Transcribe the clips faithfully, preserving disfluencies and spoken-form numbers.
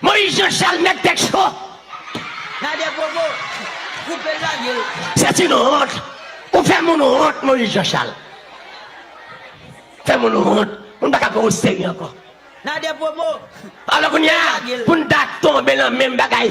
Moyiz Janchal nèg tèt cho. Gade Bobo, koupe l lage l. C'est une honte. Ou fè moun wont, Moyiz Janchal. Fè moun wont. Moun pa ka pran w serye ankò. Gade Bobo. Alò kounye a, pou n ta tonbe nan menm bagay,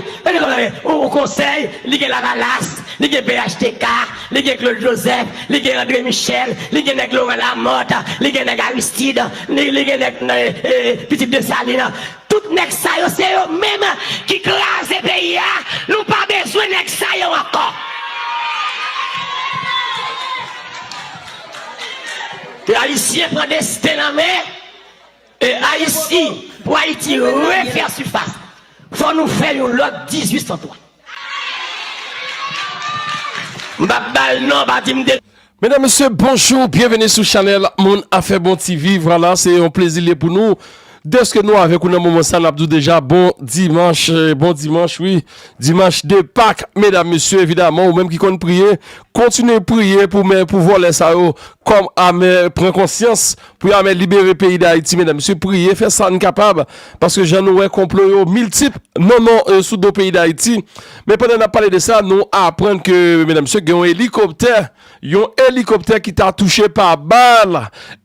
ou konsèy, li gen Lavalas, li gen P H T K, li gen Claude Joseph, li gen André Michel, li gen nèg Laurent Lamothe, li gen nèg Aristide, li, li gen nèg, eh, eh, pitit Desalin. Tout nèg sa yo, se yo menm ki kraze peyi a. Nou pa bezwen nèg sa yo ankò. Ke Ayisyen pran desten nan men, e Ayiti, pou Ayiti refè sifas, fò nou fè yon lòt dizuit san twa. M p ap ba l non, pa di m de. Medam, mesye, bonjou, byenveni sou chanèl Moun Afè Bon T V. Vwala, se yon plezi li ye pou nou. Dèske nou avèk ou nan moman sa, n ap di w deja bon dimanch, eh, bon dimanch, wi. Dimanch de Pak, medam, mesye, evidaman, ou menm ki konn priye, kontinye priye pou men, pou vòlè sa yo, kòm amè, pran konsyans, pou y amè libere peyi Dayiti, medam, mesye, priye, fè sa n kapab, paske jan nou wè konplo yo miltip, non, non, eh, sou do peyi Dayiti. Men pandan n ap pale de sa, nou aprann ke, medam, mesye, gen yon elikoptè, yon elikoptè ki ta touche pa bal.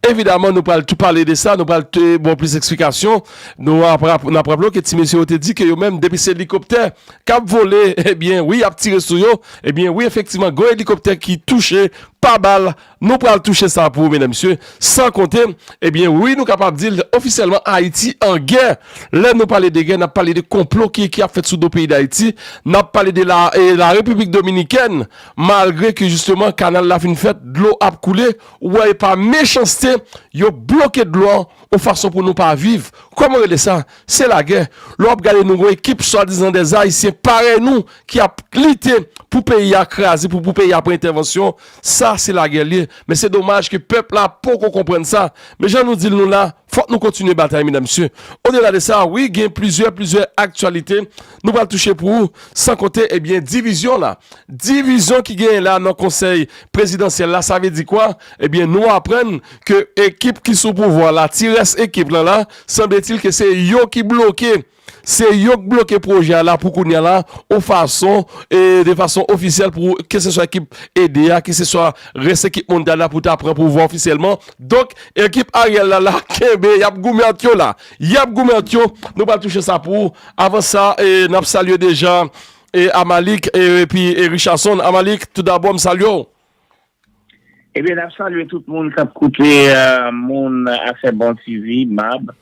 Evidaman, nou pral tou pale de sa, nou pral te, bon plis eksplikasyon. Nou ap rap-, n ap raple w ke ti mesye yo te di ke yo menm, depi se elikoptè k ap vole, ebyen, wi, y ap tire sou yo. Ebyen, wi, efektivman, gen yon elikoptè ki touche pa bal. Nou pral touche sa pou ou, medam, mesye. San konte, ebyen, wi, nou kapab di l ofisyèlman, Ayiti an gè. Lè nou pale de gè, n ap pale de konplo ki, ki ap fèt sou do peyi Dayiti. N ap pale de la, e, la Repiblik Dominikèn, malgre ke, jisteman, kanal la fin fèt, dlo ap koule, ou wè, e pa mechanste, yo bloke dlo an, yon fason pou nou pa viv. Kòman rele sa? Se lagè. Lè w ap gade, nou gen ekip swadizan dèzayisyen parèy nou ki ap lite pou peyi a kraze, pou, pou peyi a pran entèvansyon. Sa, se lagè l ye. Men se domaj ke pèp la poko konprann sa. Men jan nou di l nou la, fòk nou kontinye batay, medam, mesye. Odela de sa, wi, gen plizyè, plizyè aktyalite nou pral touche pou ou, san konte, ebyen, divizyon la. Divizyon ki genyen la nan konsèy prezidansyèl la, sa vle di kwa? Ebyen, nou aprann ke ekip ki sou pouvwa la, ti rès ekip lan la, sanbletil ke se yo ki bloke, se yo k bloke pwojè a la pou kounye a la, yon fason, e de fason ofisyèl pou keseswa ekip ede a, keseswa rès ekip MONDAD la pou ta pran pouvwa ofisyèlman. Donk, ekip Ariel la, la, kenbe, y ap goumen ant yo la. Y ap goumen ant yo. Nou pral touche sa pou ou. Avan sa, e, n ap salye deja, e, Amalik, e, epi, e, Richardson. Amalik, toudabò, m salye w. Ebyen, n ap salye tout moun k ap koute, e, Moun Afè Bon T V, mab,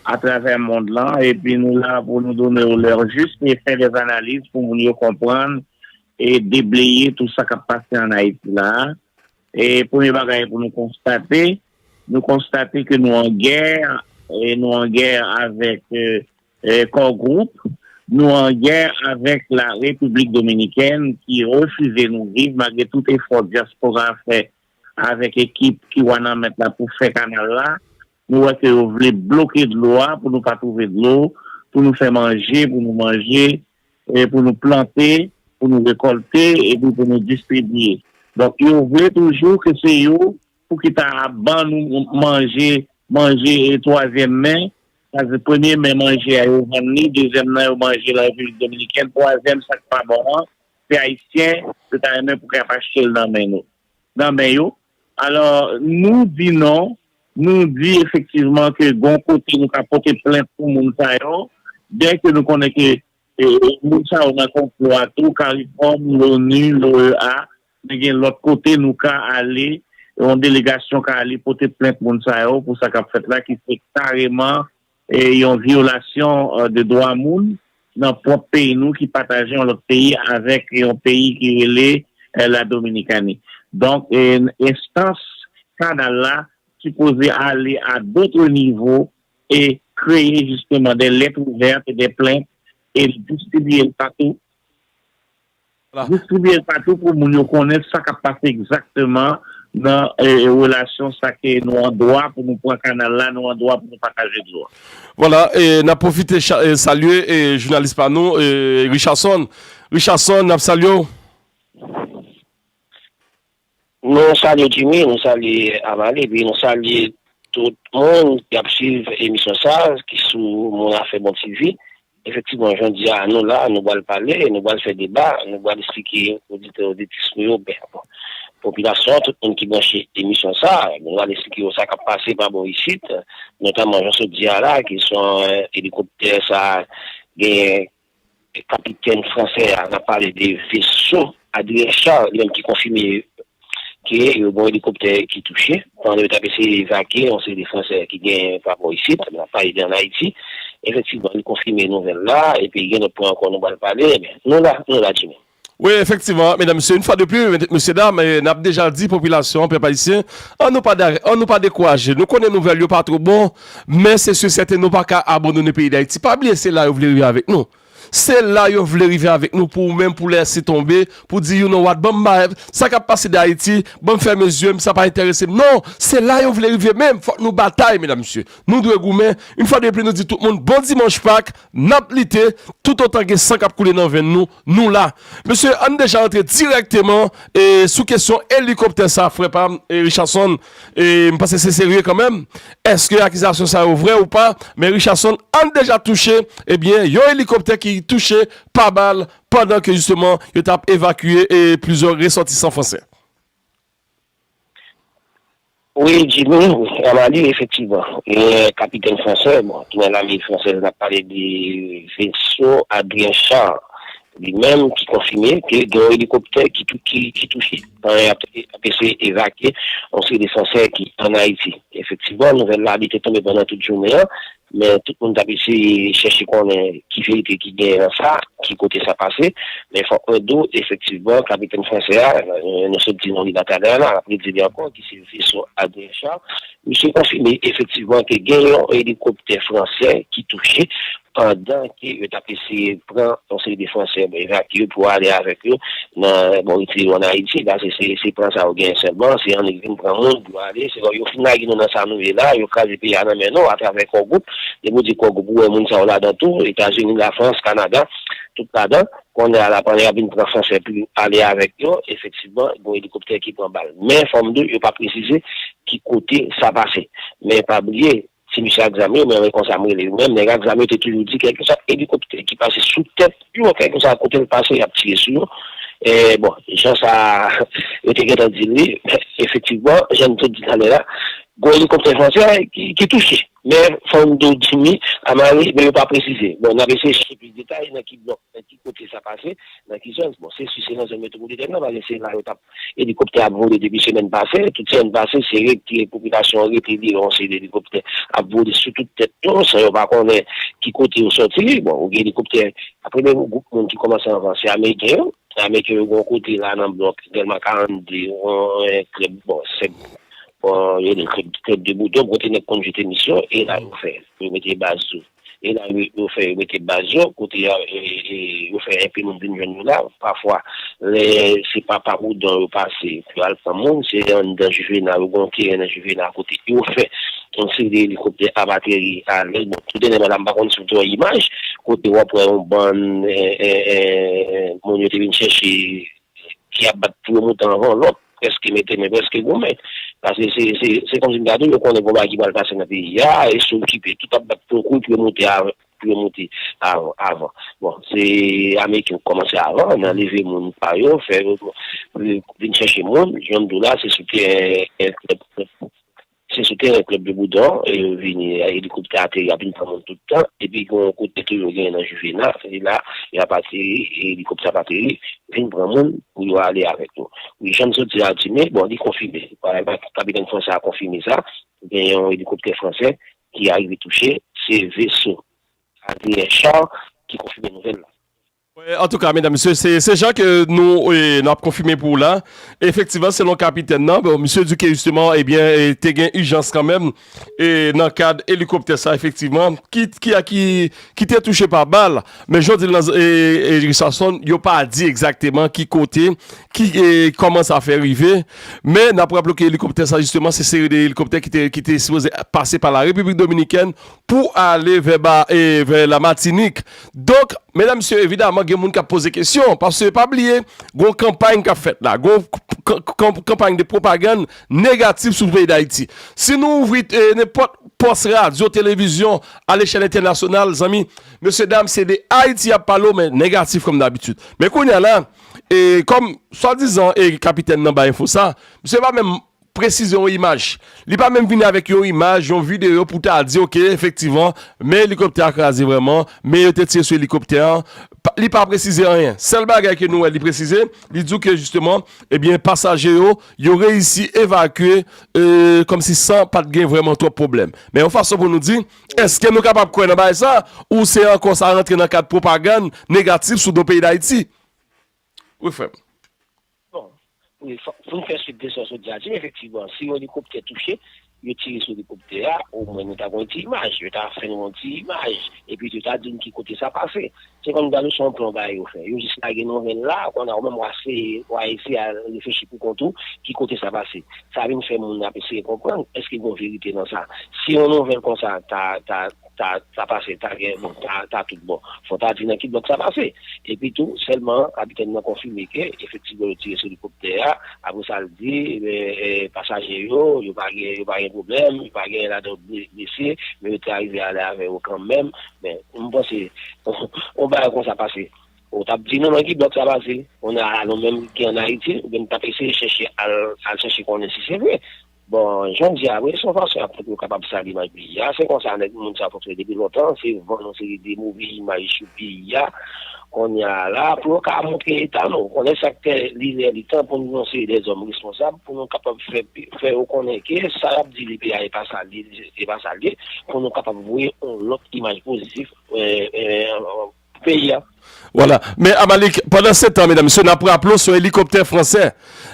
atravè mond lan. Epi nou la pou nou donnen w lè jis e fè dè analiz pou moun yo konprann e debleye tout sa k ap pase ann Ayiti la. E premye bagay pou nou konstate, nou konstate ke nou an gè, e nou an gè avèk, e, e, Core Group, nou an gè avèk la Repiblik Dominikèn ki refize nou viv malgre tout efò dyaspora fè avèk ekip ki Wanament la pou fè kanal la. Nou wè ke yo vle bloke dlo a pou nou pa twouve dlo, pou nou fè manje, pou nou manje, e pou nou plante, pou nou rekòlte, epi pou nou distribye. Donk, yo vle toujou ke se yo pou ki ta ban nou manje, manje e twazyèm men, sa se premye men manje a yo vann li, dezyèm nan yo manje la Repiblik Dominikèn, twazyèm sa k pa bon an, se Ayisyen, yo ta renmen pou k ap achte l nan men nou, nan men yo. Alò, nou di non, nou di efektivman ke gon kote nou ka pote plent pou moun sa yo, byen ke nou konnen ke, e, moun sa yo nan konplo a tou, Caricom, l'ONU, l'OEA, men gen lòt kote nou ka ale, yon delegasyon ka ale pote plent moun sa yo pou sa k ap fèt la, ki se kareman, e, yon vyolasyon, e, de dwa moun nan pwòp peyi nou ki pataje yon lòt peyi avèk yon peyi ki rele, e, la Dominikani. Donk, e, enstans kanal la sipoze ale a dotre nivo e kreye jisteman de lèt ouvèt e de plent e distribiye l patou. Vwala. Distribiye l patou pou moun yo konnen sa k ap pase egzakteman nan, e, relasyon sa ke nou an dwa pou nou pran kanal la, nou an dwa pou nou pataje dlo a. Vwala, e n ap pwofite cha-, e, salye, e, jounalis pa nou, e, Richardson. Richardson, n ap salye w. Nou salye Jimmy, nou salye Amalik, epi nou salye tout moun k ap swiv emisyon sa a, ki sou Moun Afè Bon T V. Efektivman, jodi a, nou la, nou pral pale, nou pral fè deba, nou pral esplike oditè, oditris nou yo, ben, bon, popilasyon, tout moun ki branche emisyon sa, nou pral esplike yo sa k ap pase pa bò isit, notaman jan sot di a la, kesyon, eh, elikoptè sa, gen kapitèn fransè a, n ap pale de veso Adrien Charles, li menm ki konfime ke yo gen yon elikoptè ki touche, pandan yo t ap eseye evakye yon seri de fransè ki gen pa bò isit, n ap pale de ann Ayiti. Efektivman, li konfime nouvèl la, epi gen lòt pwen ankò nou pral pale, men nou la, nou la, Jimmy. Wi, efektivman, medam, mesye, yon fwa de pli, mesye, dam, eh, n ap deja di popilasyon, pèp ayisyen, ann nou pa, ann nou pa dekouraje. Nou konnen nouvèl yo pa twò bon, men se si sèten nou pa ka abandone peyi Dayiti. Pa bliye, se la yo vle rive avèk nou. Se la yo vle rive avèk nou pou ou menm, pou lèse tonbe, pou di, you know what, ban m ba, sa k ap pase Dayiti, ban m fèmen zye m, sa pa enterese m. Non, se la yo vle rive menm, fòk nou batay, medam, mesye. Nou dwe goumen. Yon fwa de pli, nou di tout moun, bon dimanch Pak, n ap lite, toutotan gen san k ap koule nan venn nou, nou la. Mesye, ann deja rantre dirèkteman, e, sou kesyon elikoptè sa, frè pa m, e, Richardson, e, m panse se serye kanmenm. Èske akizasyon sa yo vrè ou pa? Men Richardson, ann deja touche, ebyen, yon elikoptè ki touche pa bal pandan ke, jisteman, yo t ap evakye, e, plizyè resòtisan fransè. Wi, Jimmy, wi, Amali, efektivman. E, kapitèn fransè, bon, ki nan lame fransèz, n ap pale de veso Adrien Charles, li menm ki konfime ke gen yon elikoptè ki tou-, ki, ki touche. Pandan y ap, ap eseye evakye yon seri de fransè ki ann Ayiti. Efektivman, nouvèl la, li te tonbe pandan tout jounen an, men tout moun t ap eseye chèche konnen ki verite ki genyen nan sa, ki kote sa pase. Men fòk mwen di w, efektivman, kapitèn fransè a, eh, nou sot di non li la talè a la, n ap redi li ankò, ki se veso Adrien Charles, misye konfime efektivman ke gen yon elikoptè fransè ki touche pandan ke yo t ap eseye pran yon seri de fransè, bon, evakye yo pou ale avèk yo nan, bon, retire yo ann Ayiti. Paske se, se plan sa yo genyen sèlman, se annik vin pran moun pou yo ale. Se lè yo fin lage nou nan sa nou ye la, yo kraze peyi a nan men nou atravè Core Group. Depi w di Core Group, ou wè moun sa yo ladan tou, Etazini, Lafrans, Kanada, tout ladan. Kounye a la, pandan y ap vin pran fransè pou yo ale avèk yo, efektivman, gen yon elikoptè ki pran bal. Men, fò m di w, yo pa presize ki kote sa pase. Men, pa bliye, ti mesye ak zam yo, men konsa m rele yo menm, nèg ak zam yo te toujou di, kèlkeswa elikoptè ki pase sou tèt yo, kèlkeswa kote l pase, y ap tire sou yo. E, bon, jan sa, yo te gentan di l li, efektivman, jan m te di talè la, gen elikoptè fransè ki, ki touche. Men, fò m di w, Jimmy, Amari, men yo pa presize. Bon, n ap eseye chèche plis detay nan ki blòk, nan ki kote sa pase, nan ki zòn. Bon, se si se nan zòn metwopolitèn nan, paske se la yo t ap, elikoptè ap vole depi semèn pase. Tout semèn pase, se rete popilasyon an rete li yon seri de elikoptè ap vole sou tout tèt yo, san yo pa konnen ki kote yo sòti. Bon, ou gen elikoptè, premye gwoup moun ki kòmanse anvan, se ameriken yo. Ameriken yo gen yon kote la nan blòk Dèlma karannde, yon, yon klèb, bon, se, bon, yo rele klèb, klèb de Boudon, kote nèg konn jete misyon, e la yo fè, yo mete baz yo. E la yo, yo fè, yo mete baz yo, kote a, e, e, yo fè enpe moun vin jwenn yo la. Pafwa, lè se pa pa Boudon yo pase, pou yo al pran moun, se anndan Juvena, yo gen yon teren nan Juvena, kote yo fè yon seri de elikoptè ap ateri alèz. Bon, tout dènyèman la, m pa konn si w te wè imaj, kote w ap wè yon bann, e, e, e, moun yo te vin chèche ki ap bat pou yo moute anvan lòt, prèske mete men, prèske goumen. Paske se, se, se kòmsi m ta di w, yo konnen gon bagay ki pral pase nan peyi a, e se okipe, tout ap bat pou yo kouri pou yo moute avan, pou yo moute avan, avan. Bon, se Ameriken yo kòmanse avan, nan leve moun pa yo, fè yo, vin chèche moun, jan m di w la, se sou teren, se sou teren klèb de Boudon, e yo vini, elikoptè ateri, ap vin pran moun tout tan, epi gen yon kote tou yo genyen nan Juvena, se la, y ap ateri, elikoptè ap ateri, vin pran moun pou yo ale avèk yo. Wi, jan m sot di a, Jimmy, bon, li konfime. Kapitèn fransè a konfime sa, gen yon elikoptè fransè ki arive touche, se veso Adrien Charles ki konfime nouvèl la. Antouka, medam, mesye, se, se jan ke nou, e, n ap konfime pou w la. Efektivman, selon kapitèn nan, bon, misye di ke jisteman, ebyen, e, te gen ijans kanmenm, e, nan kad elikoptè sa, efektivman, ki, ki, ki, ki te touche pa bal. Men jan w di l nan, e, e, Richardson, yo pa di egzakteman ki kote, ki, e, kòman sa fè rive. Men n ap raple ke elikoptè sa, jisteman, se seri de elikoptè ki te, ki te sipoze pase pa la Repiblik Dominikèn pou ale vè ba, e, vè la Matinik. Donk, Medam, mesye, evidaman, gen moun k ap poze kesyon, paske pa bliye, gon kanpay k ap fèt la, gon k-, k-, k-, kanpay de pwopagann negatif sou peyi Dayiti. Si nou ouvri, eh, nenpòt pòs radyo, televizyon, alechèl entènasyonal, zanmi, mesye dam, se de Ayiti y ap pale w, men negatif kòm dabitid. Men kounye a la, e kòm swadizan e kapitèn nan bay enfo sa, misye pa menm presize yon imaj. Li pa menm vini avèk yon imaj, yon videyo pou ta di, oke, efektivman, men elikoptè a kraze vrèman, men yo te tire sou elikoptè an. Pa, li pa presize anyen. Sèl bagay ke nou wè li presize, li di w ke jisteman, ebyen, pasaje yo, yo reyisi evakye, e, kòmsi san pa t gen vrèman twòp pwoblèm. Men yon fason pou nou di, èske nou kapab kwè nan bagay sa, ou se ankò sa rantre nan kad pwopagann negatif sou do peyi Dayiti? Wi, frè m. Bon, wi, fò, pou n fè swit de sa w sot di a, di m efektivman, si yon elikoptè touche, yo tire sou elikoptè a, omwen nou ta gen yon ti imaj, yo ta fè nou yon ti imaj, epi yo ta di n ki kote sa pase. Se kòm dan nou se yon plan bagay yo fè. Yo jis lage nouvèl la, kounye a ou menm w a eseye, w a eseye al reflechi pou kont ou, ki kote sa pase. Sa vin fè moun ap eseye konprann, èske gen yon verite nan sa? Si yon nouvèl konsa ta, ta, ta, ta pase, ta gen, bon, ta, ta tout bon. Fò ta di nan ki blòk sa pase. Epi tou, sèlman, kapitèn nan konfime ke, efektivman, yo tire sou elikoptè a. Apre sa, l di, e, e, pasaje yo, yo pa gen, yo pa gen pwoblèm, yo pa gen ladan yo ble-, blese, men yo te arive ale avè yo kanmenm. Men, m panse, yon bagay konsa pase. Ou t ap di nou nan ki blòk sa pase, kounye a nou menm ki ann Ayiti, oubyen n t ap eseye chèche al, al chèche konnen si se vre. Bon, jan m di a, wi, se yon fason y ap fè pou yo kapab sal imaj peyi a. Se konsa nèg moun sa yo fonksyone depi lontan, se vann yon seri de move imaj sou peyi a. Kounye a la, pou yo ka montre eta nou, konnen sa k fè li lè li tan pou nou yon seri de zòm responsab, pou nou kapab fè, fè yo konnen ke sa y ap di li peyi a e pa sa li, e pa sa li ye, pou nou kapab voye yon lòt imaj pozitif, e, e, peyi a. Vwala. Men Amalik, pandan se tan, medam, mesye, n ap raple w se yon elikoptè fransè.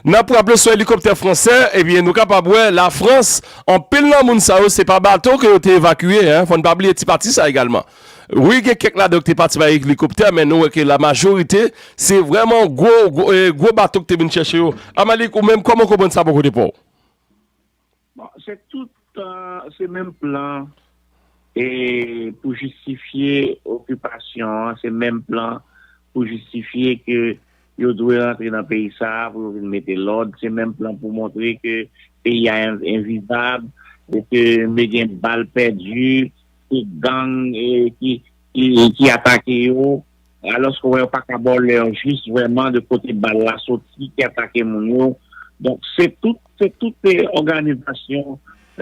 N ap raple w se yon elikoptè fransè, ebyen, nou kapab wè Lafrans, anpil nan moun sa yo, se pa bato ke yo te evakye, en. Fò n pa bliye ti pati sa egalman. Wi, gen kèk ladan yo ki te pati bay elikoptè, men nou wè ke la majorite, se vrèman gwo, gwo, eh, gwo bato ki te vin chèche yo. Amalik, ou menm, kòman w konprann sa bò kote pa w? Bon, se tout, euh, se menm plan e pou jistifye okipasyon an, se menm plan pou jistifye ke yo dwe rantre nan peyi sa a pou yo vin mete lòd, se menm plan pou montre ke peyi a en-, envivab, e ke men gen bal pèdi, se gang e ki, ki, ki atake yo, alòske w wè yo pa ka ba w lè jis vrèman de kote bal la soti ki atake moun yo. Donk, se tout, se tout se òganizasyon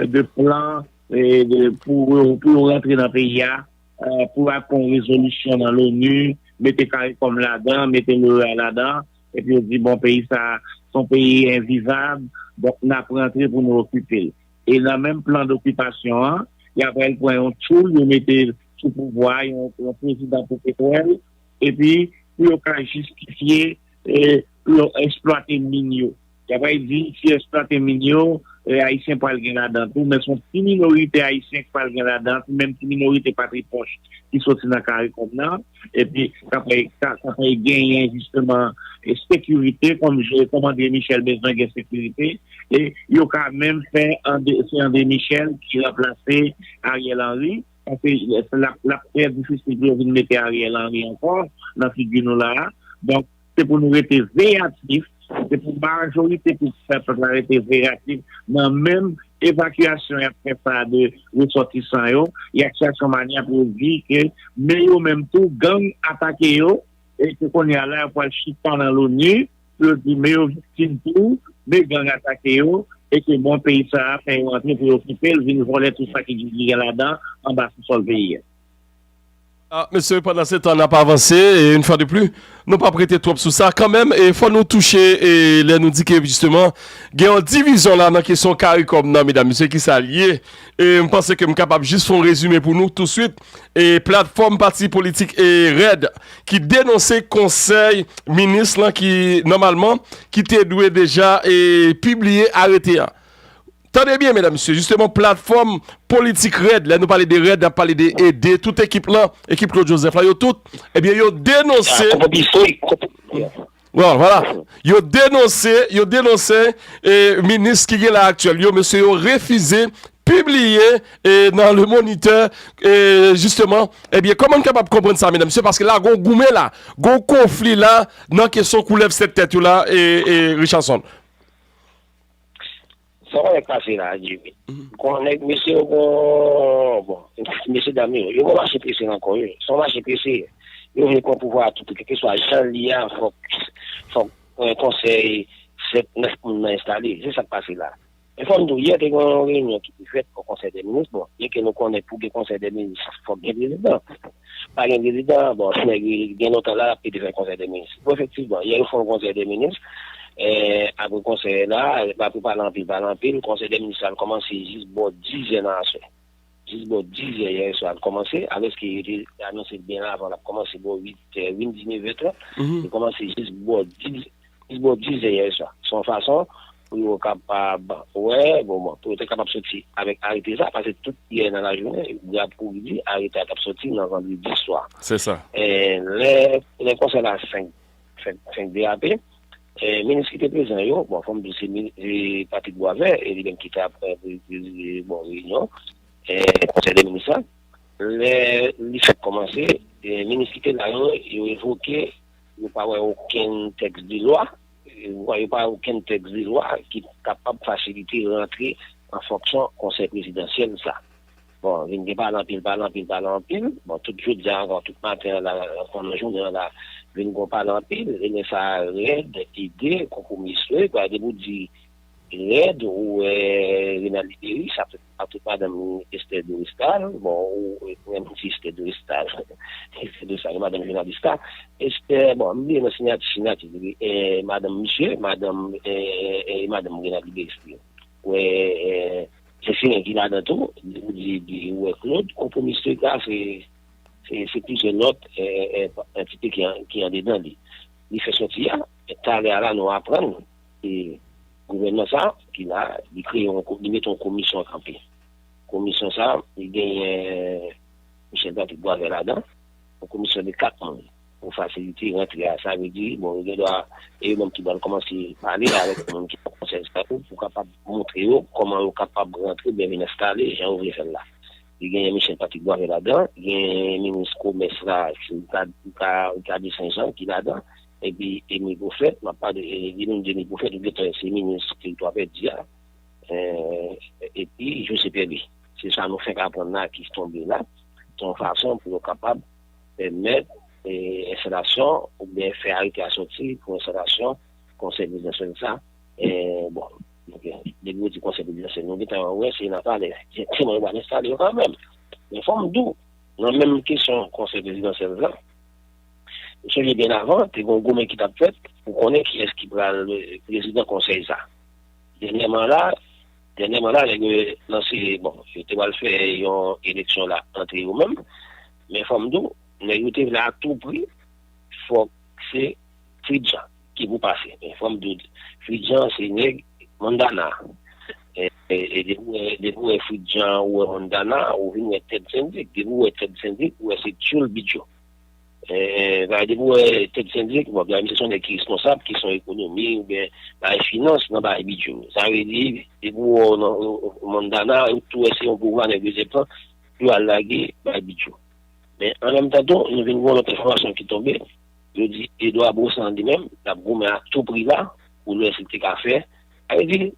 de plan e de, pou, pou yo rantre nan peyi a, e pou ap yon rezolisyon nan l'ONU, mete CARICOM ladan, mete l'OEA ladan, epi yo di, bon, peyi sa, se yon peyi envivab, donk n ap rantre pou nou okipe l. E nan menm plan dokipasyon an, y ap al pran yon tchoul, yo mete l sou pouvwa, yon, yon prezidan pou petwòl, epi pou yo ka jistifye, e, pou yo eksplwate min yo. Y ap al di, si yo eksplwate min yo, e, Ayisyen pral gen ladan tou, men se yon ti minorite Ayisyen ki pral gen ladan, se menm ti minorite patripòch ki soti nan CARICOM nan, epi k ap, k ap, k ap genyen jisteman, e, sekirite, kòm je, kòm André Michel bezwen gen sekirite, e yo ka menm fè André, se André Michel ki ranplase Ariel Henry, paske l ap, l ap trè difisil pou yo vin mete Ariel Henry ankò nan figi nou la a. Donk, se pou nou rete veyatif, se pou majorite pou pèp la rete veyatif nan menm evakyasyon y ap fè sa de resòtisan yo, y ap chèche yon manyè pou yo di ke men yo menm tou, gang atake yo, e ke kounye a la, yo pral chita nan l'ONU, pou yo di men yo viktim tou, men gang atake yo, e ke bon peyi sa a fè yo antre pou yo okipe l, vin vòlè tout sa ki gen ladan anba sou sòl peyi a. Ah, mesye, pandan se tan n ap avanse, e yon fwa de pli, nou p ap rete twòp sou sa kanmenm, e fò nou touche, e lè nou di ke jisteman, gen yon divizyon la nan kesyon CARICOM nan, medam, mesye, ki sa l ye? E m panse ke m kapab jis fè yon rezime pou nou touswit. E platfòm pati politik e rèd ki denonse konsèy minis lan ki, nòmalman, ki te dwe deja, e, pibliye arete a. Tande byen, medam, mesye, jisteman, platfòm politik rèd, lè nou pale de rèd, n ap pale de ede, tout ekip lan, ekip Claude Joseph la, yo tout, ebyen, yo denonse. Bon, vwala. Yo denonse, yo denonse, e, minis ki gen la aktyèl yo, mesye, yo refize pibliye e nan Le Moniteur, e jisteman, ebyen, kòman n kapab konprann sa, medam, mesye, paske la, gon goumen la, gon konfli la, nan kesyon koulèv sèt tèt yo la, e, e Richardson. Sa w wè k pase la, Jimmy? Kon nèg mesye yo gon, bon, mesye dam yo, yo gon mache prese nan kò yo. Se yon mache prese. Yo vle pran pouvwa a tou pri, kèlkeswa jan l ye a, fòk, fòk konsèy sèt, nèf moun nan enstale. Se sa k pase la. Men fò m di w, yè te gen yon reyinyon ki te fèt o konsèy dè minis. Bon, byenke nou konnen pou gen konsèy dè minis, fòk gen prezidan. Pa gen prezidan, bon, nèg gen lontan la, l ap pede fè konsèy dè minis. Bon, efektivman, yè yo fè yon konsèy dè minis. Apre konsèy la, apre pale anpil, pale anpil, konsèy dè minis la al kòmanse jis bò diz è nan aswè. Jis bò diz è yè swa l kòmanse, alòske yo te anonse byen avan l ap kòmanse bò uit è, vin diznèf è trant. Li kòmanse jis bò diz, jis bò diz è yè swa. Se yon fason pou yo kapab wè, bon, bon, pou yo te kapab soti avèk arete sa, paske tout yè nan lajounen, y ap kouri di arete a t ap soti nan vandredi swa. Se sa. Lè, lè konsèy la fenk, fenk, fenk derape, minis ki te prezan yo, bon, fò m di se Patrick Boisvert, e li menm ki t ap prezide, bon, reyinyon konsèy dè minis la. Lè li fèk kòmanse, minis ki te la yo, yo revoke, yo pa wè okenn tèks de lwa, yo pa wè okenn tèks de lwa ki kapab fasilite rantre an fonksyon konsèy prezidansyèl sa. Bon, vin gen pale anpil, pale anpil, pale anpil. Bon, tout jodi a ankò, tout maten an la, pandan jounen an la, vin gen pale anpil. E lè sa a rèd, ede, konpwomi swe, depi w di rèd, ou wè Renald Liberis, ap, ap tout madanm Esther Doristal, bon, ou, ou menm ti Esther Doristal, Esther Doristal, madanm jounalis la, Esther, bon, m bliye non siyati, siyati, eh, madanm misye, madanm, eh, eh, madanm Renald Liberis li. Ou wè, eh, se siren ki ladan tou, ou di, di, ou wè Claude, konpwomi swe la, se, se, se plizyè lòt, eh, eh, antite ki, ki andedan li. Li fè sòti a, talè a la nou aprann, e, gouvènman sa ki la, li kreye yon, li mete yon komisyon kanpe. Komisyon sa, li genyen Michel Patrick Boisvert ladan. Yon komisyon de kat moun pou fasilite rantre a. Sa vle di, bon, yo gen dwa, e yo menm ki pral kòmanse pale avèk moun ki nan konsèy sa tou, pou kapab montre yo kòman yo kapab rantre, oubyen vin enstale, jan yo vle fè l la. Li genyen Michel Patrick Boisvert ladan, genyen minis komès la, Ricard, Ricard, Ricard de Saint Jean ki ladan, epi Emile Prophète, m ap pale, e, li menm di Emile Prophète, ou gentan se minis teritwa pèdi a, e, epi José Pierre Louis. Se sa nou fenk aprann la ki tonbe la, se yon fason pou yo kapab pèmèt, e, enstalasyon oubyen fè arete a sòti pou enstalasyon konsèy prezidansyèl sa, e, bon, depi yo di konsèy prezidansyèl, nou gentan wè se nan palè direkteman yo pral enstale yo kanmenm. Men fò m di w, nan menm kesyon konsèy prezidansyèl la, m sonje byen avan, te gen yon goumen ki t ap fèt pou konnen kiyès ki pral, e, prezidan konsèy sa. Dènyèman la, dènyèman la, nèg yo lanse, bon, yo te pral fè yon eleksyon la ant yo menm, men fò m di w, nèg yo te vle a tou pri, fòk se Fritjan ki pou pase. Men fò m di w, Fritjan se nèg Mondana. E, e, e depi w wè, depi w wè Fritjan, ou wè Mondana, ou vin wè Ted Sendrick. Depi w wè Ted Sendrick, ou wè se tchoul Bidjo. E, e, depi w wè Ted Sendrick, bon, bagay misye se yon nèg ki responsab, ki se yon ekonomi, oubyen bagay finans nan bagay Bidjo. Sa vle di, depi w wè w nan, w, w, Mondana, ou tou wè se yon pouvwa nèg yo te pran, yo al lage bay Bidjo. Men an menm tan tou, nou vin gen yon lòt enfòmasyon ki tonbe. Yo di Edouard Baussan li menm, l ap goumen a tou pri la pou l wè si l te ka fè. Sa vle di,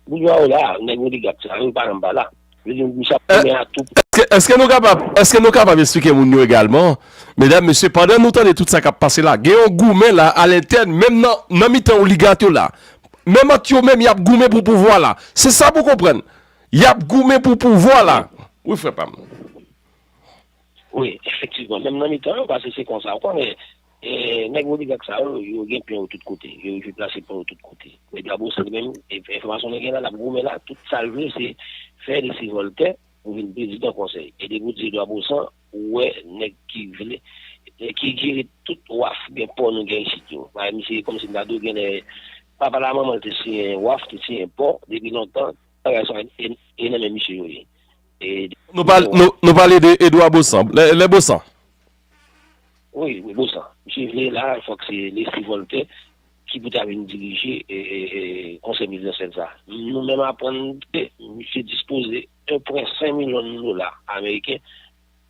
boujwa yo la, nèg oligak sa yo, yo pa janm pa la. Yo di, misye ap goumen a tou pri. Èske, èske nou kapab, èske nou kapab eksplike moun yo egalman, medam, mesye, pandan nou tande tout sa k ap pase la, gen yon goumen la, alentèn, menm nan, nan mitan oligak yo la, menm ant yo menm, y ap goumen pou pouvwa la. Se sa pou konprann. Y ap goumen pou pouvwa la. Wi, frè pa m. Wi, efektivman. Menm nan mitan yo, paske se konsa. Ou konnen, e, nèg oligak sa yo, yo gen pwen yo tout kote. Yo rive plase pwen yo tout kote. Men Edouard Baussan li menm, e, enfòmasyon nou gen la, l ap goumen la, tout sa l vle, se fè lese vòltè pou vin prezidan konsèy. E depi w di Edouard Baussan, ou wè nèg ki vle, e, ki jere tout waf gen pò nou gen isit yo. Bagay misye kòmsi m ta di w genlè papa l a manman l te siyen waf, te siyen pò, depi lontan, bagay sa e, e nan men misye yo ye. E, nou pale, nou, nou pale de Edouard Baussan, lè, lè Baussan. Wi, wi, Baussan. Misye vle la, fòk se lese vòltè, ki pou ta vin dirije e, e, e, konsèy prezidansyèl sa. Nou menm aprann ke misye dispoze en pwen senk milyon dola ameriken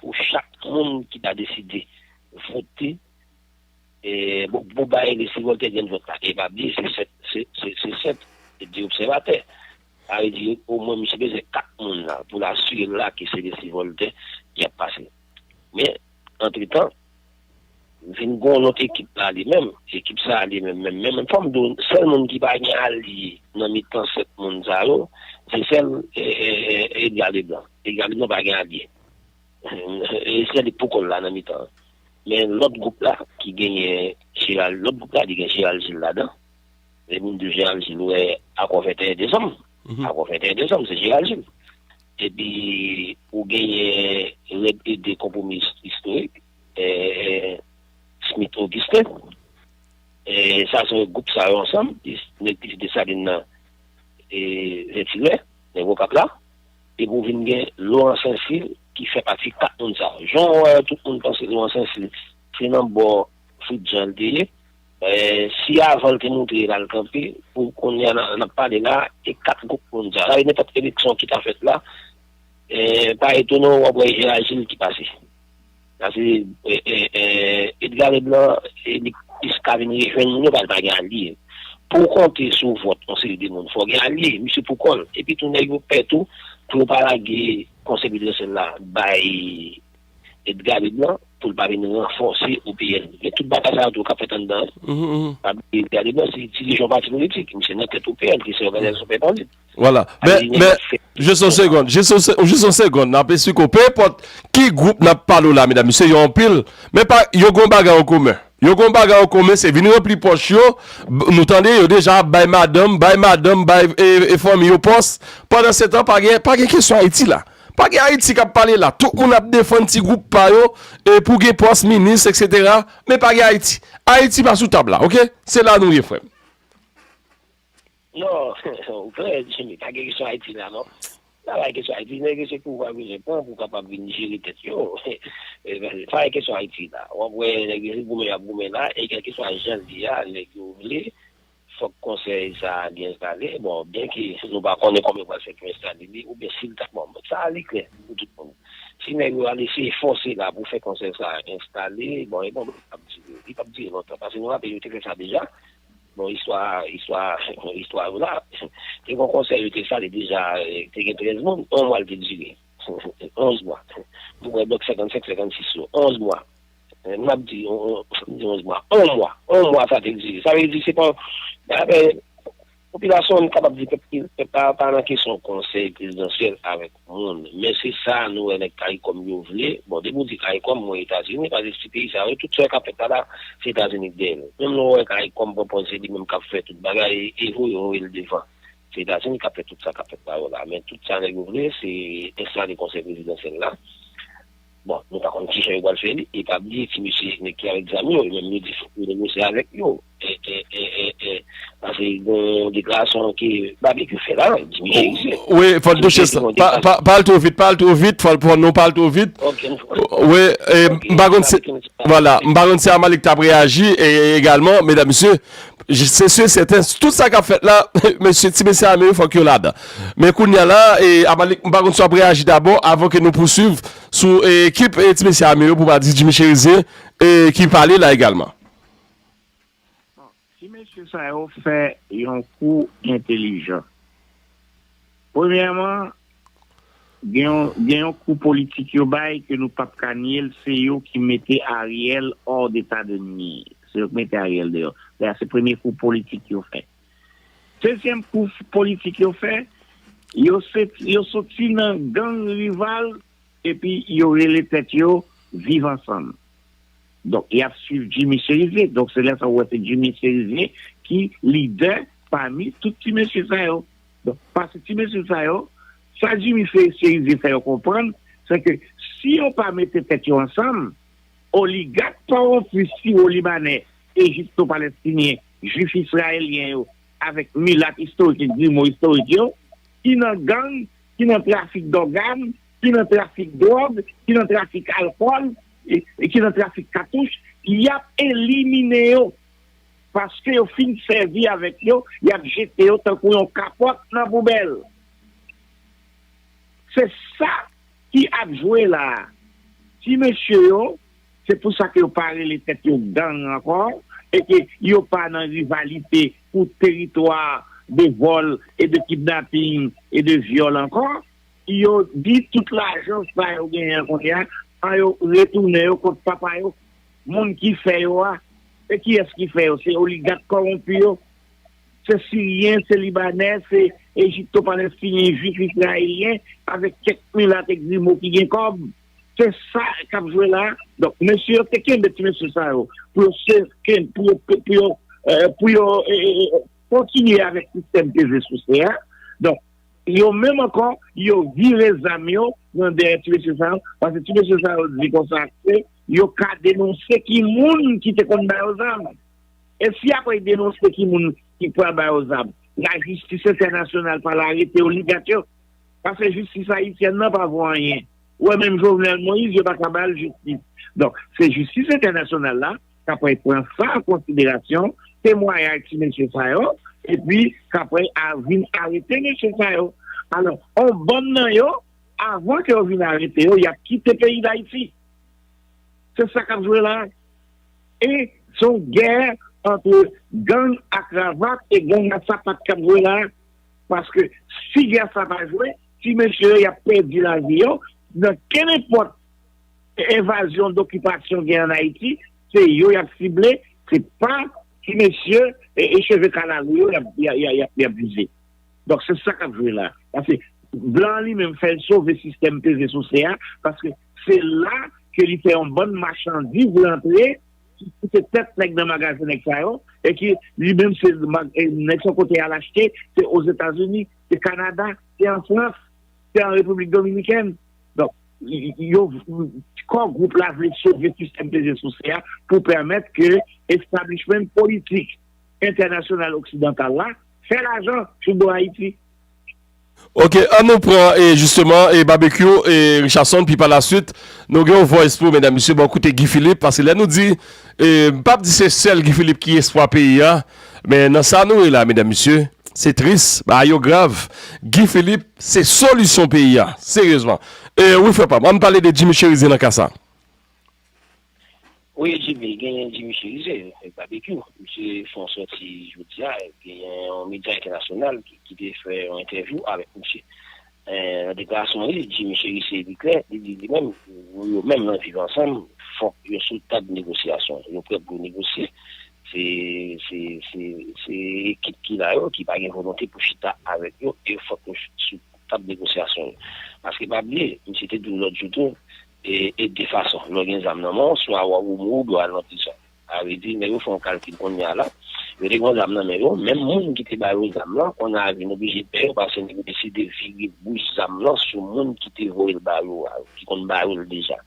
pou chak moun ki ta deside vote e, pou, pou bay Leslie Voltaire grenn vòt la. E pa bliye, se sèt, se, se, se sèt de obsèvatè. Sa vle di, omwen, misye bezwen kat moun la pou l asire l la ke se Leslie Voltaire ki ap pase. Men, antretan, vin gen yon lòt ekip la li menm, ekip sa a li menm, menm, menm, menm fò m di w, sèl moun ki pa gen alye nan mitan sèt moun sa yo, se sèl e, e, e, Edgar Leblanc. Edgar Leblanc pa gen alye. E se li k pou kò l la nan mitan an. Men lòt gwoup la ki genyen Gérald, lòt gwoup la li gen Gérald Gilles ladan. Lè moun di Gérald Gilles, ou wè akò venteyen desanm. Akò venteyen desanm, se Gérald Gilles. Epi ou genyen Rèd Ede Konpwomi Istorik, eh, Smith Augustin. E sa se yon gwoup sa yo ansanm, nèg Pitit Desalin nan, e, Ventilè, nèg Okap la. Epi w vin gen Laurent Saincy ki fè pati kat moun sa yo. Jan w wè tout moun panse Laurent Saincy se nan bò Fritz Jean l te ye. E, si avan l te montre l al kanpe, pou kounye a n ap pale la, e kat gwoup moun sa yo. Sa vle di nenpòt eleksyon ki ta fèt la, e, pa etone w w ap wè Gérald Gilles ki pase. Paske, e, e, e, Edgar Leblanc, e, li plis ka vin rejwenn moun yo, paske l pa gen alye. Pou w konte sou vòt yon seri de moun, fò w gen alye, misye pou kò l. Epi tou, nèg yo pè tou, pou yo pa lage konsèy prezidansyèl la bay Edgar Leblanc, pou l pa vin ranfòse O P N. Men tout batay sa yo tou k ap fèt anndan an. Pa bliye Edgar Leblanc, se dirijan yon pati politik, misye nan tèt O P N, ki se Òganizasyon Pèp Ann Lit. Vwala. Men, men, jis yon segonn, jis yon se-, jis yon segonn, n ap esplike w. Pe enpòt ki gwoup n ap pale w la, medam, mesye, yo anpil, men pa, yo gen yon bagay an komen. Yo gen yon bagay an komen, se vin ranpli pòch yo. B-, nou tande, yo deja ap bay madanm, bay madanm, bay, e, e, fanmi yo pòs. Pandan se tan, pa gen, pa gen kesyon Ayiti la. Pa gen Ayiti k ap pale la. Tout moun ap defann ti gwoup pa yo, e pou gen pòs minis, etsetera. Men pa gen Ayiti. Ayiti pa sou tab la, oke? Se la nou ye, frè m. Non, ou klè, Jimmy, pa gen kesyon Ayiti la, non. La, pa gen kesyon Ayiti, nèg yo se pouvwa yo bezwen pran pou kapab vin jere tèt yo. E, pa gen kesyon Ayiti la. W ap wè nèg yo se goumen y ap goumen la, e kèlkeswa jan l ye a, nèg yo vle, fòk konsèy sa a li enstale. Bon, byenke nou pa konnen kòman yo pral fè pou enstale li, oubyen si l ta, bon, sa a li klè pou tout moun. Si nèg yo al eseye fòse la pou fè konsèy sa a enstale, bon, e bon, li p ap dire, li p ap dire lontan, paske nou raple yo te fè sa deja. Bon, istwa, istwa, istwa yo la. Te gen yon konsèy yo te enstale deja, eh, te gen trèz moun, yon mwa l te dire. Onz mwa. Nou wè blòk senkannsenk, senkannsis yo. Onz mwa. Eh, m ap di, on, on, m di onz mwa. Yon mwa, yon mwa sa te dire. Sa vle di, se pa, apre, popilasyon an kapab di pèp, pèp pa, pa nan kesyon konsèy prezidansyèl avèk moun. Men se sa nou wè nèg Karikòm yo vle. Bon, depi w di Karikòm, mwen Etazini, paske si peyi sa yo, tout sa k ap fèt la, la, se Etazini k dèyè l. Menm lè w wè Karikòm pran pòz se li menm k ap fè tout bagay, e voye, voye l devan. Se Etazini k ap fè tout sa k ap fèt la yo la. Men tout sa nèg yo vle, se enstale konsèy prezidansyèl la. Bon, nou pa konn kijan yo pral fè li. E pa bliye ti mesye nèg ki avèk zam yo, yo menm yo di fòk yo negosye avèk yo. E, e, e, e, e, paske gen yon deklarasyon ke Babekyou fè la, Jimmy Chérizier. Wi, fò n touche sa. Pa, pa, pa al twò vit, pa al twò vit, fò, fò nou pa al twò vit. Wi, e, m pa konn si, vwala, m pa konn si Amalik t ap reyaji, e, e, egalman, medam, mesye, se si e sèten, tout sa k ap fèt la, mesye, ti mesye ame yo, fòk yo ladan. Men kounye a la, e, Amalik, m pa konn si w ap reyaji dabò, avan ke nou pouswiv sou, e, ekip, e, ti mesye ame yo, pou pa di Jimmy Chérizier, e, ki pale la egalman. Bon, ti mesye sa yo fè yon kou entelijan. Premyèman, gen yon, gen yon kou politik yo bay ke nou p ap ka nye l, se yo ki mete Ariel hors d'état de nuire. Se yo ki mete Ariel deyò. Sa se premye kou politik yo fè. Dezyèm kou politik yo fè, yo se, yo soti nan gang rival epi yo rele tèt yo Viv Ansanm. Donk, y ap swiv Jimmy Chérizier. Donk, se lè sa w wè se Jimmy Chérizier ki lidè pami tout ti mesye sa yo. Donk, pase ti mesye sa yo, sa Jimmy Fe-, Chérizier fè yo konprann, se ke si yo pa mete tèt yo ansanm, oligak pa yon fwi Siwo Libanè, Ejipto Palestinyen, Jwif Izrayelyen yo, avèk milat istorik e grimo istorik yo, ki nan gang, ki nan trafik dògàn, ki nan trafik dwòg, ki nan trafik alkòl, e, e ki nan trafik katouch, y ap elimine yo. paske yo fin sèvi avèk yo, y ap jete yo tankou yon kapòt nan poubèl. Se sa ki ap jwe la a. Ti mesye yo, se pou sa ke yo pa rele tèt yo gang ankò, e ke yo pa nan rivalite pou teritwa de vòl e de kidnaping e de vyòl ankò. Yo di tout lajan sa yo genyen kounye a, an yo retounen yo kont papa yo, moun ki fè yo a. E kiyès ki fè yo? Se oligak kòwonpi yo. Se Siryen, se Libanè, se Ejipto-Palestinyen, Jwif, Izrayelyen, avèk kèk milat e grimo ki gen kòb. Se sa k ap jwe la. Donk, mesye yo te kenbe ti mesye sa yo pou yo se ken- pou yo pou yo eh, pou yo eh, eh, eh, kontinye avèk sistèm peze souse a. Donk, yo menm ankò, yo vire zam yo nan dèyè ti mesye sa yo, paske ti mesye sa yo di konsa ke yo ka denonse ki moun ki te konn ba yo zam. E si apre y denonse ki moun ki pral ba yo zam, lajistis entènasyonal pa la arete oligak yo? Paske jistis ayisyèn nan pa vo anyen. Ou wè menm Jovenel Moïse, yo pa ka ba l jistis. Donk, se jistis entènasyonal la k apre pran sa an konsiderasyon, temwayaj ti mesye sa yo, epi k apre a vin arete mesye sa yo. Alò, on bann nan yo, avan ke yo vin arete yo, y ap kite peyi Dayiti. Se sa k ap jwe la. E se yon gè ant gang a kravat e gang a sapat k ap jwe la. Paske si gè sa pa jwe, ti mesye yo y ap pèdi lavi yo nan kenenpòt envazyon, dokipasyon gen ann Ayiti, se yo y ap sible, se pa ti mesye e, e cheve kalalou yo y ap, y ap, y ap, y ap, y ap vize. Donk, se sa k ap jwe la. Paske blan an li menm fè l sove sistèm peze souse a, paske se la ke li fè yon bann machandiz rantre, ki koute tèt nèg nan magazen nèg sa yo, e ki li menm se mag- e nèg sa kote y al achte, se Ozetazini, se Kanada, se an Frans, se an Repiblik Dominikèn. Donk, y- y- yo kò gwoup la vle sove sistèm peze souse a pou pèmèt ke establishment politik entènasyonal oksidantal la fè lajan sou do Ayiti. Ok, an nou pran e jisteman e Babekyou e Richardson, pi pa la swit nou gen yon voice pou medam mesye, bon koute Guy Philippe, paske lè nou di e m p ap di se sèl Guy Philippe ki espwa peyi a, men nan sa nou ye la medam mesye, se tris, bagay yo grav. Guy Philippe se solisyon peyi a, seryezman. E wi frè pa m, an n pale de Jimmy Chérizier nan ka sa. Wi, Jimmy, genyen Jimmy Chérizier, Babekyou. Misye fè yon sòti jodi a, genyen yon medya entènasyonal ki, ki te fè yon entèvyou avèk misye. Nan deklarasyon li, Jimmy Chérizier di klè, li di li menm, yo menm nan Viv Ansanm, fòk yo sou tab negosyasyon. Yo prè pou yo negosye. Se, se, se, se ekip ki la yo, ki pa gen volonte pou chita avèk yo, e fòk yo sou tab negosyasyon yo. Paske pa bliye, misye te di w lòt jou tou, e, e de fason. Lè w gen zam nan men w, swa w ou mouri oubyen w al nan prizon. Sa vle di, nèg yo fè yon kalkil kounye a la, yo te gen zam nan men yo, menm moun ki te ba yo zam nan, kounye a vin oblije pè yo, paske nèg yo deside vire bouch zam nan sou moun ki te voye l ba yo a, ki konn ba yo l deja.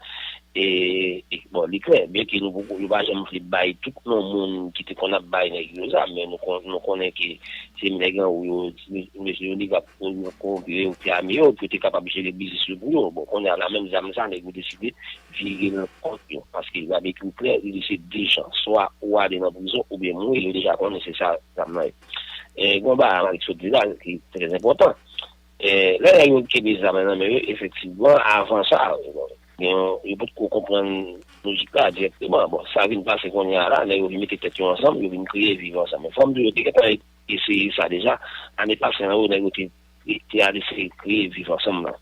E, e bon, li klè, byenke nou poko, yo pa janm vle bay tout non moun ki te konn ap bay nèg yo zam, men nou, kon, nou konnen ke se nèg anwo yo, mesye yo li k ap kowonpi yo, yo ki ame yo, pou yo te kapab jere biznis yo pou yo. Bon, kounye a la, menm zam sa, nèg yo deside vire l kont yo. Paske Babekyou klè, li di se de jan. Swa ou ale nan prizon oubyen mouri, yo deja konnen se sa zam nan ye. E, gen yon bagay Malik sot di la ki trè enpòtan. E, lè nèg yo kenbe zam nan men yo, efektivman, avan sa, bon, gen yon, yo potko konprann lojik la dirèkteman. Bon, sa vin pase kounye a la, nèg yo vin mete tèt yo ansanm, yo vin kreye Viv Ansanm. Men fò m di w, yo te gentan eseye sa deja. Ane pase an yo, nèg yo te, te al eseye kreye Viv Ansanm nan.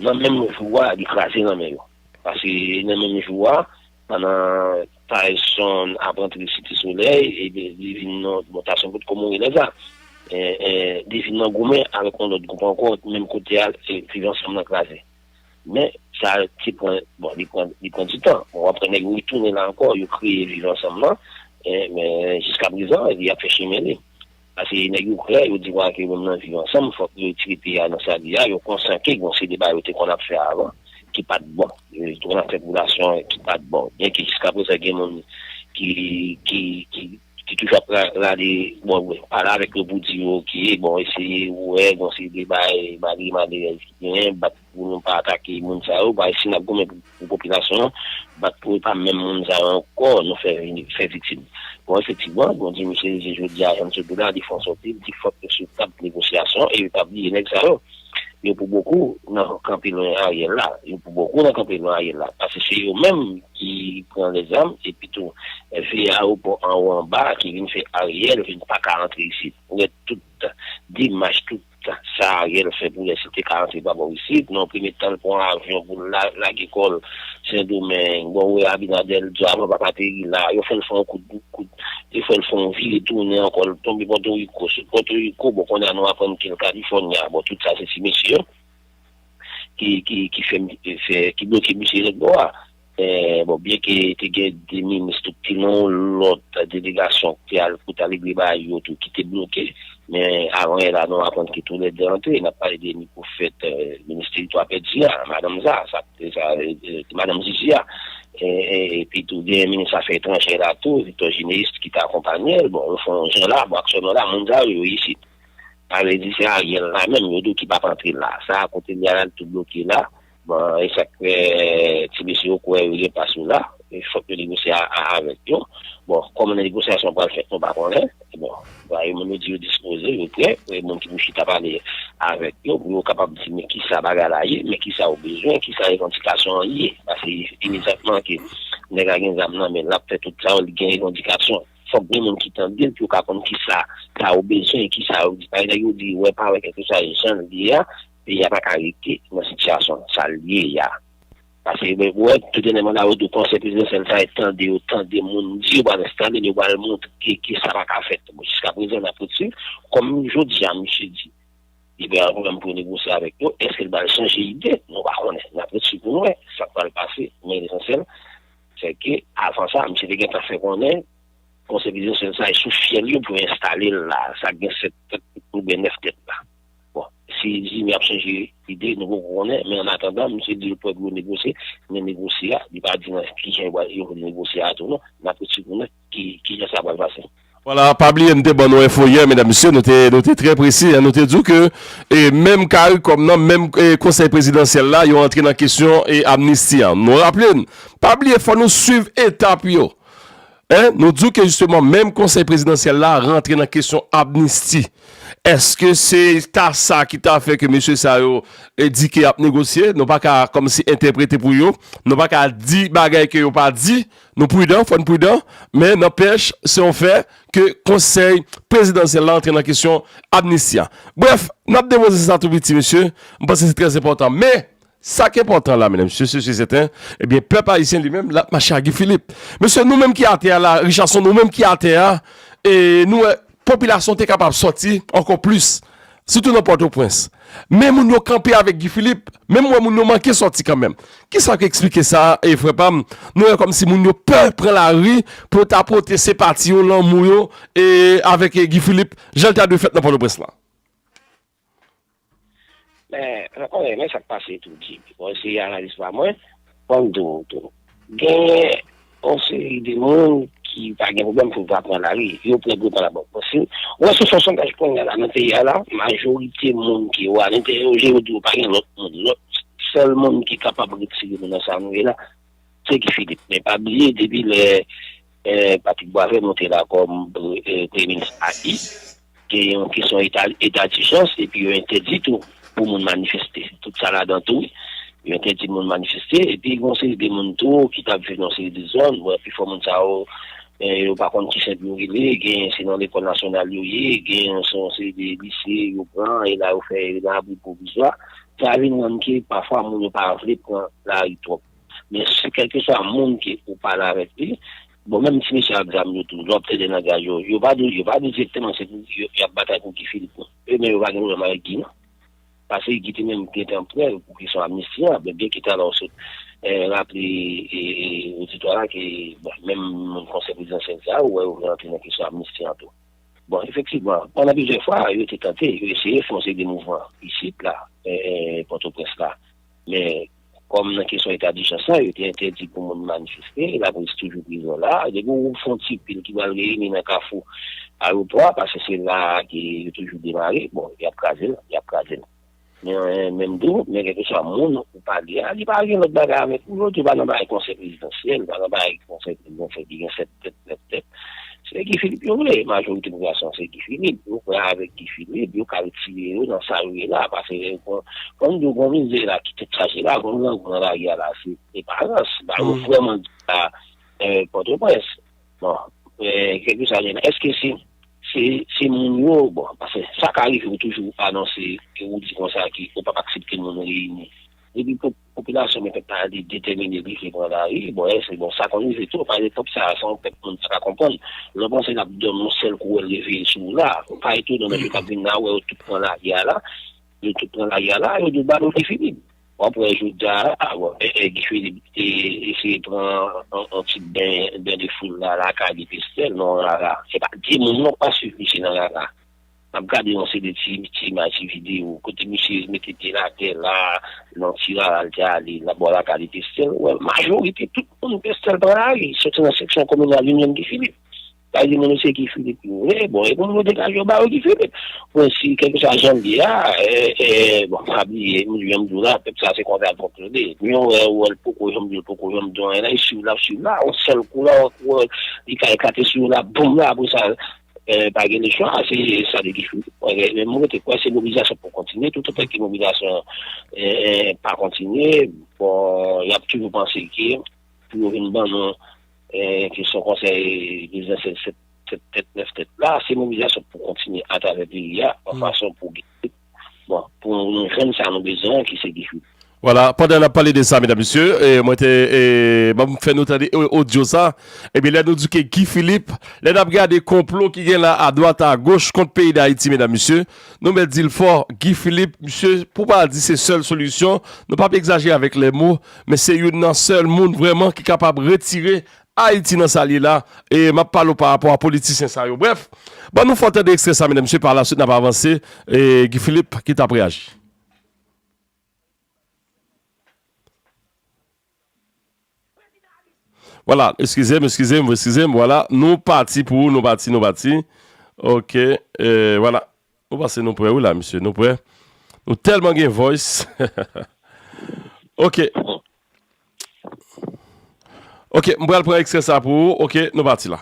Nan menm jou a, li kraze nan men yo. Paske nan menm jou a, pandan Tyson ap rantre Site Solèy, ebyen, li vin nan, bon, Tyson potko mouri lè sa. E, e, li vin nan goumen avèk yon lòt gwoup ankò, menm kote a, e, Viv Ansanm nan kraze. Men, sa te pran, bon, li pran, li pran ditan. Bon, w ap wè nèg yo retounen la ankò, yo kreye Viv Ansanm nan, e, men jiskaprezan, li ap fè chemen li. Paske nèg yo klè, yo di vwala ke yo menm nan Viv Ansanm, fòk yo retire peyi a nan sa li ye a, yo konsyan ke gen yon seri de bagay yo te konn ap fè avan, ki pa t bon. Yo te konn ap fè popilasyon ki pa t bon. Byenke jiskaprezan gen moun ki, ki, ki, ki toujou ap ra- rale, bon, pale avèk yo pou di yo, oke, bon, eseye wè, gen yon seri de bagay, malere, malerèz ki genyen, bat pou nou pa atake moun sa yo, paske si n ap goumen pou, pou popilasyon an, bat pou yo, pa menm moun sa yo ankò nou fè vini, fè viktim. Bon, efektivman, bon, di misye rive jodi a, Jann Sodo la, li fè yon sòti, li di fòk yo sou tab negosyasyon, e yo pa bliye nèg sa yo. Yo pou bokou nan kanpe lwen Ariel la. Yo pou bokou nan kanpe lwen Ariel la. Paske se yo menm ki pran lèzam, epi tou, eh, veye ayewopò anwo anba, ki vin fè Ariel vin pa ka antre isit. Ou wè tout demach, tout sa Ariel fè pou lè si te ka antre pa bò isit. Non, premye tan l pran avyon pou l la, lage kò l Sendomeng. Bon, ou wè Abinader, l di avan papa te ri la. Yo fè l fè yon kout, kout, yo fè l fè yon vire tounen ankò, l tonbe Pòtoriko. Sot Pòtoriko, bon, kounye a nou aprann ke l Kalifòni a. Bon, tout sa se ti mesye yo ki, ki, ki fè, fè, ki bloke misye lòt bò a. Eh, bon, byenke te gen de minis tou ki te nan yon lòt delegasyon ki te al pou t al regle bagay yo tou, ki te bloke, men avan yè la, nou aprann ke toulède antre. N ap pale de Ni Pwofèt, eh, minis teritwa pèdi a, madanm sa, sa, sa, eh, eh, madanm Zizi a, eh, eh, epi tou, gen minis afè etranjè la tou, Victor Gineus, ki te akonpanye l. Bon, yo fè yon jan la, bon, aktyèlman la, moun sa yo, yo isit. Sa vle di se Ariel la menm, yo di w ki p ap antre la. Sa a kote l ye a la, l tou bloke la. Bon, e sa k fè ti mesye yo kwè yo gen pas yo la. E fòk yo negosye a, a, avèk yo. Bon, kòman negosyasyon pral fèt, nou pa konnen. Bon, ba yo menm yo di yo dispoze, yo prè, e moun ki pou chita pale avèk yo, pou yo kapab di men kisa bagay la ye, men kisa yo bezwen, kisa revandikasyon an ye. Paske imedyatman ke nèg la gen zam nan men l, l ap fè tout sa yo, li gen revandikasyon. Fòk gen moun ki tande l pou yo ka konn kisa sa yo bezwen, kisa yo di. Parèt nèg yo di, wè pa wè, kèlkeswa jan l ye a, peyi a pa ka rete nan sitiyasyon sa l ye a. Paske, men, ou wè, tout dènyèman la, yo di konsèy prezidansyèl sa, yo tande, yo tande moun di, yo pral enstale l, yo pral montre ke sa pa ka fèt. Bon, jiskaprezan, n ap ret swiv. Kòm jodi a, misye di, li pa gen pwoblèm pou yo negosye avèk yo. Èske l pral chanje ide? Nou pa konnen. N ap ret swiv pou n wè sa k pral pase. Men lesansyèl, se ke, avan sa, misye te gentan fè konnen, konsèy prezidansyèl sa, e sou fyèl yo pou yo enstale l la. Sa gen sèt tèt oubyen nèf tèt la. Bon, si Jimmy ap chanje ide, nou poko konnen, men annatandan, misye di l prè pou yo negosye, men negosye a, li pa di nan ki jan yo pral, yo vle negosye a tou non. N ap ret swiv pou n wè ki, ki jan sa pral pase. Vwala, pa bliye, m te ban nou enfo yè, medam, mesye, nou te, nou te trè presi, en, nou te di w ke, e, menm CARICOM nan, menm, e, konsèy prezidansyèl la, yo antre nan kesyon, e, amnisti a. Nou raple n, pa bliye, fò nou swiv etap yo. En, nou di w ke jisteman, menm konsèy prezidansyèl la rantre nan kesyon amnisti. Èske se ta sa ki ta fè ke mesye sa yo, e, di ke y ap negosye? Nou pa ka kòmsi entèprete pou yo. Nou pa ka di bagay ke yo pa di. Nou pridan, fò n pridan, men nanpèch, se yon fè ke konsèy prezidansyèl la antre nan kesyon amnisti a. Brèf, n ap depoze sa tou piti, mesye. M panse se trè enpòtan. Men, sa k enpòtan la, medam, mesye, se sèten, ebyen, pèp ayisyen li menm, l ap mache ak Guy Philippe. Mesye, nou menm ki atè a la, Richardson, nou menm ki atè a, e nou wè, popilasyon te kapab sòti ankò plis, sitou nan Pòtoprens. Men moun yo kanpe avèk Guy Philippe, men m wè moun yo manke sòti kanmenm. Kisa k eksplike sa, e frè pa m? Nou wè kòmsi moun yo pè pran lari pou yo ta pote senpati yo, lanmou yo, e avèk, e, Guy Philippe, jan l ta dwe fèt nan Pòtoprens la. Men, men konnen, men sa k pase tou, Jimmy. Bon, se analiz pa mwen. Bon, m di w tou. Genyen yon seri de moun ki pa gen pwoblèm pou yo pa pran lari. Yo prè pou yo pran lari. Bon, si w wè sou se yon sondaj kounye a la, nan peyi a la, majorite moun ki yo al entèwoje, yo di yo pa gen lòt moun. Lòt, sèl moun ki kapab retire nou nan sa nou ye la, se Guy Philippe. Men pa bliye, depi lè, eh, Patrick Boisvert monte la kòm, eh, premye minis A I, gen yon kesyon eta, eta dijans, epi yo entèdi tou pou moun manifeste. Tout sa ladan tou, wi. Yo entèdi moun manifeste, epi gen yon seri de moun tou ki t ap viv nan yon seri de zòn, bon, pifò moun sa yo, eh, yo pa konn ki sen pou yo rele, gen se nan lekòl nasyonal yo ye, gen se yon seri de lise yo pran, e la yo fè nan abri pwovizwa. Sa vin rann ke pafwa moun yo pa vle pran lari twòp. Men si kèlkeswa moun ke ou pale avèk li, bon, menm ti mesye ak zam yo tou, lè w ap tande langaj yo, yo pa di, yo pa di direkteman se pou yo, y ap batay pou Guy Philippe non. E men yo pa gen pwoblèm avèk Guy non. Paske Guy te menm gentan prè pou kesyon amnisti a, men byenke talè w sot, eh, raple, eh, eh, oditwa la ke, bon, menm konsèy prezidansyèl sa, ou wè yo vle antre nan kesyon amnisti a tou. Bon, efektivman, pandan plizyè fwa, yo te tante, yo eseye fè yon seri de mouvman isit la, eh, eh, Pòtoprens la. Men, kòm nan kesyon eta dijans la, yo te entèdi pou moun manifeste, lapolis toujou prezan la. Depi w fè yon ti pil ki pral reyini nan kafou ayewopò a, paske se la a ke yo toujou demare, bon, y ap kraze l, y ap kraze l. men, menm tou, men kèlkeswa moun ou pale a, li pa gen lòt bagay avèk ou. Jodi, pa nan bagay konsèy prezidansyèl, pa nan bagay konsèy prezidansyèl ki gen sèt tèt, nèf tèt. Se Guy Philippe yo vle, majorite popilasyon se Guy Philippe. Yo prè avèk Guy Philippe, yo ka retire yo nan sa yo ye la, paske kon, kon m di w, gon mizè la ki tèt chaje la, gon grangou nan lari a la, se eparans. Ba yo vrèman di la, eh, Pòtoprens. Bon, eh, kèlkeswa jan, èske se, se, se moun yo, bon, paske sa ka rive ou toujou anonse, e ou di konsa ke ou p ap aksepte moun reyini. Depi po-, popilasyon men pèp la li detèmine, li vle pran lari, bon, èske, bon, sa konn rive tou, pa egzanp, sa, se yon pèp moun pa ka konprann. Lè w panse l ap dòmi yon sèl kou, w leve sou ou la, pa etonan, men yo t ap vin la, wè yo tout pran lari a la, yo tout pran lari a la, yo di w ba nou Guy Philippe. W ap wè jodi a, bon, e, e, Guy Philippe te eseye pran yon, yon ti ben, ben de foul la, lakay li, Pestèl, nan Rara. Se pa de moun non k pa swiv misye nan Rara. N ap gade yon seri de ti, ti imaj, ti videyo, kote misye mete pye l atè la, nan ti rara l te ale, nan bò lakay li, Pestèl. Wè, majorite tout moun Pestèl pran lari, soti nan seksyon kominal Union Guy Philippe. Sa vle di moun yo se Guy Philippe yo vle, bon, e pou moun yo degaje yo ba yo Guy Philippe. Bon, si kèlkeswa jan l ye a, e, e, bon, pa bliye, m janm di w la, pèp sa se konsa l fonksyone. Yon wè, wè l poko janm di l poko janm di anyen la, li swiv la, swiv la, yon sèl kou la, yon kou, li ka eklate sou yo la, boum la, apre sa, e, pa gen lechwa, se sa de Guy Philippe. Wè, men mwen rete kwè se mobilizasyon pou kontinye, toutotan ke mobilizasyon, e, e, pa kontinye, bon, y ap toujou panse ke pou yo vin ban nou, eh, kesyon konsèy prezidansyèl sèt, sèt tèt, nèf tèt la, se mobilizasyon pou kontinye atravè peyi a, yon fason pou gen, bon, pou nou jwenn sa nou bezwen an, ki se Guy Philippe. Vwala, pandan n ap pale de sa, medam, mesye, e, mwen te, e, ban m fè nou tande o-, odyo sa, ebyen, lè nou di ke Guy Philippe, lè n ap gade konplo ki gen la adwat, agoch kont peyi Dayiti, medam, mesye, nou mèt di l fò, Guy Philippe, misye, pou pa di se sèl solisyon, nou p ap egzajere avèk lè mo, men se youn nan sèl moun vrèman ki kapab retire Ayiti nan sa l ye la, e m ap pale w pa rapò a politisyen sa yo. Brèf, ban nou fè w tande ekstrè sa, medam, mesye, pa la swit n ap avanse, e Guy Philippe ki t ap reyaji. Vwala, eskize m, eskize m, eskize m, vwala, nou pati pou, nou pati, nou pati. Ok, e, vwala. Nou panse nou prè, wi, la, mesye, nou prè. Nou tèlman gen voice. Ok. Ok, m pral pran ekstrè sa pou ou. Ok, nou pati la.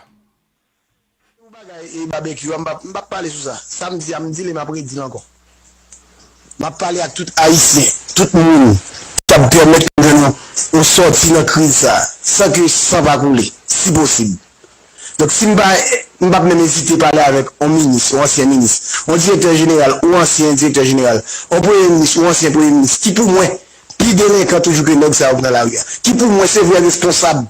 Yon bagay, e, Babekyou, m p ap, m p ap pale sou sa. Sa m di a, m di l e m ap redi l ankò. M ap pale ak tout Ayisyen, tout moun k ap pèmèt nou jwenn yon, yon sòti nan kriz sa a, san ke san pa koule, si posib. Donk, si m pa, m p ap menm ezite pale avèk yon minis, yon ansyen minis, yon direktè jeneral, yon ansyen direktè jeneral, yon premye minis, yon ansyen premye minis, ki pou mwen, pi delenkan toujou ke nèg sa yo k nan lari a. Ki pou mwen, se vrè responsab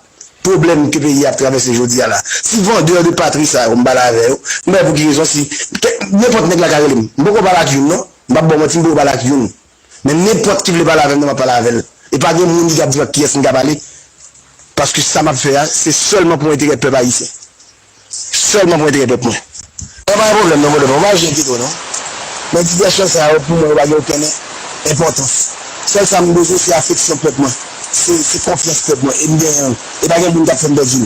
pwoblèm ke peyi a ap travèse jodi a la. Ti vandè de patri sa yo, m pale avè yo, m pa wè pou ki rezon si, kè, nenpòt nèg la ka rele m. M poko pale ak youn, non. M p ap ba w manti, m poko pale ak youn. Men nenpòt ki vle pale avè m nan, m ap pale avè l. E pa gen moun ki ap di m ak kiyès m ka pale. Paske sa m ap fè a, se sèlman pou enterè pèp ayisyen. Sèlman pou enterè pèp mwen. Mwen pa gen pwoblèm non, Vodou, mwen pa janm kite w non. Men divèsyon sa yo, pou mwen, yo pa gen okenn enpòtans. Sèl sa m bezwen, se afeksyon pèp mwen. Se, se konfyans pèp mwen. E m genyen l. E pa gen moun k ap fè m pèdi l.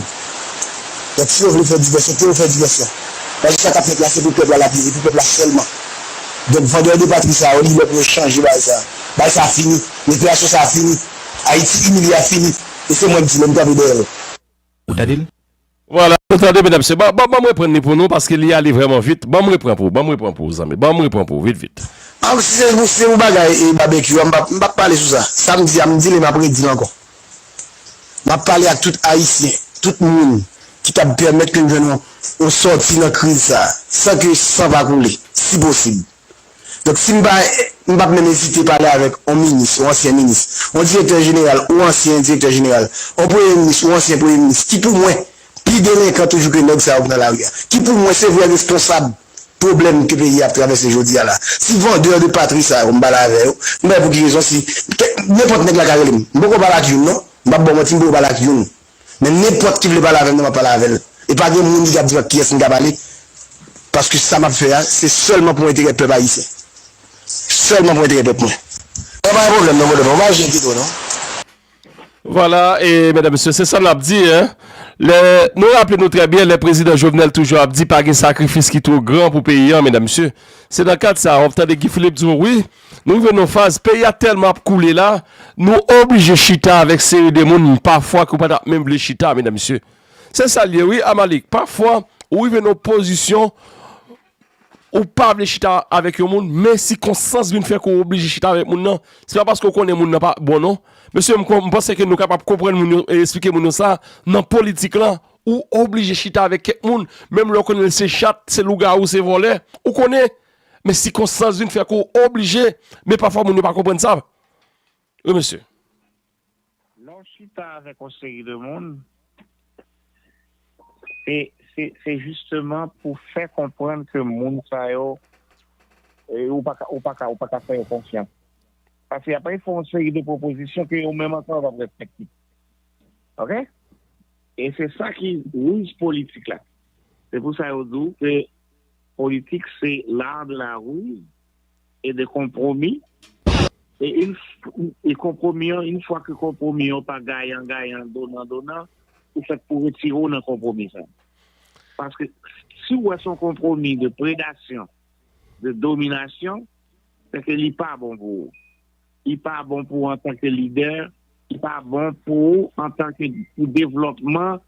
Donk, si yo vle fè divèsyon, ke yo fè divèsyon. Paske sa k ap fèt la, se pou pèp la l ap ye, e pou pèp la sèlman. Donk, vandè de patri sa yo, li lè pou yo chanje bagay sa. Bagay sa fini. Rekreyasyon sa fini. Ayiti imilye a fini. E se mwen k di l, e m kanpe dèyè l. Ou tande l? Vwala, nou tande, medam, mesye. Ban, ban, ban m reprann li pou nou, paske li ale vrèman vit. Ban m reprann pou ou, ban m reprann pou ou, zanmi. Ban m reprann pou ou, vit, vit. Ah, si se pou, si se pou bagay e Babekyou a, m p ap, m p ap pale sou sa. Sa m di a, m di l e m ap redi l ankò. M ap pale ak tout Ayisyen, tout moun ki t ap pèmèt ke n jwenn yon, yon sòti nan kriz sa a, san ke san pa koule, si posib. Donk, si m pa, m p ap menm ezite pale avèk yon minis, yon ansyen minis, yon direktè jeneral, yon ansyen direktè jeneral, yon premye minis, yon ansyen premye minis, ki pou mwen, pi delenkan toujou ke nèg sa yo k nan lari a. Ki pou mwen, se vrè responsab pwoblèm ke peyi a ap travèse jodi a la. Ti vandè de patri sa yo, m pale avè yo, m pa wè pou ki rezon si, kè, nenpòt nèg la ka rele m. M poko pale ak youn, non. M p ap ba w manti, m poko pale ak youn. Men nenpòt ki vle pale avè m nan, m ap pale avè l. E pa gen moun ki ap di m ak kiyès m ka pale. Paske sa m ap fè a, se sèlman pou enterè pèp ayisyen. Sèlman pou enterè pèp mwen. Mwen pa gen pwoblèm non, Vodou, mwen pa janm kite w non. Vwala, e medam, mesye, se sa n ap di, en. Lè, nou raple nou trè byen, lè prezidan Jovenel toujou ap di pa gen sakrifis ki twò gran pou peyi a, medam, mesye. Se nan kad sa, w ap tande Guy Philippe di w, wi, Nou rive nan faz, peyi a tèlman ap koule la, nou oblije chita avèk seri de moun, pafwa ke w pa t ap menm vle chita, medam, mesye. Se sa l ye, wi, Amalik. Pafwa, ou rive nan pozisyon, ou pa vle chita avèk yon moun, men sikonstans vin fè ke w oblije chita avèk moun nan. Se pa paske w konnen moun nan pa bon, non. Mesye, m, m panse ke nou kapab konprann moun yo, e eksplike moun yo sa, nan politik lan, ou oblije chita avèk kèk moun, menm lè w konnen se chat, se lougawou, se vòlè. Ou konnen, men sikonstans vin fè ke w oblije, men pafwa moun yo pa konprann sa. Wi, mesye. Lè w chita avèk yon seri de moun, se se se jisteman pou fè konprann ke moun sa yo, e, ou pa ka, ou pa ka, ou pa ka fè yo konfyans. Paske y ap fè yon seri de pwopozisyon ke yo menm ankò yo p ap respekte. Oke? E se sa ki riz politik la. Se pou sa yo di w ke politik se l'art de la ruse et de compromis. E, une, e konpwomi an, yon fwa ke konpwomi an pa gayan gayan, donan donan, ou fèt pou retire w nan konpwomi sa. Paske si w wè se yon konpwomi de predasyon, de dominasyon, se ke li pa bon pou ou. Li pa bon pou ou antanke lidè, li pa bon pou ou antanke pou devlòpman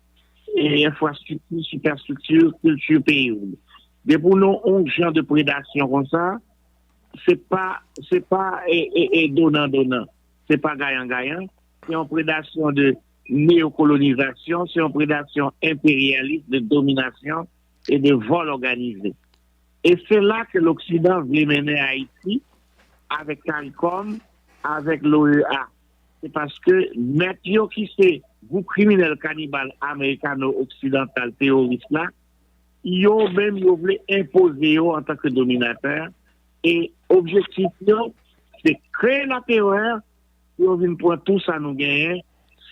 e enfrastrikti, sipèstrikti, kilti peyi w. Depi w nan yon jan de predasyon konsa, se pa se pa e, e, e donan donan, se pa gayan gayan, se yon predasyon de neyokolonizasyon, se yon predasyon enperyalis de dominasyon e de vòl òganize. E se la ke loksidan vle mennen Ayiti avèk CARICOM, avèk l'OEA. Se paske mèt yo ki se gwoup kriminèl kanibal amerikano oksidantal teworis la, yo menm yo vle enpoze yo antanke dominatè e objektif yo se kreye laterè pou yo vin pran tou sa nou genyen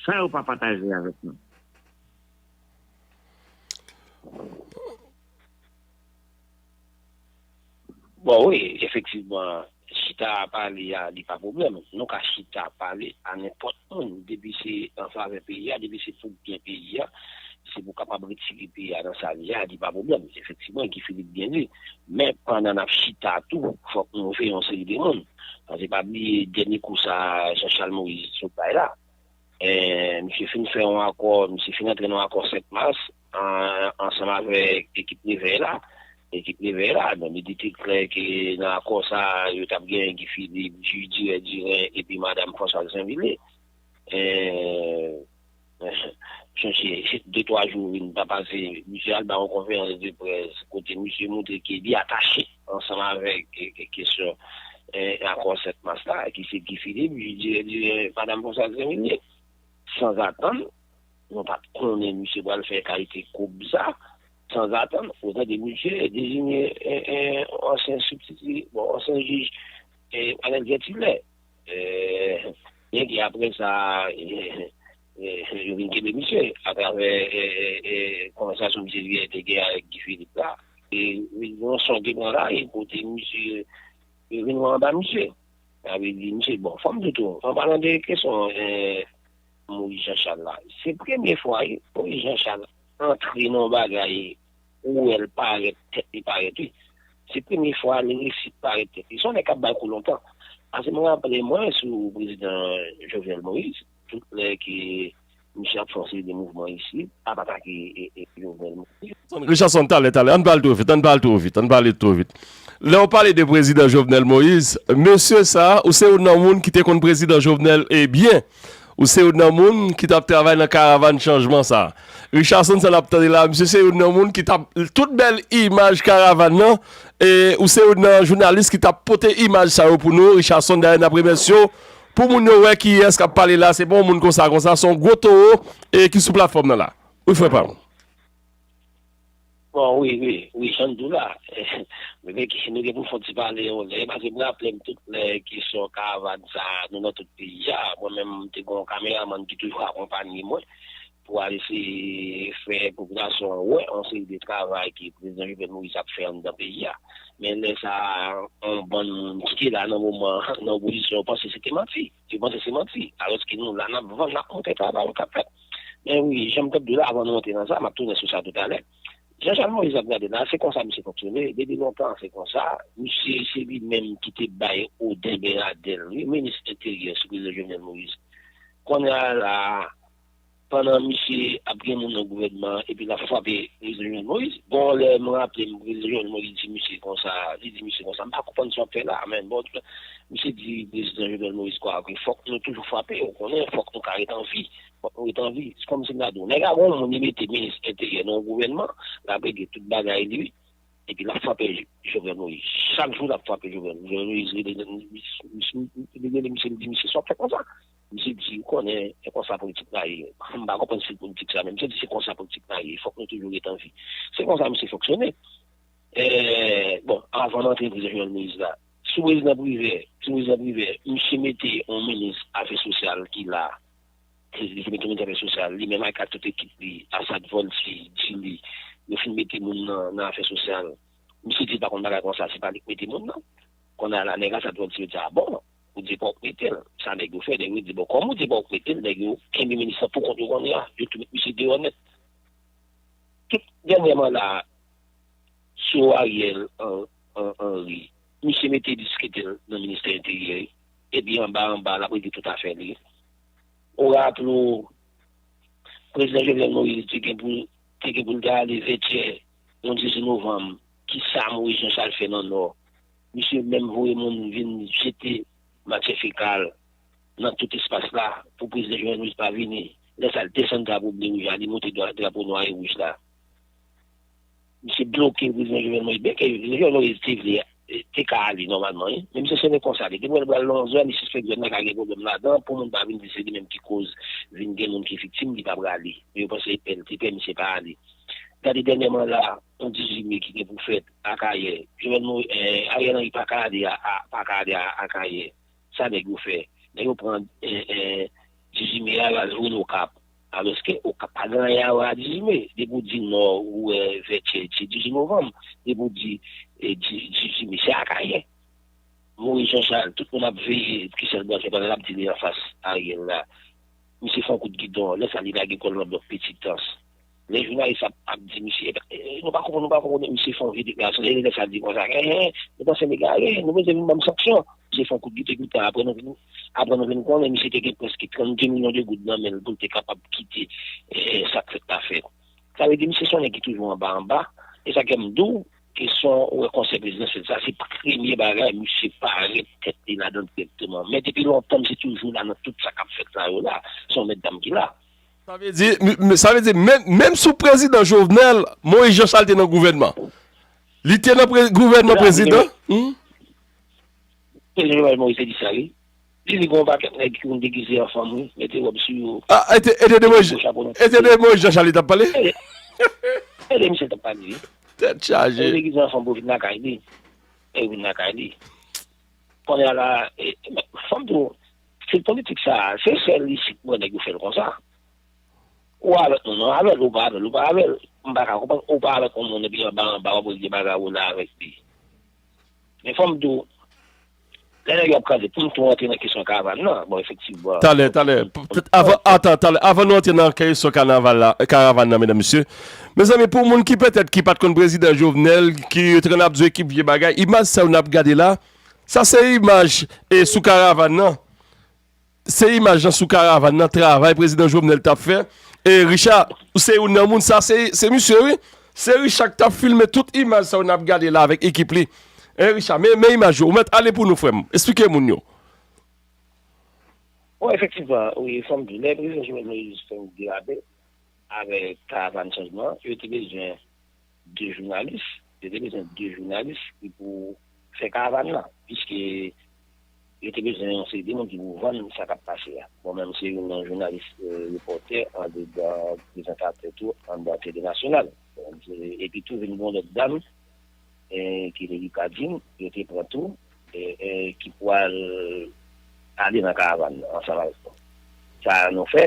san yo pa pataje avèk nou. Bon, wi, efektivman, chita pale a, li pa pwoblèm. Nou ka chita pale a nenpòt moun, depi se an favè peyi a, depi se pou byen peyi a, se pou kapab retire peyi a nan sa l ye a, li pa pwoblèm. Efektivman, Guy Philippe byen di. Men, pandan n ap chita tou, fòk nou veye yon seri de moun. Paske pa bliye dènye kou sa Jean Charles Moïse sot bay la. Misye fin fè yon akò, misye fin antre nan yon akò sèt mas ansanm avèk ekip Nevèy la. Ekip Nevèy la, donk li te klè ke nan akò sa a, yo t ap gen Guy Philippe, Jules Duré Durin epi madanm Françoise Jeanvilliers. Chonje de twa jou vin pa pase, misye al bay yon konferans de près kote misye montre ke li atache ansanm avèk kesyon akò sèt mas la, ki se Guy Philippe, Jules Duré Durin, madanm Françoise Jeanvilliers. Sanzatann, nou pa t konnen misye pral fè kalite koub sa. Sanzatann, ou tande misye deziye ansyen sibstiti, bon, ansyen jij Anèl Gètilè. Byen ke apre sa, yo vin kenbe misye atravè konvèsasyon misye te gen avèk Guy Philippe la. E yon son te pran la, e kote misye, yo vin wè anba misye. Sa vle di, misye, bon, fò m di tou, an palan de kesyon Moïse Jean Charles la, se premye fwa wi Moïse Jean Charles antre nan yon bagay ou wè l parèt, tèt li parèt wi. Se premye fwa li resi parèt tèt li. Se yon nèg k ap bay kou lontan. Paske mwen raple mwen sou prezidan Jovenel Moïse, tout lè ke misye ap fè yon seri de mouvman isit, ap atake Jovenel Moïse. Richardson, talè, talè, ann pa al two vit, ann pa al two vit, ann pa ale two vit. Lè w pale de prezidan Jovenel Moïse, mesye sa, ou se youn nan moun ki te konn prezidan Jovenel e byen. Ou se youn nan moun ki t ap travay nan karavàn chanjman sa. Richardson sa n ap tande la, misye se youn nan moun ki t ap, tout bèl imaj karavàn nan, e ou se youn nan jounalis ki t ap pote imaj sa yo pou nou, Richardson, dayè n ap remèsye w. Pou moun yo wè kiyès k ap pale la, se pa yon moun konsa konsa, se yon gwo towo e ki sou platfòm nan la. Wi, frè pa m. Bon, wi, wi, wi, jan n di w la, nou gen, nou gen pou fè yon ti pale yon lè, paske m raple m tout lè kesyon karavàn sa, nou nan tout peyi a, mwen menm, m te gen yon kameramann ki toujou akonpanye mwen pou al eseye fè popilasyon an wè yon seri de travay ke prezidan Jovenel Moïse ap fè anndan peyi a. Men lè sa a, yon bann moun ki te la nan moman an, nan opozisyon, yo panse se te manti. Yo panse se manti. Alòske nou la, n ap vann, n ap montre travay yo k ap fèt. Men wi, jan m t ap di w la, avan nou antre nan sa, m ap tounen sou sa toutalè. Jean Charles Moïse ap gade la, se konsa misye fonksyone, depi lontan se konsa. Misye se li menm ki te bay Odin Benadel, wi, minis enteryè sou prezidan Jovenel Moïse. Kounye a la, pandan misye ap gen moun nan gouvènman an, epi l ap frape prezidan Jovenel Moïse, bon, lè m raple m, prezidan Jovenel Moïse di misye konsa, li di misye konsa, m pa konprann sa w ap fè la, men bon, misye di prezidan Jovenel Moïse kwa ke fòk nou toujou frape, ou konnen, fòk nou ka ret an vi. Fòk nou ret an vi. Se kòmsi m ta di w, nèg la gen yon moun li mete minis enteryè nan yon gouvènman, l ap regle tout bagay li, epi l ap frape Jovenel Moïse. Chak jou l ap frape Jovenel. Jovenel Moïse rele, li rele misye, li di misye sa w ap fè konsa. Misye di, ou konnen, e konsa politik la ye. M pa konprann stil politik sa, men misye di se konsa politik la ye. Fòk nou toujou ret an vi. Se konsa misye fonksyone. E, bon, avan m antre nan prezidan Jovenel Moïse la, sou prezidan Privè, sou prezidan Privè, misye mete yon minis afè sosyal ki la, se li ki mete minis afè sosyal, li menm ak tout ekip li, Assad Volcy, Djili, yo fin mete moun nan, nan afè sosyal. Misye di l pa konn bagay konsa, se pa li ki mete moun nan. Kounye a la, nèg Assad Volcy yo di, a bon, ou di pa w k mete l. Sa nèg yo fè, nèg yo di, bon, kòm ou di pa w k mete l, nèg yo kenbe minis lan pou kont yo kounye a, yo tou met misye deyò nèt. Tout dènyèman la, sou Ariel Hen- Hen- Henry, misye mete diskite l nan ministè enteryè, epi anba anba, l ap regle tout afè li. Ou raple w, prezidan Jovenel Moïse te gen pou, te gen pou l ta ale Vètyè, yon dizuit novanm, kisa Moïse Jean Charles fè nan Nò? Misye menm voye moun vin jete matyè fekal nan tout espas la pou prezidan Jovenel Moïse pa vini. Lè sa a, l desann drapo ble wouj la, li monte dra- drapo nwa e wouj la. Misye bloke prezidan Jovenel Moïse. Byenke prezidan Jovenel Moïse te vle, te ka ale nòmalman, wi. Men misye se konsa li. Depi w wè l pral nan yon zòn, li sispèk zòn nan ka gen pwoblèm ladan. Pou moun pa vin di se li menm ki koz vin gen moun ki viktim, li pa prale. Men yo panse e pè l te pè misye pa ale. Gade dènyèman la, yon dizuit me ki gen pou fèt Akayè. Jovenel Mo- eh, Ariel Henry pa ka ale a, a- pa ka ale a- Akayè. Sa nèg yo fè? Nèg yo pran eh, eh, dizuit me a, yo al jwenn Okap. Alòske Okap pa gen anyen a wè a dizuit me. Depi w di Nò, ou wè Vètyè, se dizuit novanm. Depi w di eh, di- dizuit me, se Akayè. Moïse Jean Charles, tout moun ap veye Christelle Blanchet pandan l ap di li anfas Ariel la. Misye fè yon kout gidon, lè sa li lage kò l nan blòk Petitans. Lè jounalis ap, ap di misye, e, e, nou pa konprann, nou pa konprann, misye fè yon vye deklarasyon, lè, lè sa di konsa, en, en, nou panse m egare, nou bezwen vin ban m sanksyon. Misye fè yon kout gidon, epi apre nou vin, apre nou vin konnen misye te gen prèske trannde milyon de goud nan men l pou l te kapab kite, e, sa k fèt la fèt. Sa vle di misye se yon nèg ki toujou anba anba. E sa k fè m di w, kesyon ou wè konsèy prezidansyèl sa, se premye bagay misye parèt tèt li ladan l dirèkteman. Men depi lontan, misye toujou la nan tout sa k ap fèt la yo la. Se yon mèt dam ki la. Sa vle di, m- m- sa vle di, menm, menm sou prezidan Jovenel, Moïse Jean Charles te nan gouvènman. Li te nan pre- gouvènman prezidan. Hmm? Prezidan Jovenel Moïse te di sa, wi. Li di gen yon pakèt nèg ki konn degize an fanm, wi, mete wòb sou yo. Ah, e te, e te de Moïse, e te de Moïse Jean Charles li t ap pale? E de, e de misye t ap pale, wi. Tèt chaje. Yo degize an fanm pou vin lakay li. E vin lakay li. Kounye a la, e, men, fò m di w, stil politik sa, se sèl isit mwen nèg yo fè l konsa. Ou avèk nou, non, avè l, ou pa avè l, ou pa avè l. M pa ka konprann, ou pa avèk yon moun, epi anba, anba, w ap regle bagay ou la avèk li. Men fò m di w, lè nèg yo ap kraze, pou m tou antre nan kesyon karavàn nan, bon, efektivman. Talè, talè. Poutèt avan, atan, talè. Avan nou antre nan kesyon kanaval la, karavàn nan, medam, mesye. Mezanmi, pou moun ki petèt ki pa t konn prezidan Jovenel, ki yo te konn ap di w ekip vye bagay, imaj sa yo n ap gade la, sa se imaj, e, sou karavàn nan. Se imaj lan sou karavàn nan, travay prezidan Jovenel t ap fè. E Richard, ou se youn nan moun sa, se, se misye, wi. Se Richard k t ap filme tout imaj sa yo n ap gade la avèk ekip li. E Richard, men, men imaj yo, ou mèt ale pou nou, frè m. Esplike moun yo. Bon, efektivman, wi, fò m di, lè prezidan Jovenel Moïse fè yon derape avèk karavàn chanjman, yo te bezwen de jounalis, yo te bezwen de jounalis ki pou fè karavàn nan, piske yo te bezwen yon seri de moun ki pou vann sa k ap pase a. Mwen menm, se youn nan jounalis, e, repòtè, andedan prezantatè tou, anndan Tele Nasyonal. Bon, se- epi tou, vin gen yon lòt dam, e, ki Lili Cadine, yo te pran tou, e, e, ki pral ale nan karavàn nan ansanm avèk nou. Sa a nou fè,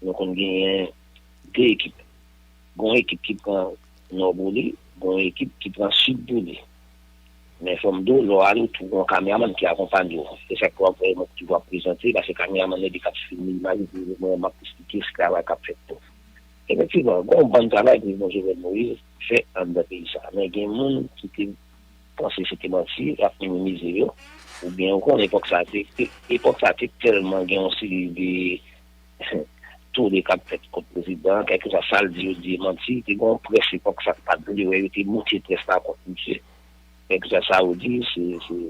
nou konn genyen de ekip. Gon ekip ki pran Nò pou li, gon ekip ki pran Sid pou li. Men fò m di w, lè w ale, w tou gon kameramann ki akonpanye w. Se sa k fè w ap wè mwen toujou ap prezante, paske kameramann nan li k ap filme imaj, epi mwen m ap esplike travay k ap fèt tou. Efektivman, gon bann travay prezidan Jovenel Moïse fè anndan peyi sa. Men gen moun ki te panse se te manti, y ap minimize yo. Oubyen, ou konnen epòk sa, te, te, epòk sa te tèlman gen yon seri de tole k ap fèt kont prezidan, kèlkeswa sa l di, yo di e manti. Te gen yon près epòk sa k pa t vle wè, yo te moute près la kont misye. Kèlkeswa sa yo di, se, se,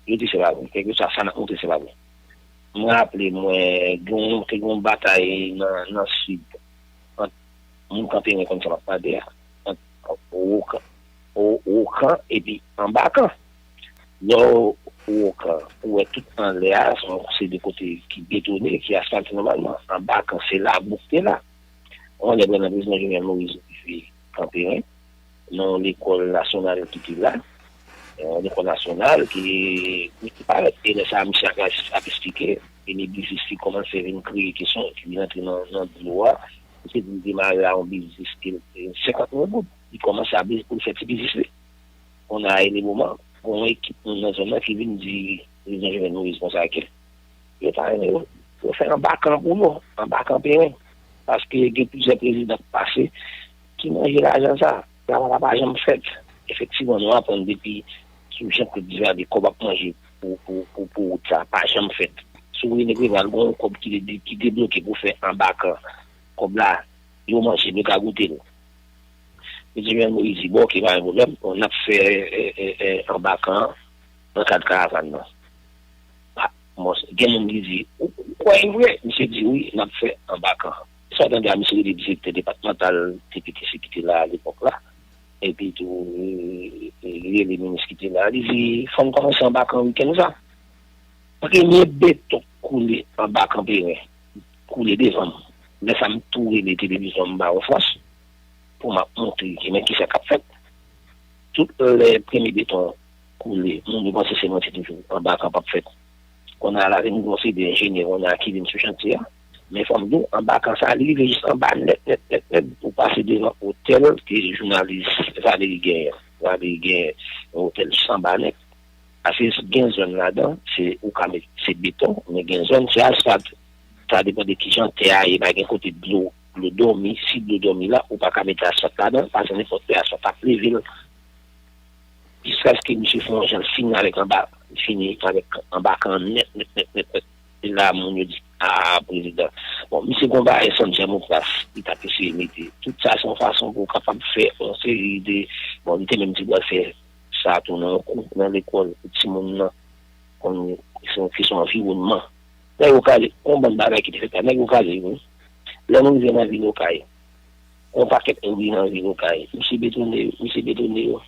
yo di se pa vre. Kèlkeswa sa n ap montre, se pa vre. Mwen raple mwen, gen yon, te gen yon batay nan, nan Sid, ant moun Kanperen, konn sa m ap pale a, ant Wokan, Wo-, Wokan epi Anbakan. Lè w Wokan, ou wè tout anlè a, se yon, se de kote ki betone, ki asfalte nòmalman. Anbakan, se la bouk te la. Yon lè, pandan prezidan Jovenel Moïse rive Kanperen, nan yon lekòl nasyonal ki te la, yon lekòl nasyonal ki, ki parèt, e lè sa a, misye ap, ap esplike, e li biznis li kòmanse vin kreye kesyon, epi li rantre nan, nan dlo a. Misye di l demare a yon biznis ki, e, senkant mil goud. Li kòmanse ap biznis pou l fè ti biznis li. Kounye a, e le moman, gen yon ekip moun nan zòn nan ki vin di prezidan Jovenel Moïse konsa ke yo ta renmen yo, yo fè Anbakan pou yo, Anbakan Kanperen. Paske gen plizyè prezidan k pase ki manje lajan sa. Travay la pa janm fèt. Efektivman, nou aprann depi sou Jean Claude Duvalier, kòb ap manje pou, pou, pou, pou wout sa, pa janm fèt. Sou René Préval, gen yon kòb ki, de, ki debloke pou fè Anbakan. Kòb la, yo manje, nou ka goute l. Prezidan Jovenel Moïse di, bon, oke, pa gen pwoblèm, bon, n ap fè, e, e, e, Anbakan an nan kad karavàn nan. Ah, bon, gen moun ki di, ou, ou kwè e vre? Misye di, wi, n ap fè Anbakan. Sa w tande a, misye rele direktè depatmantal T P T C ki te la alepòk la, epi tou, e, e, li rele minis ki te la, li di, fò n kòmanse Anbakan wikenn sa. Premye beton k koule Anbakan Kanperen, koule devan m. Lè sa a, m tou rele televizyon, m ba yo fòs pou m ap montre ke men kisa k ap fèt. Tout lè premye beton koule, moun yo panse se manti toujou, Anbakan p ap fèt. Kounye a la, vin gen yon seri de enjenyè kounye a ki vin sou chantye a. Men fò m di w, Anbakan sa, li rive jis anba nèt, nèt, nèt, nèt. Ou pase devan otèl ke jounalis Valery genyen. Valery genyen yon otèl jis anba nèt. Paske gen zòn ladan, se, ou ka met, se beton, men gen zòn, se asfalt. Sa depann de kijan tè a ye, pa gen kote dlo, dlo dòmi. Si dlo dòmi la, ou pa ka mete asfalt ladan, paske nenpòt lè asfalt ap leve l. Jiskaske misye fè yon jan l fini avèk Anba, fini avèk Anbakan nèt, nèt, nèt, nèt, nèt. E la, moun yo di, a, prezidan. Bon, misye gen yon bagay Sandja Mokras, li t ap eseye mete. Tout sa, se yon fason pou w kapab fè yon seri de, bon, li te menm di l pral fè sa tou nan yon kou, nan lekòl, pou timoun nan, konn, se yon kesyon anviwònman. Nèg yo kale, yon bann bagay ki te fèt la, nèg yo kale, wi. Lè nou rive nan vil Okay, yon pakèt moun vin nan vil Okay, misye betone yo, misye betone yo.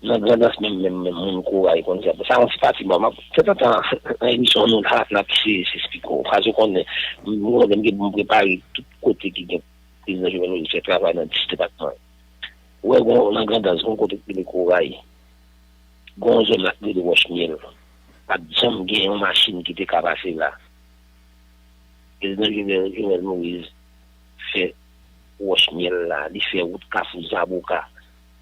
Nan Grandans menm, menm, menm, moun Koray konn sa. Sa yon ti pati, bon, m ap, tanzantan, nan emisyon nou, la, n ap se, se esplike w. Paske w konnen, m, m gen pou m prepare tout kote ki gen prezidan Jovenel Moïse fè travay nan dis depatman. Ou wè, gon, nan Grandans, gon kote ki rele Koray. Gon zòn la ki rele Wòch Myèl. Pa t janm gen yon machin ki te ka pase la. Prezidan Jovenel, Jovenel Moïse fè Wòch Myèl la, li fè wout Kafou Zaboka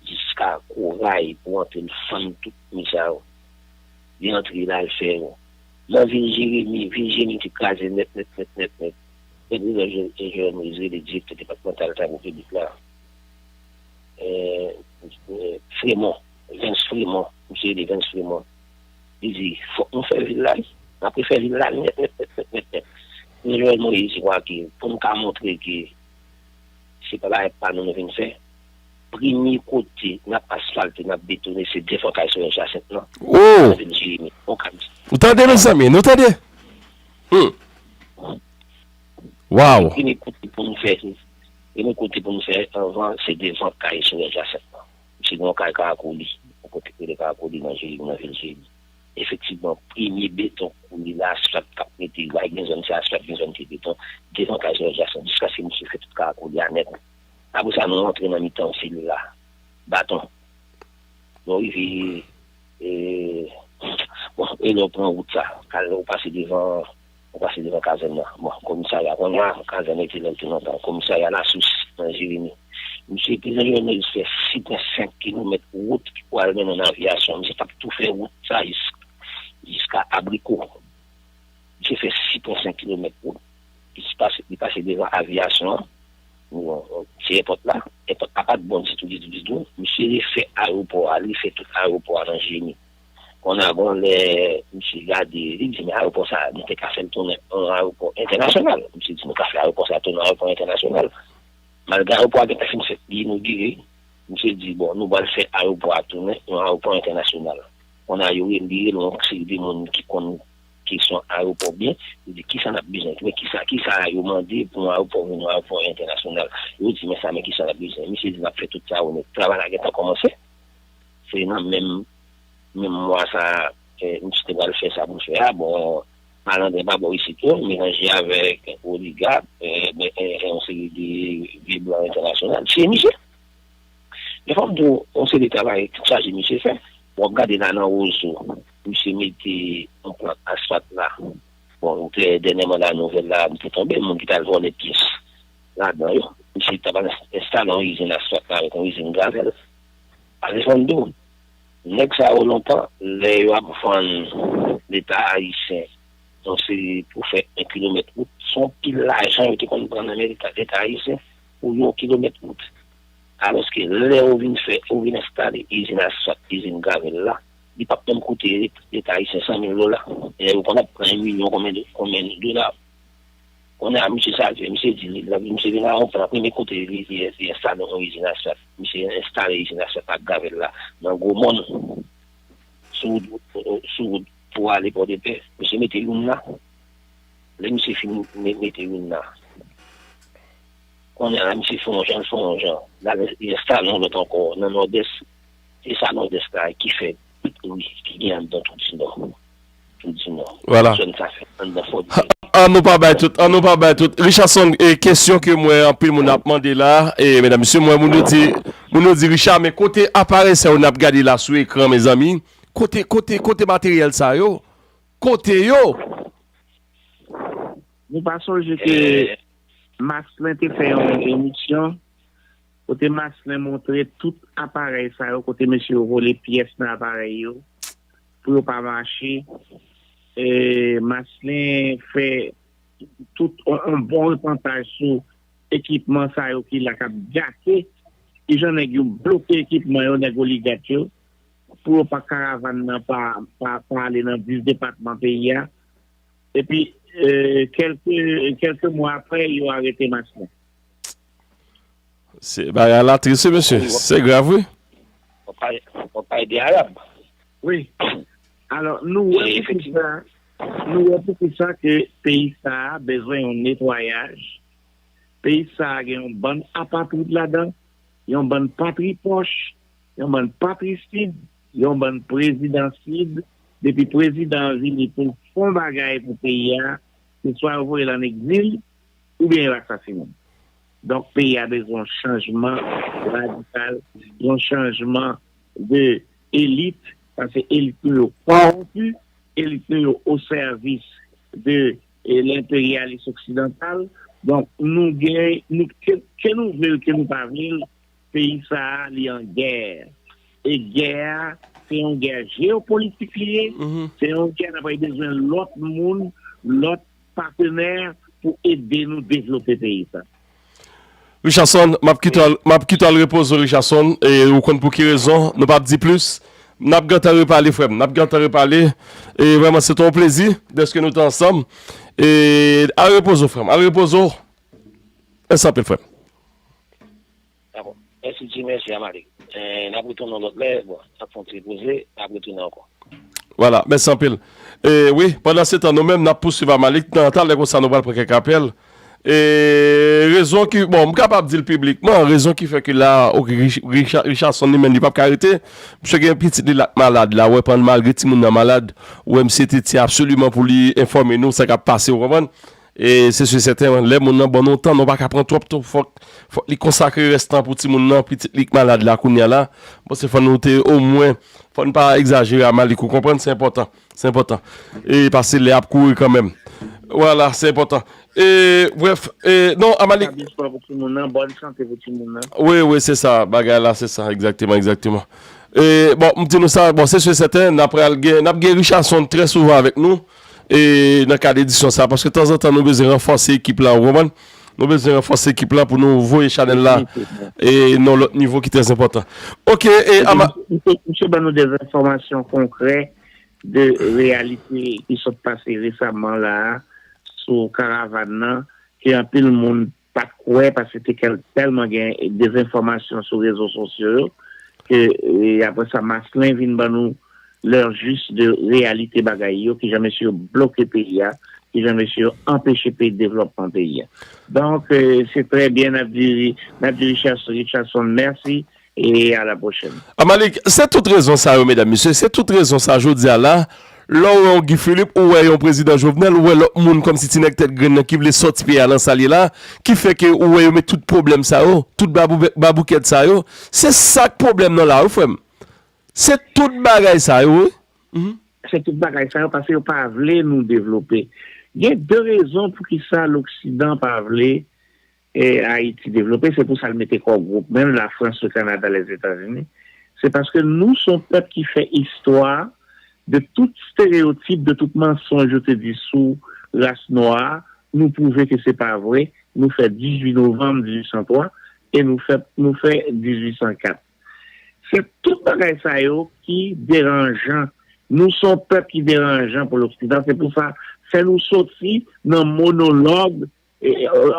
jiska Koray pou antre l fann tout mi sa yo. Li antre la, l fè yo. Nan vil Jeremi, vil Jeremi te kraze nèt, nèt, nèt, nèt, nèt. Prezidan Jovenel Moïse rele direktè depatmantal travo piblik la, eh, eh, Fremont, Vens Fremont, misye rele Vens Fremont. Li di, fòk nou fè vil la, wi. N ap refè vil la nèt, nèt, nèt, nèt, nèt, nèt. Prezidan Jovenel Moïse, se kwa ke, pou nou ka montre ke se pa bagay pa nou nou vin fè, premye kote n ap asfalte, n ap betone, se devan kay Sorèl Jacinthe nan. Oh! Nan vil Jeremi. Ou ka di. Ou tande, mezanmi, nou tande? Hmm. Wow! Premye kote pou nou fè, premye kote pou nou fè anvan, se devan kay Sorèl Jacinthe nan. Se gen yon kay Karakoli, yon kote ki rele Karakoli nan Jeremi, nan vil Jeremi. Efektivman, premye beton koule la, asfalt k ap mete, w gen zòn se asfalt, gen zòn se beton, devan kay Sorèl Jacinthe, jiskaske misye fè tout Karakoli a nèt. Apre sa, nou rantre nan mitan vil la. Baton. Lè w rive, e, bon, e lè w pran wout sa, ka lè w pase devan, w pase devan kazèn nan. Bon, komisarya, kounye a, kazèn rete lè l te lontan. Komisarya Lasous, nan Jeremi. Misye, prezidan Jovenel Moïse fè sis pwen senk kilomèt wout ki pral mennen nan aviyasyon. Misye t ap tou fè wout sa jis, jiska Abriko. Misye fè sis pwen senk kilomèt wout. Li pase, li pase devan aviyasyon an. Bon, se èpòt la. Èpòt la pa t bon ditou, ditou, ditou. Misye refè ayewopò a, li fè tout ayewopò a nan jeni. Kounye a, gon lè, misye gade, li di, men ayewopò sa a, nou te ka fè l tounen yon ayewopò entènasyonal. Misye di, nou ka fè ayewopò sa a tounen yon ayewopò entènasyonal. Malgre ayewopò a gentan fin fèt, li inogire, misye di, bon, nou pral fè ayewopò a tounen yon ayewopò entènasyonal. Kounye a, yo rele, li rele yon seri de moun ki konn kesyon ayewopò byen, li di, kisa n ap bezwen, men kisa, kisa yo mande pou yon ayewopò vin yon ayewopò entènasyonal. Yo di, men sa, men kisa n ap bezwen. Misye di, n ap fè tout sa yo nèt. Travay la gentan kòmanse. Se nan menm, menm mwa sa a, eh, misye te pral fè sa pou l fè a. Bon, malandren pa bò isit yo, melanje avèk oligak, eh, ben, eh, yon seri de vye blan entènasyonal. Se misye. Men fò m di w, yon seri de travay chaje misye fè. W ap gade la nan Wozo, misye mete yon plant asfalt la. Bon, trè dènyèman la, nouvèl la te tonbe, moun ki t al vòlè pyès ladan yo. Misye t ap al enstale yon izin asfalt la avèk yon izin gravèl. Pase fò m di w, nèg sa yo lontan, lè yo ap vann Leta ayisyen yon seri pou fè yon kilomèt wout, se yon pil lajan yo te konn pran nan men Leta, Leta ayisyen pou yon kilomèt wout. Alòske lè yo vin fè, yo vin enstale izin asfalt, izin gravèl la, li p ap menm koute Leta ayisyen san mil dola. E yo konn ap pran yon milyon konbyen de, konbyen de dola. Kounye a, misye sa l fè, misye di li, misye vin a yon plan, premye kote li, li, li enstale yon izin asfalt. Misye enstale izin asfalt ak gravèl la nan Gwo Mòn, sou wout, sou wout pou ale Pòdepè. Misye mete youn la. Lè misye fin me-, mete youn la, kounye a, misye fè yon jan, l fè yon jan. La, li enstale yon lòt ankò nan Nòdès. Se sa Nòdès la ki fè tout ri ki gen anndan Tou di Nò. Tou di Nò. Vwala. Zòn sa fè anndan Fò di Nò. An nou pa bay tout, an nou pa bay tout. Richardson, e, kesyon ke m wè anpil moun ap mande la, e, medam, mesye, m wè moun yo di, moun yo di, Richard, men kote aparèy sa yo n ap gade la sou ekran, mezanmi? Kote, kote, kote materyèl sa yo? Kote yo? Nou pa sonje ke Maslin te fè yon emisyon kote Maslin montre tout aparèy sa yo, kote mesye yo vole pyès nan aparèy yo pou yo pa mache. E, Maslin fè tout on, on bon repòtaj sou ekipman sa yo ki la k ap gate. Kijan nèg yo bloke ekipman yo, nèg oligak yo, pou yo pa karavàn nan pa, pa, pa ale nan dis depatman peyi a. Epi, e, kèlke, kèlke mwa apre, yo arete Maslin. Se bagay la tris, wi, mesye. Wi, w ap, se grav, wi. W ap pale, w ap pale de Arab. Wi. Alò, nou wè e, poukisa, nou wè poukisa ke peyi sa a bezwen yon netwayaj. Peyi sa a gen yon bann apatrid ladan, yon bann patripòch, yon bann patrisid, yon bann prezidansid. Depi prezidan an vini pou l fè yon bagay pou peyi a, se swa yo voye l ann egzil, oubyen yo asasinen l. Donk, peyi a bezwen yon chanjman radikal, yon chanjman de elit, paske elit nou yo kòwonpi, elit nou yo o sèvis de, e, lenperyalis oksidantal. Donk, nou gen, nou, ke, ke nou vle l, ke nou pa vle l, peyi sa a, li an gè. E gè a, se yon gè jeyopolitik li ye, se yon gè n ap bezwen lòt moun, lòt patenè pou ede nou devlope peyi sa. Richardson, m ap kite w al, m ap kite w al repoze w, Richardson, e ou konn pou ki rezon, nou p ap di plis. N ap gentan repale, frè m, n ap gentan repale. E vrèman, se te yon plezi dèske nou te ansanm. E al repoze w, frè m, al repoze w. Mèsi anpil, frè m. Dakò. Mèsi, Jimmy, mèsi, Amalik. E, n ap retounen yon lòt lè. Bon, n ap fè yon ti poze, n ap retounen ankò. Vwala, mèsi anpil. E, wi, pandansetan, nou menm, n ap pouswiv Amalik. Nan talè konsa, nou pral pran kèk apèl. E, rezon ki, bon, m kapab di l piblikman, rezon ki fè ke la, oke, Rich-, Richa-, Richardson li menm, li p ap ka rete. Misye gen pitit li la k malad la, w wè, pandan malgre timoun nan malad, w wè, misye te tye absoliman pou li enfòme nou sa k ap pase, w konprann? E se si sèten, lè moun nan ban nou tan, nou pa ka pran twòp tan, fòk, fòk li konsakre rès tan pou timoun nan, pitit li k malad la kounye a la. Bon, se fò nou te omwen, fò n pa egzajere a Malik, ou konprann, se enpòtan, se enpòtan. E paske lè ap kouri kanmenm. Vwala, se enpòtan. E, brèf, e, non, a Malik. Bonswa pou timoun nan, bòn sante pou timoun nan. Wi, wi, se sa, bagay la, se sa, egzakteman, egzakteman. E, bon, m di nou sa, bon, se si sèten, n ap pral gen, n ap gen Richardson trè souvan avèk nou. E nan kad edisyon sa, paske tanzantan nou bezwen ranfòse ekip la, ou konprann? Nou bezwen ranfòse ekip la pou nou voye chanèl la e nan lòt nivo ki trè enpòtan. Ok, e Ama. Misye ban nou de enfòmasyon konkrè de reyalite ki sot pase resaman la a sou karavàn nan, ke anpil moun pa t kwè paske te tèlman gen dezenfòmasyon sou rezo sosyo yo, ke apre sa Maslin vin ban nou lè jis de reyalite bagay yo, kijan mesye yo bloke peyi a, kijan mesye yo anpeche peyi devlòpman peyi a. Donk, se trè byen n ap di Richardson, mèsi e a la pwochèn. Amalik, se tout rezon sa yo, medam, mesye, se tout rezon sa jodi a la, lè w wè yon Guy Philippe, ou wè yon prezidan Jovenel, ou wè lòt moun kòmsi ti nèg tèt grenn nan ki vle sòti peyi a nan sa l ye la, ki fè ke ou wè yo met tout pwoblèm sa yo, tout baboukèt sa yo, se sa k pwoblèm nan la wi frè m. Se tout bagay sa yo wi. Se tout bagay sa yo paske yo pa vle nou devlope. Gen de rezon poukisa loksidan pa vle Ayiti devlope, se pou sa l mete kò gwoup menm, Lafrans, Lekanada, Lèzetazini. Se paske nou se yon pèp ki fè istwa de tout estereyotip, de tout mansonj yo te di sou ras nwa a, nou pwouve ke se pa vre, nou fè dizuit novanm dizuit san twa e nou fè nou fè dizuit san kat. Se tout bagay sa yo ki deranjan. Nou se yon pèp ki deranjan pou loksidan, se pou sa fè nou soti nan monolog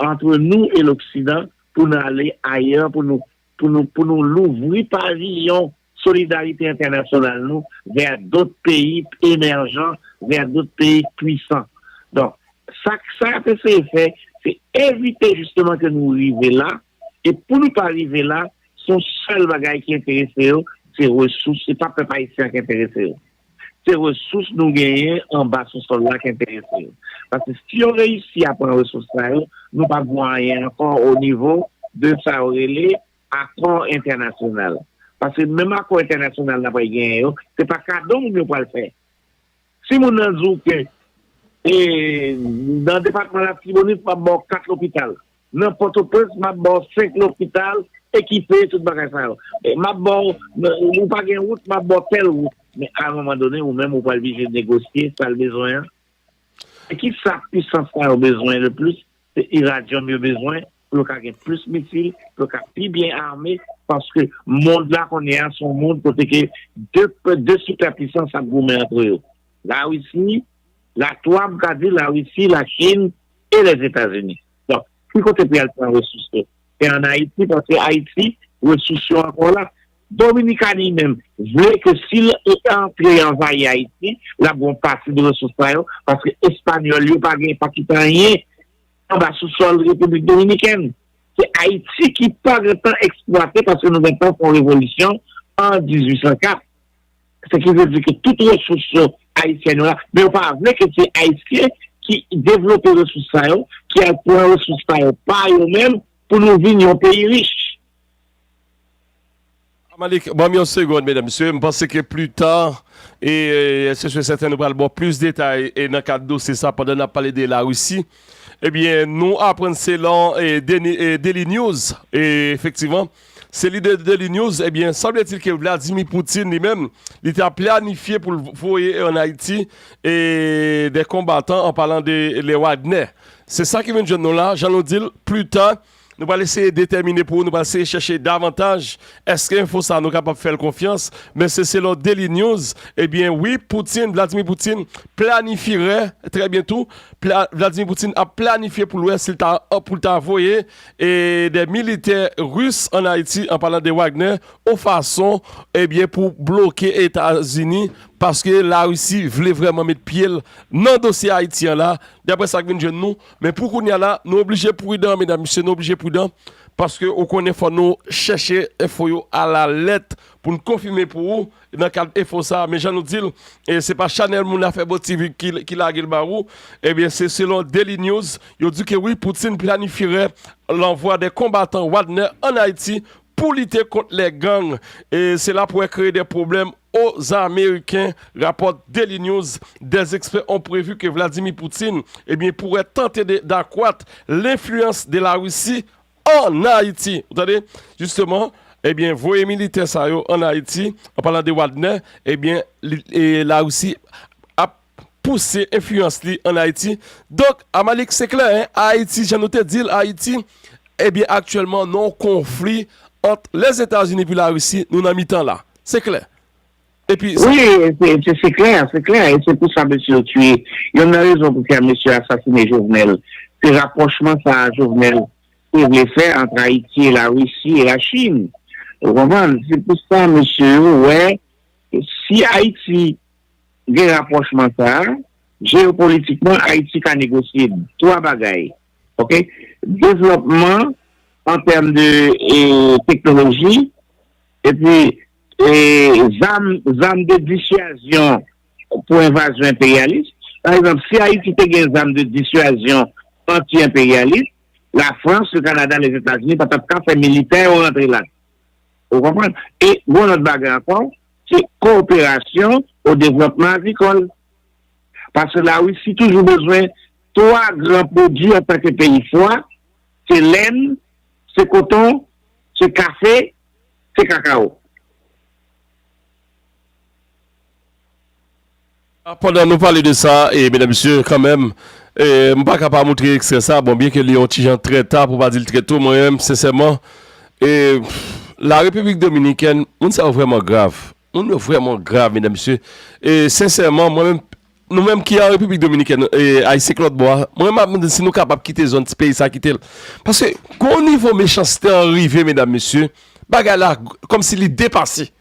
antre nou e loksidan pou n ale ayè, pou nou pou nou pou nou louvri paviyon solidarite entènasyonal nou vè dòt peyi emèjan, vè dòt peyi pwisan. Donk, sa sa y ap eseye fè, se evite jisteman ke nou rive la, e pou nou pa rive la, se yon sèl bagay ki enterese yo, se resous, se pa pèp ayisyen an ki enterese yo. Se resous nou genyen anba sou sòl la ki enterese yo. Paske si yo reyisi a pran resous sa yo, nou p ap gen anyen ankò o nivo de sa yo rele akò entènasyonal. Paske menm akò entènasyonal n ap pral genyen yo, se pa kado moun yo pral fè. Si moun nan di w ke e, nan depatman Latibonit, m ap ba w kat lopital. Nan Pòtoprens, m ap ba w senk lopital ekipe, tout bagay sa yo. E, m ap ba w, ou pa gen wout, m ap ba w tèl wout. Men a yon moman done, ou menm ou pral oblije negosye sa l bezwen an. E ki sa pwisans sa yo bezwen le plis? Se iradyòm yo bezwen pou yo ka gen plis misil, pou yo ka pi byen ame, paske mond la kounye a se yon mond kote ke de, de sipèpwisans ap goumen antre yo. Larisi, la twa, m ka di Larisi, Lachin e Lèzetazini. Donk, ki kote pou y al pran resous yo? Se ann Ayiti, paske Ayiti, resous yo ankò la. Dominikani menm vle ke si l antre anvayi Ayiti, l ap gen yon pati de resous sa yo, paske Espanyòl yo pa gen, pa kite anyen anba sou sòl Repiblik Dominikèn. Se Ayiti ki pa gentan eksplwate paske nou gentan fè yon revolisyon an dizuit san kat. Se ki vle di ke tout resous yo ayisyen yo la, men yo pa vle ke se Ayisyen ki devlope resous sa yo, ki al pran resous sa yo pa yo menm pou nou vin yon peyi rich. Malik, ban m yon segonn, medam, mesye. M panse ke pli ta, e, e, se sou sèten nou pral ba w plis detay e nan kad dosye sa pandan n ap pale de Larisi. Ebyen, nou aprann selon e, Daily News, e, efektivman, se lidè Daily News, ebyen, sanbletil ke Vladimir Putin li menm, li ta planifye pou l voye ann Ayiti e, de konbatan an palan de le Wagner. Se sa ki vin jwenn nou la, jan nou di l, pli ta, nou pral eseye detèmine pou ou, nou pral eseye chèche davantaj èske enfo sa nou kapab fè l konfyans, men se selon Daily News, ebyen wi, Putin, Vladimir Putin, planifirè, trè byento, Vladimir Putin ap planifye pou l wè si l ta, pou l ta voye e, de militè ris ann Ayiti, an palan de Wagner, yon fason, ebyen, pou bloke Etazini, paske Larisi vle vrèman met pye l nan dosye Ayiti an la, daprè sa k vin jwenn nou. Men pou kounye a la, nou oblije pridan, medam, mesye, nou oblije pridan, paske ou konnen fò nou chèche enfo yo alalèt pou n konfime pou ou nan kad enfo sa a. Men jan nou di l, e se pa chanèl moun afè bon T V ki, ki lage l ba ou, ebyen, se selon Daily News, yo di ke wi, Putin planifirè lanvwa de konbatan Wagner ann Ayiti pou lite kont les gangs. E cela pourrait créer des problèmes aux Américains, rapporte Daily News. Des experts ont prévu que Vladimir Poutine, eh bien, pourrait tenter de, d'accroître l'influence de la Russie en Haïti. Ou tande? Jisteman, ebyen, voye militè sa yo ann Ayiti, an palan de Wagner, ebyen, li, e Larisi ap pouse enfliyans li ann Ayiti. Donk, Amalik, se klè, en, Ayiti, jan nou te di l, Ayiti, ebyen, aktyèlman, nan yon konfli ant Lèzetazini epi Larisi, nou nan mitan la. Se klè. Epi, sa Wi, se, se, se klè, se klè. E se pou sa mesye yo tiye. Youn nan rezon pou fè mesye asasine Jovenel, se rapwochman sa a Jovenel te vle fè ant Ayiti e Larisi e Lachin. Ou konprann? Se pou sa mesye yo wè, si Ayiti gen rapwochman sa a, jeyopolitikman, Ayiti ka negosye twa bagay. Oke? Devlòpman an tèm de, e, teknoloji, epi, e, zam, zam de diswazyon pou envazyon enperyalis. Pa egzanp, si Ayiti te gen zam de diswazyon anti-enperyalis, Lafrans, le Kanada, Lèzetazini pa t ap ka fè militè yo rantre la. Ou konprann? E gon lòt bagay ankò, se kooperasyon o devlòpman agrikòl. Paske Larisi toujou bezwen twa gran pwodui antanke peyi fwa, se lèn, se koton, se kafe, se kakawo. Pandan nou pale de sa, e, medam, mesye, kanmenm, e, m pa ka pa moutre ekstrè sa, bon, byenke li yon ti jan trè ta, pou pa di l trè to, mwen menm, sensèman, e, Larepiblik Dominikèn, moun sa yo vrèman grav. Moun yo vrèman grav, medam, mesye. E, sensèman, mwen menm, nou menm ki an Repiblik Dominikèn, e, Ayisyen k lòt bò a, mwen menm, m ap mande si nou kapab kite zòn ti peyi sa, kite l. Paske, gon nivo mechanste an rive, medam, mesye, bagay la, kòmsi li depase.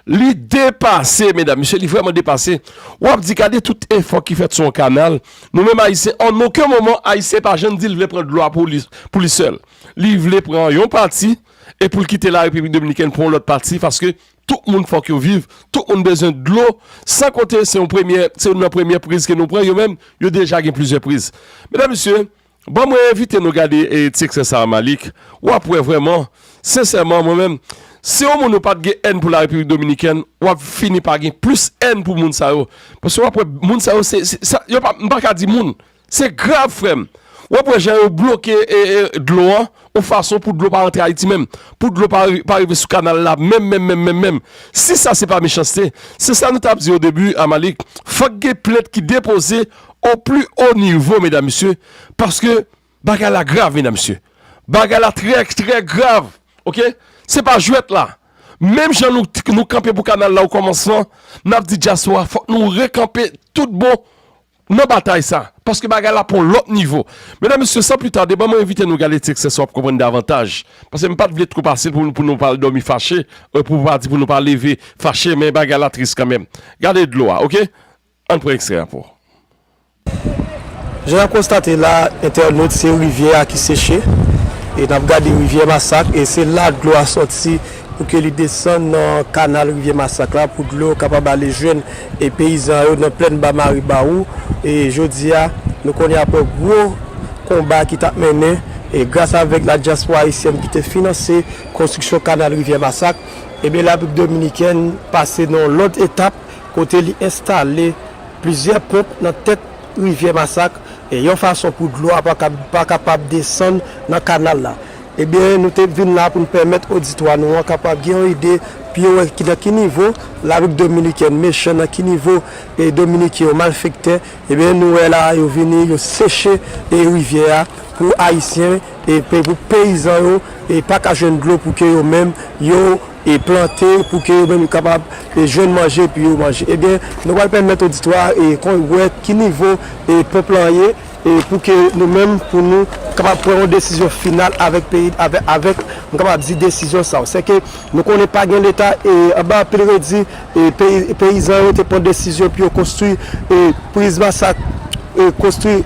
Li depase, medam, mesye, li vrèman depase. W ap di, gade tout efò ki fèt sou yon kanal. Nou menm Ayisyen, an okenn moman, Ayisyen pa janm di l vle pran dlo a pou li, pou li sèl. Li vle pran yon pati e pou l kite Larepiblik Dominikèn pou yon lòt pati, paske tout moun fòk yo viv, tout moun bezwen dlo, san konte se yon premyè, se youn nan premyè priz ke nou pran, yo menm, yo deja gen plizyè priz. Medam, mesye, Ban mwen envite nou gade, e, ti ekstrè sa a, Malik. W ap wè vrèman, sensèman, mwen menm, si yon moun ou pa t gen èn pou Larepiblik Dominikèn, w ap fini pa gen plis èn pou moun sa yo. Paske w ap wè moun sa yo, se, se, sa, yo pa, m pa ka di moun. Se grav, frè m. W ap wè jan yo bloke, e, e, dlo an, yon fason pou dlo pa rantre Ayiti menm, pou dlo pa ri-, pa rive sou kanal la, menm, menm, menm, menm, menm. Si sa se pa mechanste, se sa nou t ap di o debi, a Malik, fòk gen plent ki depoze o pli o nivo, medam, mesye, paske bagay la grav, medam, mesye. Bagay la trè, trè grav, oke? Se pa jwèt la. Menm jan nou, nou kanpe pou kanal la o kòmansman, n ap di dyaspora, fòk nou rekanpe tout bon nan batay sa, paske bagay la pran lòt nivo. Medam, mesye, san pli tade, ban mwen envite nou gade ti ekstrè sa w ap konprann davantaj, paske m pa t vle twò pase l pou, pou nou pa al dòmi fache, e, pou pa di pou nou pa leve fache, men bagay la tris kanmenm. Gade dlo a, oke? Ann pran ekstrè a pou. Jan n ap konstate la, entènot, se rivyè a ki seche. E n ap gade rivyè Masak, e se la dlo a sòti pou ke li desann nan kanal rivyè Masak la, pou dlo kapab ale jwenn, e, peyizan yo nan plèn Ba Maribawou. E jodi a, nou konnen apre gwo konba ki t ap mennen, e gras avèk la dyaspora ayisyèn ki te finanse konstriksyon kanal rivyè Masak, ebyen, Larepiblik Dominikèn pase nan yon lòt etap, kote li enstale plizyè ponp nan tèt rivyè Masak, e yon fason pou dlo a pa ka, pa kapab desann nan kanal la. Ebyen, nou te vin la pou n pèmèt oditwa nou an kapab gen yon ide pou yo wè ki, nan ki nivo Larepiblik Dominikèn mechan, nan ki nivo, e, Dominiken yo malfektè. Ebyen, nou wè la, yo vini, yo seche, e, rivyè a pou Ayisyen, e, pe-, pou peyizan yo, e, pa ka jwenn dlo pou ke yo menm, yo, e, plante, pou ke yo menm yo kapab, e, jwenn manje, pou yo manje. Ebyen, nou pral pèmèt oditwa, e, kon wè ki nivo, e, ponp lan ye, e, pou ke nou menm, pou nou kapab pran yon desizyon final avèk peyi, avèk, avèk, m kapab di desizyon sa yo. Se ke nou konnen pa gen leta, e, anba anpil redi, e, peyi, peyizan yo te pran desizyon pou yo konstwi, e, priz Masak, e, konstwi,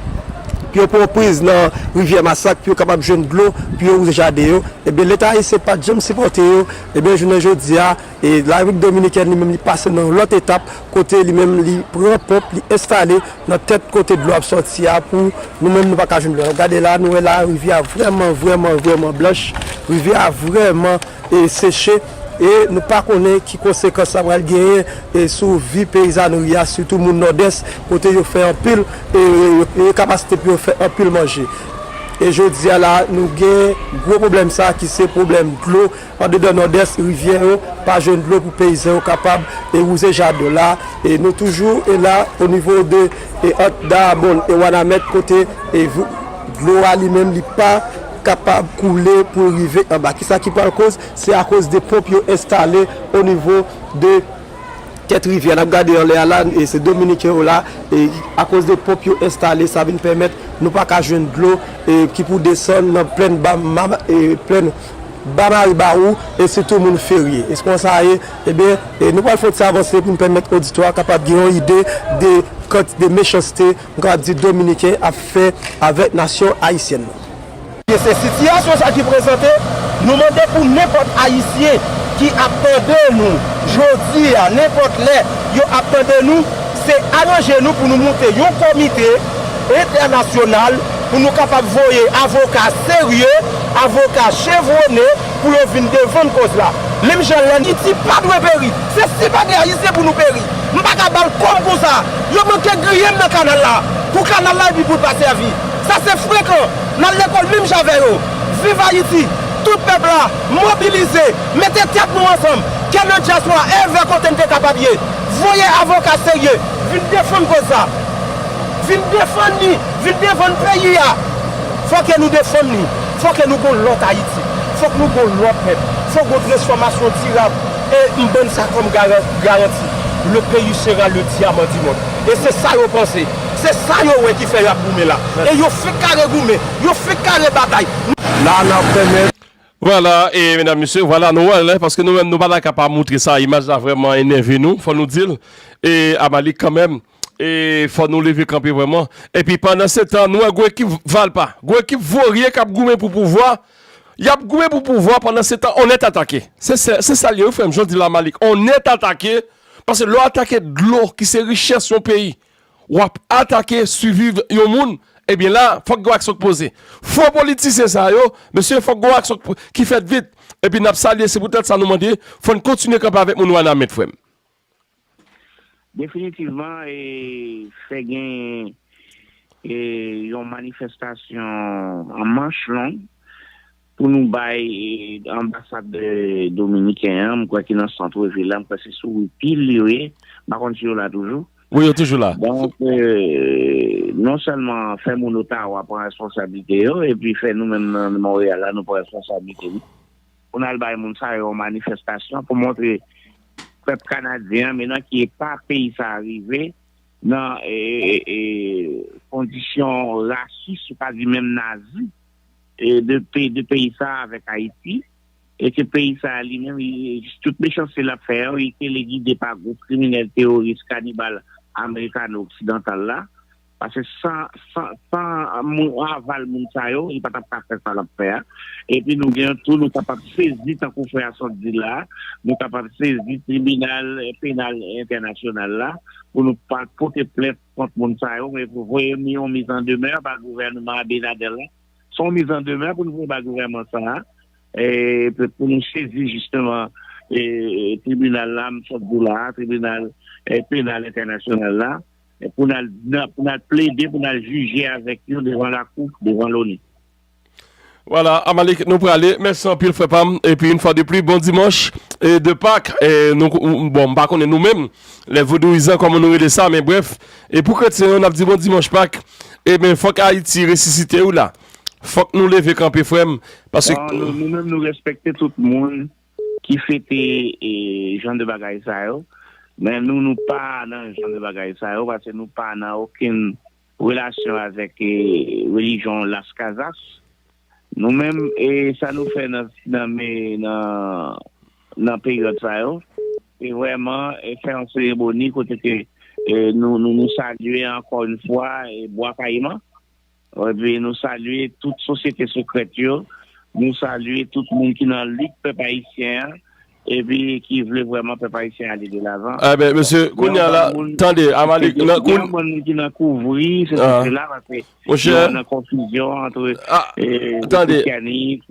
pou yo pran priz nan rivyè Masak, pou yo kapab jwenn dlo, pou yo wouze jaden yo. Ebyen, leta ayisyen pa t janm sipòte yo. Ebyen, jounen jodi a, e, Larepiblik Dominikèn li menm li pase nan yon lòt etap, kote li menm li pran ponp, li enstale nan tèt kote dlo ap sòti a pou nou menm nou pa ka jwenn dlo. Gade la, nou wè la, rivyè a vrèman, vrèman, vrèman blanch. Rivyè a vrèman, e, seche. E nou pa konnen ki konsekans sa pral genyen, e, sou vi peyizanri a, sitou moun Nòdès, kote yo fè anpil, e, yo, yo gen kapasite pou yo fè anpil manje. E jodi a la, nou gen gwo pwoblèm sa ki se pwoblèm dlo. Andedan Nòdès, rivyè yo pa jwenn dlo pou peyizan yo kapab e wouze jaden yo la. E nou toujou e la o nivo de e ant Dayabonn e Wanament kote e dlo a li menm li pa kapab koule pou l rive anba. Kisa ki pral koz? Se akoz de ponp yo enstale o nivo de tèt rivyè. N ap gade anlè a la, e se Dominiken yo la, e akoz de ponp yo enstale, sa vin pèmèt nou pa ka jwenn dlo e ki pou desann nan plèn ba, ma, e plèn ba Maribawou, e sitou moun Ferye. E se konsa ye, ebyen, e nou pral fè yon ti avanse pou n pèmèt oditwa a kapab gen yon ide de kant de mechanste, nou kapab di Dominiken ap fè avèk nasyon ayisyèn nan. Se sitiyasyon sa ki prezante, nou mande pou nenpòt Ayisyen ki ap tande nou jodi a, nenpòt lè yo ap tande nou, se aranje nou pou nou moute yon komite entènasyonal pou nou kapab voye avoka serye, avoka chevwone pou yo vin defann kòz la. Menm jan lè Ayiti pa dwe peri, se si pa gen Ayisyen pou nou peri. M pa ka ba l kòb konsa. Yo manke griyen m nan kanal la. Pou kanal la epi pou l pa sèvi. Sa se frekan. N al lekòl menm jan avè yo. Viv Ayiti. Tout pèp la mobilize. Mete tèt nou ansanm. Kè nan dyaspora, èvè kote n te kapab ye. Voye avoka serye. Vin defann kòz sa. Vin defann li. Vin defann peyi a. Fò ke nou defann li. Fò ke nou gon lòt Ayiti. Fòk nou gon lòt pèp. Fòk gon transfòmasyon dirab. E m bann sa kòm garan- garanti. Le pays sera le diamant du monde. E se sa yo panse. Se sa yo wè ki fè y ap goumen la. E yo fenk kare goumen. Yo fenk kare batay. La n ap pèmèt Vwala, e medam, mesye, vwala, nou wè l, paske nou menm, nou pa ta ka pa moutre sa, imaj la vrèman enève nou, fò nou di l, e Amalik kanmenm, e fò nou leve kanpe vrèman. Epi pandan se tan, nou wè gwo ekip Valpa, gwo ekip vorye k ap goumen pou pouvwa, y ap goumen pou pouvwa, pandan se tan, on nèt atake. Se, se, se sa l ye, wi, frè m, jan w di l la, Amalik, on nèt atake, paske lè w atake dlo ki se richès yon peyi, w ap atake siviv yon moun, ebyen la, fòk gen aksyon k poze. Fo politisyen sa yo, mesye, fòk gen aksyon k fèt vit. Epi n ap salye, se poutèt sa nou mande, fò n kontinye kanpe avèk moun Wanament, frè m. Definitivman, e, fè gen, e, yon manifestasyon an manch long pou nou bay, e, anbasad, e, dominiken an, m kwè ki nan sant vil la, m kwè se sou Wipil yo ye, m pa konn si yo la toujou. Wi, yo toujou la. Donk, e, non sèlman fè moun Otawa pran responsablite yo, epi fè nou menm nan Monreyal la, nou pran responsablite nou. Pou n al bay moun sa yo yon manifestasyon pou montre pèp kanadyen an, men nan ki eta peyi sa a rive, nan, e, e, e, kondisyon rasis, ou ka di menm nazi, e, de pe-, de peyi sa a avèk Ayiti, e ke peyi sa a li menm, li, tout mechanste l ap fè yo, li te le gide pa gwoup kriminèl, teworis, kanibal amerikano-oksidantal la, paske san, san, san moun, aval moun sa yo, li pa t ap ka fè sa l ap fè a. Epi nou gen tou, nou kapab sezi, tankou frè a sot di la, nou kapab sezi tribinal penal entènasyonal la, pou nou pa pote plent kont moun sa yo, men pou voye yon mizandemè ba gouvènman Abinader la. Se yon mizandemè pou nou voye ba gouvènman sa a, e, pou, pou nou sezi jisteman, e, tribinal la, m sot di w la, tribinal, e, penal entènasyonal la, e, pou n al, pou n al plede, pou n al jije avèk yo devan lakou, devan loni. Vwala, Amalik, nou prale. Mèsi anpil, frè pa m. Epi, yon fwa de pli, bon dimanch, e, de Pak. E, nou, bon, m pa konnen nou menm, lè vodouyizan, kòman nou rele sa, men brèf. E pou kretyen yo, n ap di bon dimanch Pak. Ebyen, fòk Ayiti resisite wi la. Fòk nou leve kanpe, frè m. Paske Non, nou, nou menm, nou respekte tout moun ki fete, e, jan de bagay sa yo. Men nou, nou pa nan jan de bagay sa yo, paske nou pa nan okenn relasyon avèk, e, relijyon Las Casas. Nou menm, e, sa nou fè nan, nan, men, nan, nan peryòd sa yo, se vrèman, e, fè yon seremoni kote ke, e, nou, nou, nou salye ankò yon fwa, e, Bwa Kayiman. Epi nou salye tout sosyete sekrèt yo. Nou salye tout moun ki nan lit pèp ayisyen an. Epi ki vle vrèman pèp ayisyen ale de lavan. Ebyen, mesye, kounye a la, tande, Amalik, nan, gen yon bann moun ki nan kouvri, se sa, se la, paske yo nan konfizyon ant, e, tande,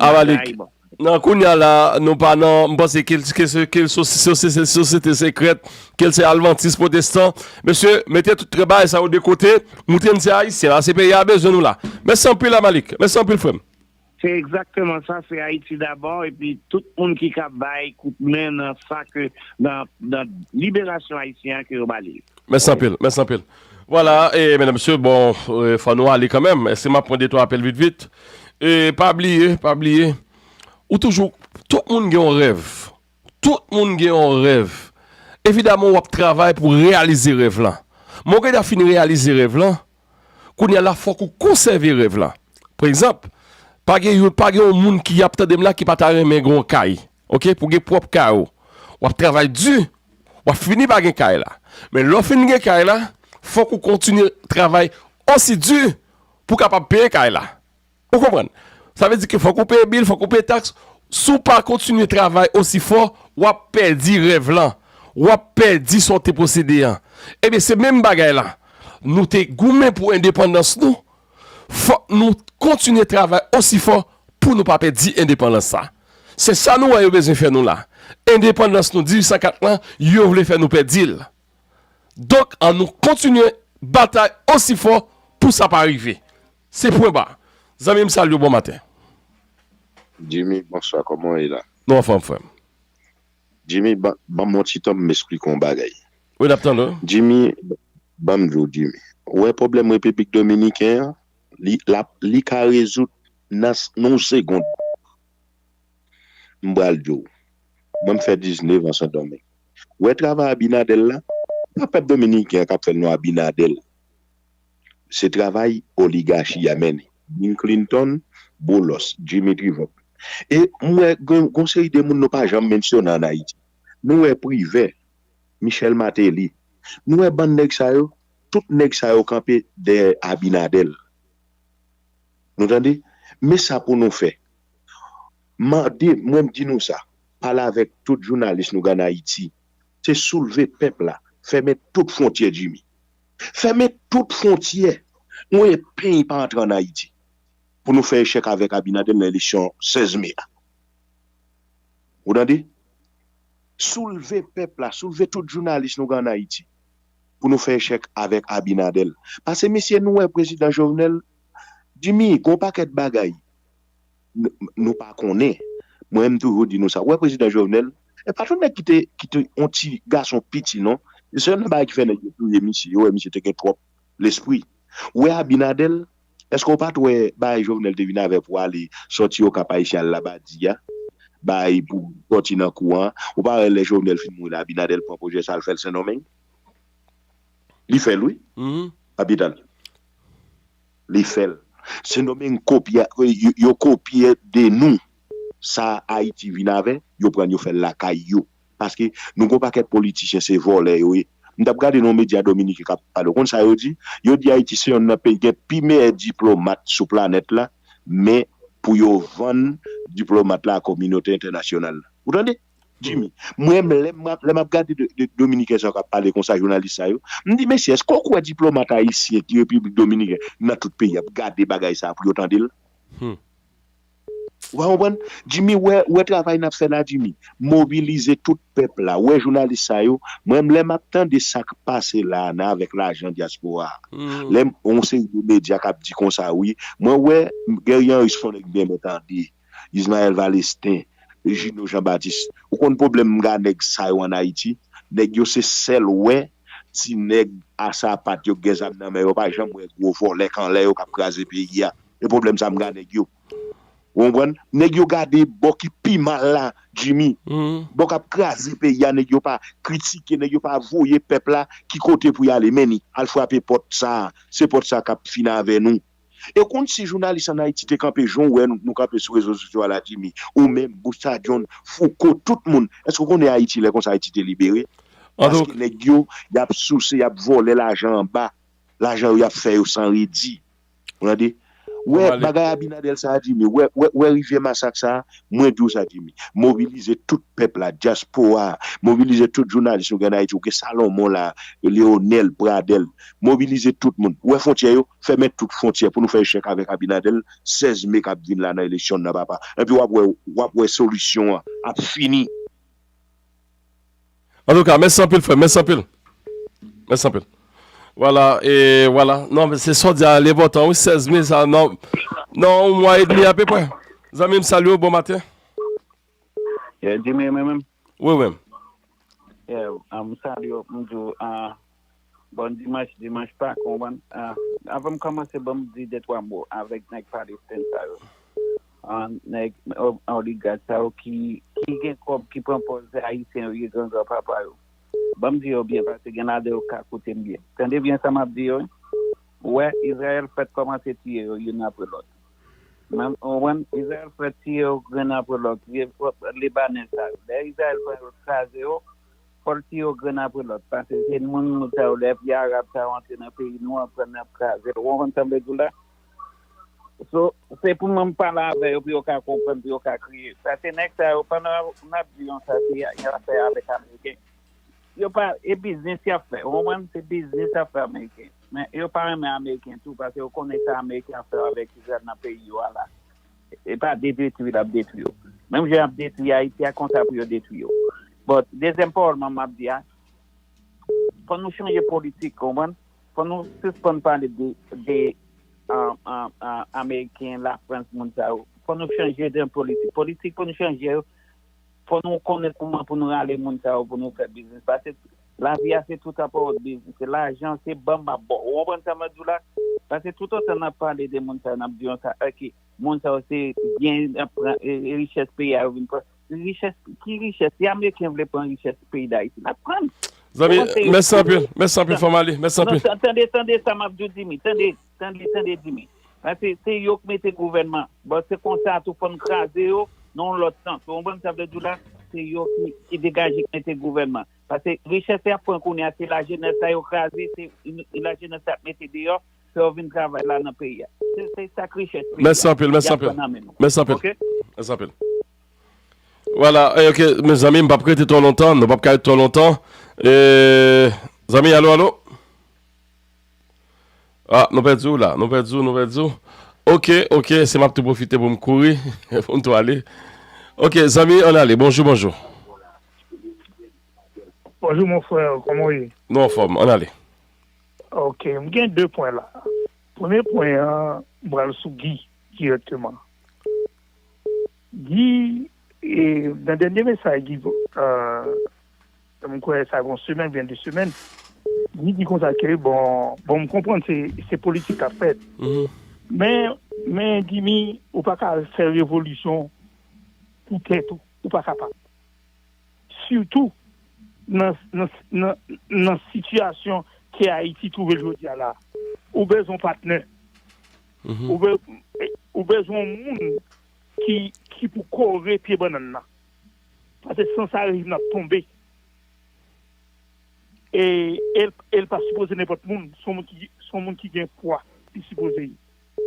Amalik, bon. Nan kounye a la, nou pa nan, m panse ke, ke, se- ke se- se- se- sosyete sekrèt, ke l se advantis, pwotestan. Mesye, mete tout bagay sa yo de kote, montre n se ayisyen la, se peyi a bezwen nou la. Mèsi anpil la, Malik. Mèsi anpil, frè m. Se egzakteman sa, se Ayiti dabò, epi tout moun ki ka bay kout men nan sa ke nan, nan liberasyon ayisyen an ke yo ba li. Mèsi anpil, mèsi anpil. Vwala, e medam mesye, bon, e, fò nou ale kanmenm. Èske m ap pran de twa apèl vit vit? E pa bliye, pa bliye, ou toujou, tout moun gen yon rèv. Tout moun gen yon rèv. Evidaman, w ap travay pou reyalize rèv lan. Men w gen dwa fin reyalize rèv lan, kounye a la, fòk ou konsève rèv lan. Pa egzanp, pa gen yon, pa gen yon moun ki ap tande m la ki pa ta renmen gen yon kay. Oke, pou gen pwòp kay ou. W ap travay di, w ap fini pa gen kay la. Men lè w fin gen kay la, fòk ou kontinye travay osi di pou w kapab peye kay la. Ou konprann? Sa vle di ke fòk ou peye bil, fòk ou peye taks. Si w pa kontinye travay osi fò, w ap pèdi rèv lan. W ap pèdi sa w te posede an. Ebyen, se menm bagay la. Nou te goumen pou endepandans nou. Fòk nou kontinye travay osi fò pou nou pa pèdi endepandans sa. Se sa nou wè yo bezwen fè nou la. Endepandans nou dizuit san kat lan, yo vle fè nou pèdi l. Donk, ann nou kontinye batay osi fò pou sa pa rive. Se pwen ba. Zanmi m, salye w, bon maten. Jimmy, bonswa, kòman w ye la? Nou anfòm, frè m. Jimmy, ban ban m yon ti tan pou m esplike yon bagay. Wi, n ap tande w. Jimmy, ban m di w, Jimmy. Ou wè pwoblèm Repiblik Dominiken an, li, l ap, li ka rezoud nan s- nan yon segond. M pral di w. Mwen, m fè diznèf an Sendomeng. Ou wè travay Abinadèl la? Pa pèp dominiken an k ap fè l non, Abinadèl. Se travay oligachi a mennen. Bill Clinton, Boulos, Jimmy Trivòk. E m wè gen yon seri de moun nou pa janm mansyone ann Ayiti. Nou wè Privè, Michel Martelly. Nou wè bann nèg sa yo, tout nèg sa yo kanpe dèyè Abinadèl. Nou tande? Men sa pou nou fè. Mande, mwen m di nou sa, pale avèk tout jounalis nou gen ann Ayiti. Se soulve pèp la, fèmen tout fwontyè Jimmy. Fèmen tout fwontyè. Mwen peny pa antre ann Ayiti. Pou nou fè echèk avèk Abinader nan eleksyon sèz me a. Ou tande? Soulve pèp la, soulve tout jounalis nou gen ann Ayiti. Pou nou fè echèk avèk Abinader. Paske mesye nou wè prezidan Jovenel, Jimmy, gon pakèt bagay. Nou pa konnen. Mwen menm toujou di nou sa. Ou wè prezidan Jovenel, e pa t yon nèg ki te ki te yon ti gason piti non. Se youn nan bagay ki fè nèg yo touye misye. Yo wè misye te gen twòp lespri. Ou wè Abinader, èske w pa t wè bagay Jovenel te vin avè pou ale sòti Okap Ayisyen al Labadi a? Bagay pou sòti nan kou an. Ou pa wè lè Jovenel fin mouri la Abinader pran pwojè sa al fè l Sendomeng? Li fè l wi. Kapital. Li fè l. Sendomeng kopye, yo, yo kopye de nou. Sa Ayiti vin avè, yo pran l yo fè l lakay yo. Paske nou gon pakèt politisyen se vòlè yo ye. M t ap gade nan yon medya dominiken k ap pale. Ou konn sa yo di? Yo di Ayiti se yonn nan peyi gen pi meyè diplomat sou planèt la, men pou yo vann diplomat la a kominote entènasyonal la. Ou tande? Jimmy, mwen menm lè m ap lè m ap gade de, de, dominiken sa yo k ap pale konsa, jounalis sa yo, m di mesye, èske w kwè diplomat ayisyen ki Repiblik Dominikèn nan tout peyi ap gade bagay sa pou yo tande l? Ou pa konprann? Jimmy, wè, wè travay n ap fè la, Jimmy. Mobilize tout pèp la. Wè jounalis sa yo. Mwen menm lè m ap tande sa k pase la a nan avèk lajan dyaspora a. Lè m yon seri de medya k ap di konsa wi. Mwen wè Guerrier Henry se yon nèg m renmen tande. Ismaël Valestin, Gino Jean Baptiste. Ou konn pwoblèm m gen a nèg sa yo ann Ayiti? Nèg yo se sèl wè ti nèg a sapat yo k gen zam nan men yo pa janm wè gwo vòlè k anlè yo k ap kraze peyi a. E pwoblèm sa m gen a nèg yo. Ou konprann? Nèg yo gade bò ki pi mal la, Jimmy. Bò k ap kraze peyi a, nèg yo pa kritike, nèg yo pa voye pèp la ki kote pou y ale. Men ni, al frape pòt sa a. Se pòt sa k ap fin avè nou. E w konn si jounalis ann Ayiti te kanpe jan w wè nou, nou kanpe sou rezo sosyo a la, Jimmy, ou menm, Busta John, Fouco, tout moun, èske w konnen Ayiti, lè konsa Ayiti te libere? Paske nèg yo, y ap souse, y ap vòlè lajan anba. Lajan yo, y ap fè yo san redi. Ou tande? Wè bagay Abinader sa a, Jimmy, wè, wè, wè rivyè masak sa a, mwen di w sa, Jimmy. Mobilize tout pèp la, dyaspora a, mobilize tout jounalis nou gen an Ayiti, ou gen Salomon la, Leonel, Pradel, mobilize tout moun. Wè fwontyè yo, fèmen tout fwontyè pou nou fè echèk avèk Abinader, sèz me k ap vin la nan eleksyon nan, papa. Epi w ap wè, w ap wè solisyon an ap fini. Antouka, mèsi anpil, frè m. Mèsi anpil. Mèsi anpil. Vwala, e vwala. Non, men se sa w di a, li enpòtan, wi, sèz me sa, nan, nan yon mwa edmi apeprè. Zanmi m, salye w, bon maten. Yeah, Jimmy, mwen menm. Wi, wi. Yeah, um, m salye w, m di w, ah, bon dimanch, dimanch pa, konprann? Ah, avan m kòmanse, ban m di de twa mo avèk nèg Palestine sa yo. Ah, nèg o- oligak sa yo ki, ki gen kòb, ki pran pòz se Ayisyen yo ye, gran gran papa yo. Ban m di yo byen, paske gen ladan yo ka koute m byen. Tande byen sa m ap di yo, wi. Ou wè, Izrayèl fèk kòmanse tiye yo youn apre lòt. Men, ou konprann, Izrayèl fèk tiye yo youn apre lòt. Vye Lebanè sa yo. Lè Izrayèl fèk kraze yo, fò l tiye yo grenn apre lòt, paske se moun moun sa yo, lè peyi arab sa yo antre nan peyi nou an, pran n ap kraze l. Ou konprann sa m vle di w la? So, se pou mwen m pale avè yo, pou yo ka konprann, pou yo ka kriye. Paske nèg sa yo, pandan n ap di yon sa, se y ap fè avèk Ameriken. Yo pa, e biznis y ap fè, ou konprann? Se biznis y ap fè Ameriken. Men yo pa renmen Ameriken tou, paske yo konnen sa Ameriken ap fè avèk Izrayèl nan peyi yo a la. E pa de detwi l ap detwi yo. Menm jan y ap detwi Ayiti a, konsa pou yo detwi yo. But, dezyèm pawòl mwen m ap di a, fò nou chanje politik, konprann? Fò nou sispann pale de, de Ameriken, Lafrans, moun sa yo. Fò nou chanje de politik. Politik pou nou chanje yo, fò nou konnen kouman pou nou rale moun sa yo pou nou fè biznis. Paske lavi a se tout about biznis. Se lajan, se ban m ap ba w. Ou konprann sa m ap di w la? Paske toutotan n ap pale de moun sa yo, n ap di yon sa, ok, moun sa yo se byen y ap pran, richès peyi a yo vin pran. Richès, ki richès? Si Ameriken vle pran richès peyi Dayiti, l ap pran l. Zanmi, mèsi anpil. Mèsi anpil, fò m ale. Mèsi anpil. Tande, tande sa m ap di w, Jimmy. Tande, tande, tande, Jimmy. Paske se yo k mete gouvènman. Bon, se konsa tou fò n kraze yo nan yon lòt sans. Ou konprann sa m vle di w la? Se yo ki, ki degaje k mete gouvènman. Paske richès y ap pran kounye a, se lajenès sa yo kraze, se lajenès sa y ap mete deyò, fè yo vin travay la nan peyi a. Se, se sa k richès peyi a. Mèsi anpil, mèsi anpil. Mèsi anpil. Ok? Mèsi anpil. Vwala, e, ok, mezanmi, m p ap rete twò lontan, nou p ap ka ret twò lontan. E, zanmi, alo, alo? Ah, nou pèdi w la, nou pèdi w, nou pèdi w. Ok, ok, se m ap tou pwofite pou m kouri, pou m tou ale. Ok, zanmi, ann ale, bonjou, bonjou. Bonjou, mon frè, kòman w ye? Nou anfòm, ann ale. Ok, m gen de pwen la. Premye pwen an, m pral sou Guy dirèkteman. Guy, e, nan dènye mesaj Guy, e, m kwè sa gen yon semèn oubyen de semèn, Guy di konsa ke, bon, bon, m konprann se, se politik k ap fèt. Men, men, Guy, ou pa ka fè revolisyon pou tèt ou. Ou pa kapab. Sitou nan, nan, nan, nan sitiyasyon ke Ayiti twouve l jodi a la. Ou bezwen yon patnè. Ou, be, ou bezwen yon moun ki, ki pou kore pye bannann nan. Paske san sa rejim nan ap tonbe. E, e, e l pa sipoze nenpòt moun. Se yon moun ki, se yon moun ki gen pwa. Li sipoze ye.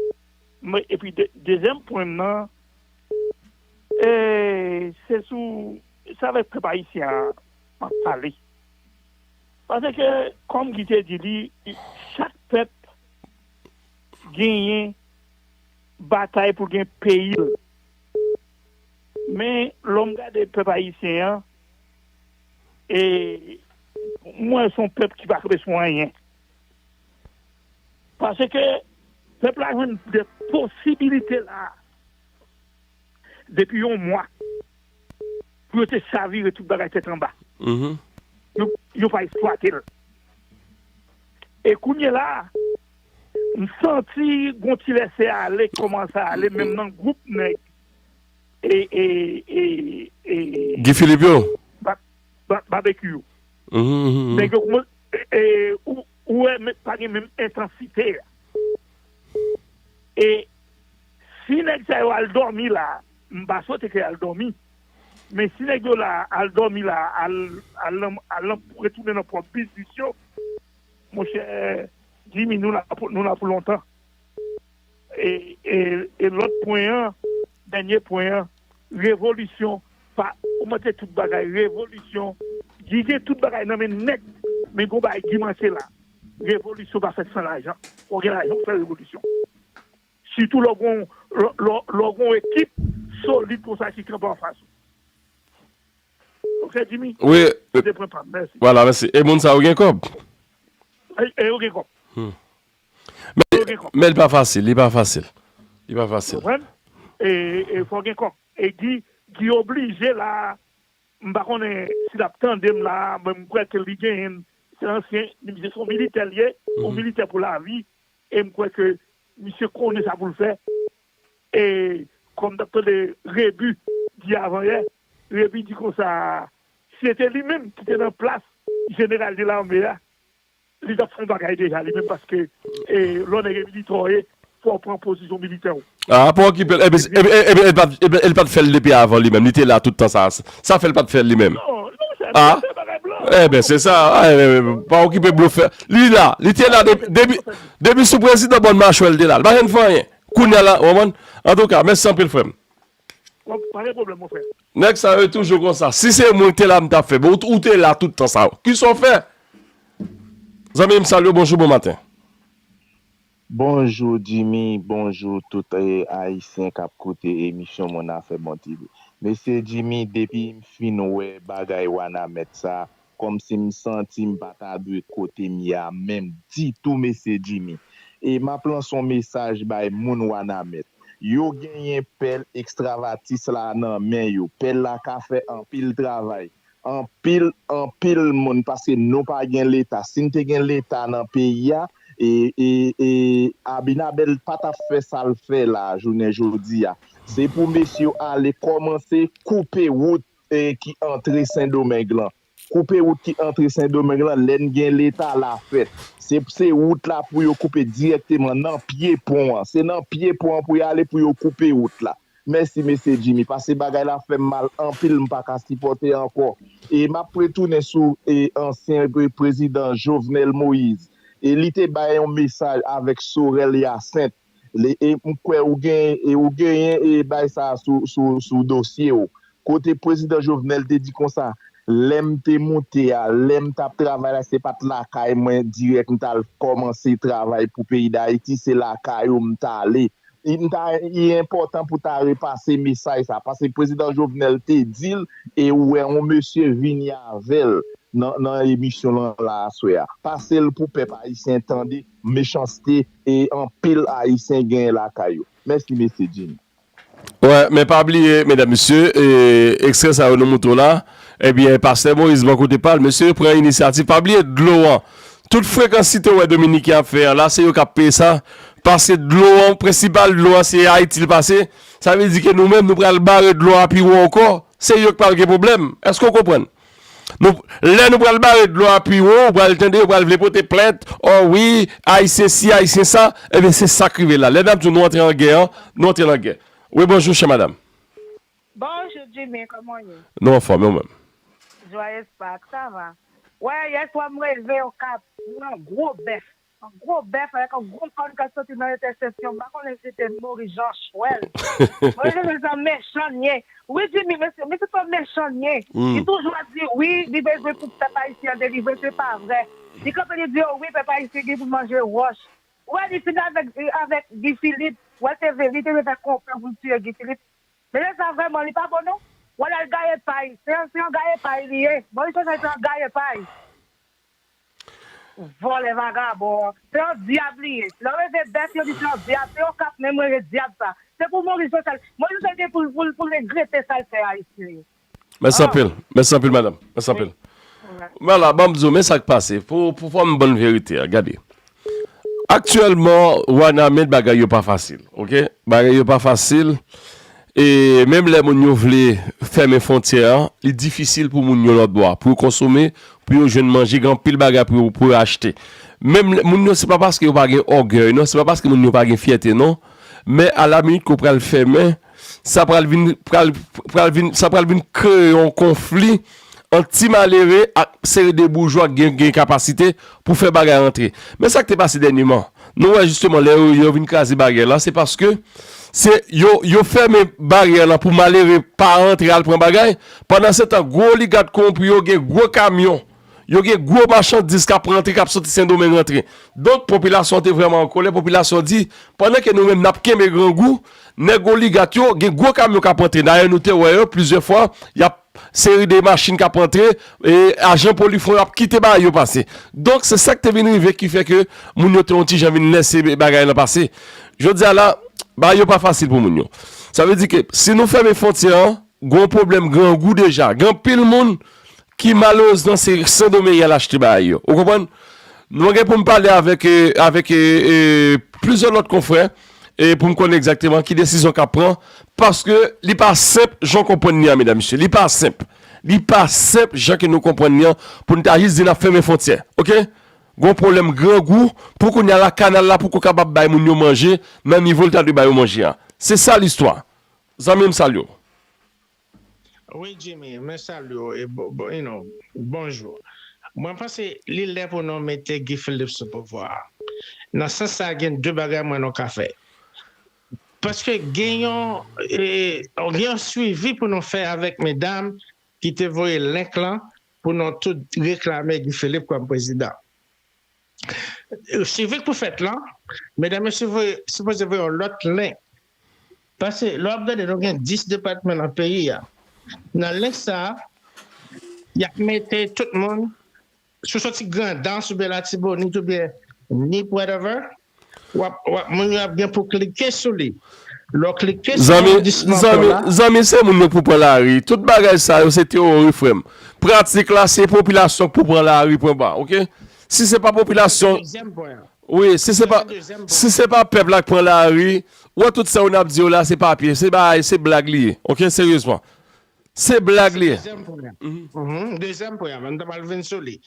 Men, epi, de, dezyèm pwen m nan, E, se sou, se avèk pèp ayisyen an m ap pale. Paske, kòm Guy te di li, chak pèp genyen batay pou l gen peyi l. Men, lè w gade pèp ayisyen an, e, m wè se yon pèp ki pa kanpe sou anyen. Paske pèp la jwenn de posibilite la depi yon mwa pou yo te chavire tout bagay tèt anba. Yo, yo pa eksplwate l. E kounye la, m santi gon ti lèse ale k kòmanse ale menm nan gwoup nèg e, e, e, e, Guy Philippe yo. Ba, ba, Babekyou yo. Nèg yo kòmanse, e, ou, ou wè, men, pa gen menm entansite a. E si nèg sa yo al dòmi la, m pa swete ke y al dòmi, men si nèg yo la, al dòmi la, al, al, al, al retounen nan pwòp biznis yo, monchè Jimmy, nou la pou, nou la pou lontan. E, e, e lòt pwen an, dènye pwen an, revolisyon, pa ogmante tout bagay, revolisyon, Guy gen tout bagay nan men nèt, men gon bagay Guy manke la. Revolisyon pa fèt san lajan. Fò gen lajan pou fè revolisyon. Sitou lè w gon, lè, lè, lè w gon ekip solid konsa ki kanpe anfas ou. Ok, Jimmy? Wi. Se te pwen pa m. Mèsi. Vwala, mèsi. E moun sa yo gen kòb? E, e yo gen kòb. Hmm. Men, men li pa fasil, li pa fasil. Li pa fasil. Konprann? E, e fò gen kòb. E Guy, Guy oblije la, m pa konnen si l ap tande m la, men m kwè ke li genyen, se ansyen, misye se yon militè li ye, yon militè pou lavi, e m kwè ke misye konnen sa pou l fè. E kòm n t ap tande Rebu di avanyè, Rebu di konsa, si se te li menm ki te nan plas jeneral de lame a, li t ap fè yon bagay deja li menm, paske, e, lè w nèg e militè w ye, fò w pran pozisyon militè w. Ah, pa okipe l. Epi, epi, epi, epi, epi, epi, epi l pa t fè l depi avan li menm. Li te la tout tan sa. Sa fè l pa t fè l li menm. Non, non, se, ah, se bagay blan. Eben, se sa. Ah, eben, pa okipe blofè. Li la. Li te la depi, depi, depi sou prezidan Bòn Machwè l te la. Li pa janm fè anyen. Kounye a la, w konprann? Antouka, mèsi anpil, frè m. Bon, pa gen pwoblèm, mon frè. Nèg sa yo toujou konsa. Si se mwen ki te la, m t ap fè. Bon, ou, ou te la tout tan sa. Kisa w fè? Zanmi m, salye w, bonjou, bon maten. Bonjou, Jimmy. Bonjou, tout, eh, Ayisyen k ap koute emisyon Mon Afè Bon T V. Mesye Jimmy, depi m fin wè bagay Wanament sa, kòmsi m santi m pa ta dwe kote m ye a menm ditou, mesye Jimmy. E m ap lanse yon mesaj bay moun Wanament. Yo genyen pèl ekstravatis la nan men yo. Pèl la ka fè anpil travay. Anpil, anpil moun, paske nou pa gen Leta. Si n te gen Leta nan peyi a, e, e, e Abinader pa t ap fè sa l fè la, jounen jodi a. Se pou mesye yo ale kòmanse koupe wout, e, ki antre Sendomeng lan. Koupe wout ki antre Sendomeng lan, lè n gen Leta la fèt. Se, se wout la pou yo koupe dirèkteman nan pye pon an. Se nan pye pon an pou y ale pou yo koupe wout la. Mèsi, mesye Jimmy, paske bagay la fè m mal anpil, m pa ka sipòte ankò. E m ap retounen sou, e, ansyen pre-, prezidan Jovenel Moïse. E li te bay yon mesaj avèk Sorel Hyacinthe. Li, e m kwè ou gen, e ou genyen, e bay sa sou, sou, sou dosye w. Kote prezidan Jovenel te di konsa, lè m te moute a, lè m t ap travay la, se pa t lakay mwen dirèk m t al kòmanse travay pou peyi Dayiti, se lakay ou m t ale. Li, m ta, li enpòtan pou ta repase mesaj sa, paske prezidan Jovenel te di l, e ou wè yon mesye vini avè l nan, nan emisyon lan la aswè a. Pase l pou pèp ayisyen tande mechanste e anpil ayisyen genyen lakay yo. Mèsi, mesye Jimmy. Wè, men pa bliye, medam, mesye, e, ekstrè sa yo nou montre w la, ebyen, pastè Moïse bò kote pa l, mesye, pran inisyativ, pa bliye dlo an. Tout frekansite w wè Dominiken ap fè an la, se yo k ap peye sa. Paske dlo an, prensipal dlo an, se Ayiti l pase. Sa vle di ke nou menm, nou pral bare dlo a pi wo ankò. Se yo k pral gen pwoblèm. Èske w konprann? Nou, lè nou pral bare dlo a pi wo, ou pral tande, yo pral vle pote plent, o wi, Ayisyen si, Ayisyen sa, ebyen, se sa k rive la. Lè n ap di w nou antre an gè an, nou antre nan gè. Wi, bonjou, chè madanm. Bonjou, Jimmy, kòman w ye? Nou anfòm, e ou menm? Joyeux Pâques, ça va? Wè, yè swa m reve Okap, yon gwo bèf. Yon gwo bèf avèk yon gwo kòn k ap soti nan entèseksyon. M pa konnen si se te Moris Jan Chwèl. Mwen, se sa mechan l ye. Wi, Jimmy, mesye, mesye twò mechan l ye. Li toujou ap di, wi, li bezwen pou pèp ayisyen an delivre, se pa vrè. Li kanpe, li di, o wi, pèp ayisyen gen pou manje wòch. Ou wè, li fin avèk, avèk Guy Philippe. Ou wè, te vle, li te vle fè konplo pou l tiye Guy Philippe. Men lè sa vrèman, li pa bon, non. Ou wè, l al gaye pay. Se yon, se yon gaye pay li ye. Moris Jan Chwèl se yon gaye pay. Vòlè vagabon an. Se yon dyab li ye. Lè w reve bèf, yo di se yon dyab. Se Okap menm reve dyab sa. Se pou Moris Jan Chwèl. Moris Jan Chwèl gen pou l, pou l, pou l regrete sa l fè Ayisyen yo. Mèsi anpil. Mèsi anpil, madanm. Mèsi anpil. Vwala, ban m di w, men sa k pase. Pou, pou fò m bann verite a, gade. Aktyèlman, Wanament, bagay yo pa fasil, oke? Bagay yo pa fasil. E menm lè moun yo vle fèmen fwontyè an, li difisil pou moun yo lòtbò a, pou yo konsome, pou yo jwenn manje, gen anpil bagay pou yo, pou yo achte. Menm lè, moun yo, se pa paske yo pa gen ògèy, non, se pa paske moun yo pa gen fyète, non. Men alaminit, ke w pral fèmen, sa pral vin, pral, pral vin, sa pral vin kreye yon konfli ant ti malere ak seri de boujwa k gen, gen kapasite pou fè bagay rantre. Men sa k te pase dènyèman. Nou wè jisteman lè yo, yo vin kraze baryè la, se paske se yo, yo fèmen baryè la pou malere pa rantre al pran bagay. Pandan se tan, gwo oligak kowonpi yo gen gwo kamyon, yo gen gwo machandiz k ap rantre, k ap soti Sendomeng rantre. Donk, popilasyon an te vrèman an kòlè. Popilasyon di, pandan ke nou menm n ap kenbe grangou, nèg oligak yo gen gwo kamyon k ap rantre. Dayè, nou te wè yo plizyè fwa, y ap seri de machin k ap rantre, e ajan Polifwon yo ap kite bagay yo pase. Donk, se sa k te vin rive ki fè ke moun yo te yon ti jan vin lèse bagay lan pase. Jodi a la, bagay yo pa fasil pou moun yo. Sa vle di ke si nou fèmen fwontyè an, gon pwoblèm grangou deja. Gen anpil moun ki malerezman se Sendomeng y al achte bagay yo. Ou konprann? Mwen gen pou m pale avèk, e, avèk, e, e, plizyè lòt konfrè, e, pou m konnen egzakteman ki desizyon k ap pran, paske li pa senp jan w konprann li a, medam, mesye. Li pa senp. Li pa senp jan ke nou konprann li an, pou n ta jis di n ap fèmen fwontyè. Oke? Gon pwoblèm grangou, pou kounye a la, kanal la poko kapab bay moun yo manje nan nivo l ta dwe ba yo manje a. Se sa listwa. Zanmi m, salye w. Wi, Jimmy, mwen salye w e bo- bo- you know, bonjou. Mwen panse li lè pou nou mete Guy Philippe sou pouvwa a. Nan sans sa a, gen de bagay mwen nou ka fè. Paske gen yon, e, gen yon swivi pou nou fè avèk medam ki te voye link lan pou nou tout reklame Guy Philippe kòm prezidan. Swivi k pou fèt lan, medam yo sipoze voye yon lòt link. Paske lè w ap gade, nou gen dis depatman nan peyi a. Nan link sa a, y ap mete tout moun, si w soti Grandans oubyen Latibonit oubyen Nip, whatever, w ap, w ap, moun yo ap gen pou klike sou li. Lè w klike sou yon dis nan kò la. Zanmi, se moun yo k pou pran lari. Tout bagay sa yo, se teyori, frè m. Pratik la, se popilasyon k pou pran lari, pwen ba, oke? Si se pa popilasyon. Wi, si se pa, si se pa pèp la k pran lari, wè tout sa yo n ap di yo la, se papye, se bagay, se blag li ye, oke? Seryezman. Se blag li ye. Dezyèm pwen an, m ta pral vin sou li.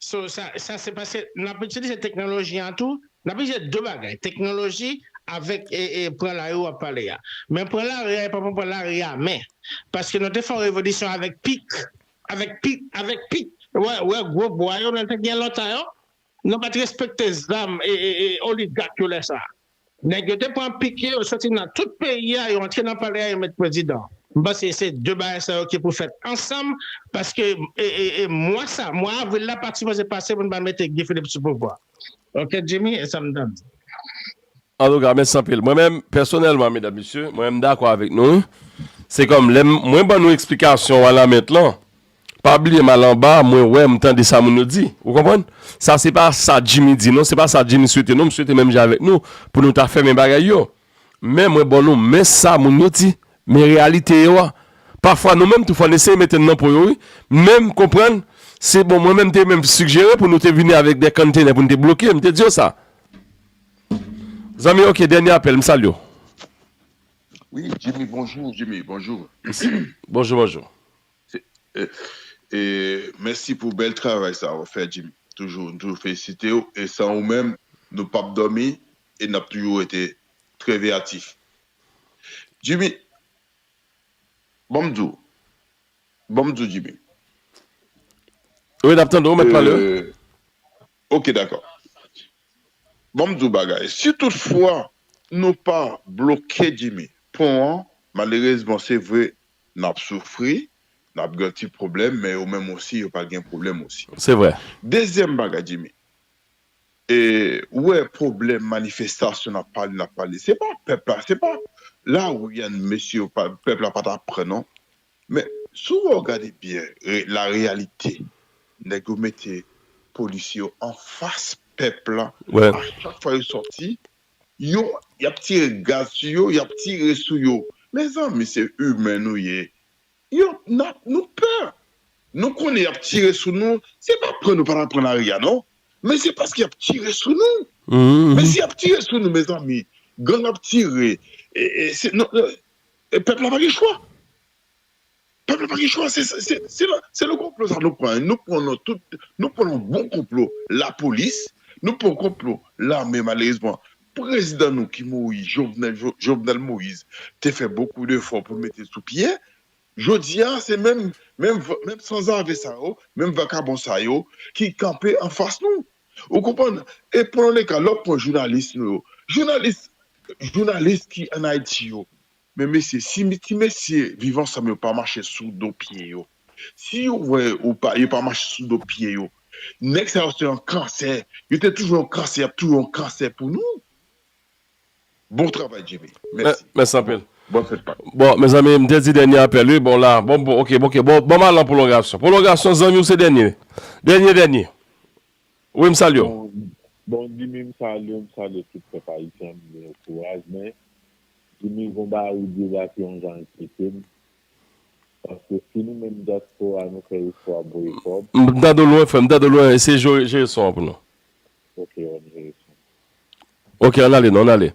So, sa, sa se paske n ap itilize teknoloji an tou, n ap itilize de bagay, teknoloji avèk e, e, pran lari w ap pale a. Men pran lari a, e pa pou pran lari a, men. Paske nou te fè yon revolisyon avèk pik, avèk pik, avèk pik. Wè, wè gwo bwa yo, nou te gen lontan yo. Nou pa t respekte zam e, e, e oligak yo lè sa a. Nèg yo te pran pik yo, yo soti nan tout peyi a, yo antre nan palè a, yo met prezidan. M panse se de bagay sa yo ki pou fèt ansanm, paske e, e, e, mwa sa, mwa avril la pa t sipoze pase pou n pa mete Guy Philippe sou pouvwa. Oke, Jimmy, e sa m t ap di. Antouka, mèsi anpil. Mwen menm, pèsonèlman, medam, mesye, mwen menm m dakò avèk nou, wi. Se kòm lè m, mwen ban nou eksplikasyon a la mèt lan, pa bliye m al anba, mwen wè, m tande sa moun yo di. Ou konprann? Sa se pa sa Jimmy di non, se pa sa Jimmy swete non, m swete menm jan avèk nou, pou nou ta fèmen bagay yo. Men mwen ban nou men sa moun yo di, men reyalite yo a. Pafwa nou menm tou fò n eseye mete n nan po yo, wi. Men m konprann, se bon, mwen menm te menm sigjere pou nou te vini avèk de konntenè pou n te bloke, m te di yo sa. Zanmi, oke, dènye apèl, m salye w. Wi, Jimmy, bonjou, Jimmy, bonjou. Bonjou, bonjou. E, e, mèsi pou bèl travay sa w fè, Jimmy. Toujou, nou toujou felisite w. E san ou menm, nou p ap dòmi e n ap toujou rete trè veyatif. Jimmy, ban m di w, ban m di w, Jimmy. Wi, n ap tande w, mèt pale. Ok, dakò. Ban m di w bagay. Si toutfwa nou pa bloke Jimmy, pon an, malerezman, se vre, n ap soufri, n ap gen ti pwoblèm, men yo menm osi, yo pa gen pwoblèm osi. Se vre. Dezyèm bagay, Jimmy, e, ou wè pwoblèm manifestasyon n ap pale, n ap pale. Se pa pèp la, se pa lari a mesye yo pa, pèp la pa t ap pran non. Men, si w gade byen, re, la reyalite, nèg yo mete polisye yo anfas pèp la. A chak fwa yo sòti, yo, y ap tire gaz sou yo, y ap tire sou yo. Mezanmi, se imen nou ye. Yo, n ap, nou pè. Nou konnen y ap tire sou nou. Se pa pran nou pa t ap pran lari a non. Men se paske y ap tire sou nou. Men si y ap tire sou nou, mezanmi, gang ap tire. E, e, se, non, non, e pèp la pa gen chwa. Pèp la pa gen chwa. Se, se, se, se, se le konplo sa nou pran. Nou pran nan tout, nou pran nan bon konplo lapolis, nou pran konplo lame malerezman. Prezidan nou ki mouri, Jovenel, Jo, Jovenel Moïse, te fè bokou defò pou l mete l sou pye. Jodi a, se menm, menm, menm sanzave sa yo, menm vakabon sa yo, ki kanpe anfas nou. Ou konprann? E pran lè w pran jounalis nou yo. Jounalis, jounalis ki ann Ayiti yo. Men mesye, si ti mesye Viv Ansanm yo pa mache sou do pye yo, si yo wè ou pa, yo pa mache sou do pye yo, nèg sa yo se yon kansè. Yo te toujou yon kansè, y ap toujou yon kansè pou nou. Bon travay, Jimmy. Mèsi. Mèsi anpil. Bon fèt Pak. Bon, mezanmi, m te di dènye apèl, wi. Bon, la, bon, bon, ok, ok, bon, bon, m al an pwolongasyon. Pwolongasyon, zanmi w, se dènye. Dènye, dènye. Wi, m salye w. Bon, bon, Jimmy, m salye w, m salye tout pèp ayisyen, m di nou kouraj, men Jimmy, gon bagay ou di la ki yon jan enkyete m. Paske si nou menm dyaspora nou fè efò ap voye kòb. M tande w lwen, frè m, m tande w lwen, eseye jere, jere son an pou nou. Ok, w ap jere son. Ok, ann ale, non, ann ale.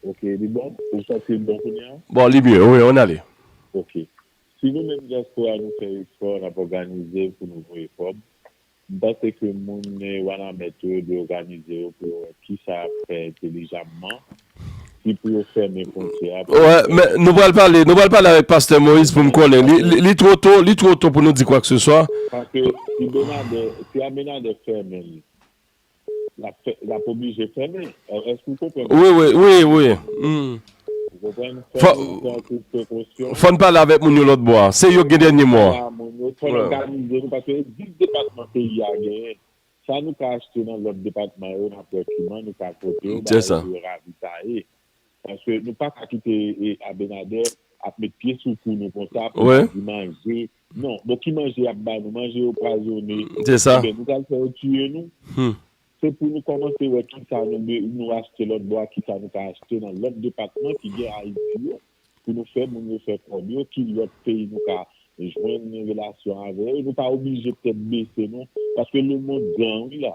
Ok, li bon? Ou santi l bon kounye a? Bon, li mye, wi, ann ale. Ok. Si nou menm dyaspora nou fè efò, n ap òganize pou nou voye kòb, m panse ke moun, eh, Wanament yo dwe òganize yo pou yo wè kisa y ap fè entelijamman, si pou yo fèmen fwontyè a, pou yo Wè, fèmen men nou pral pale, nou pral pale avèk pastè Moïse pou m konnen. Li, li, li twò to, li twò to pou nou di kwakeseswa. Paske si Abinader, si Abinader fèmen l, l ap fè, l ap oblije fèmen. Èske w konprann? Wi, wi, wi, wi. Hmm. Ou konprann? Fò, fèmen san tout prekosyon. Fò n pale avèk moun yo lòt bò a. Se yo k gen dènye mo a. Pale a moun yo, fò n òganize nou, paske dis depatman peyi a genyen. Sa nou ka achte nan lòt depatman yo, n ap wè kiman nou ka kote yo, Se sa. Bagay pou yo ravitaye. Paske nou pa ka kite, eh, Abinader ap met pye sou kou nou konsa pou Wi. nou di manje. Non, bon, ki manje y ap ba nou? Manje yo pwazone. Se sa. Ebyen, nou pral fè yo tiye nou. Hmm. Se pou nou kòmanse wè kisa nou, be- nou achte lòt bò a, kisa nou ka achte nan lòt depatman ki gen Ayiti yo, pou nou fè moun yo fè kòb yo, ki lòt peyi nou ka jwenn relasyon avè yo. Nou pa oblije tèt bese non, paske lemonn gran wi la.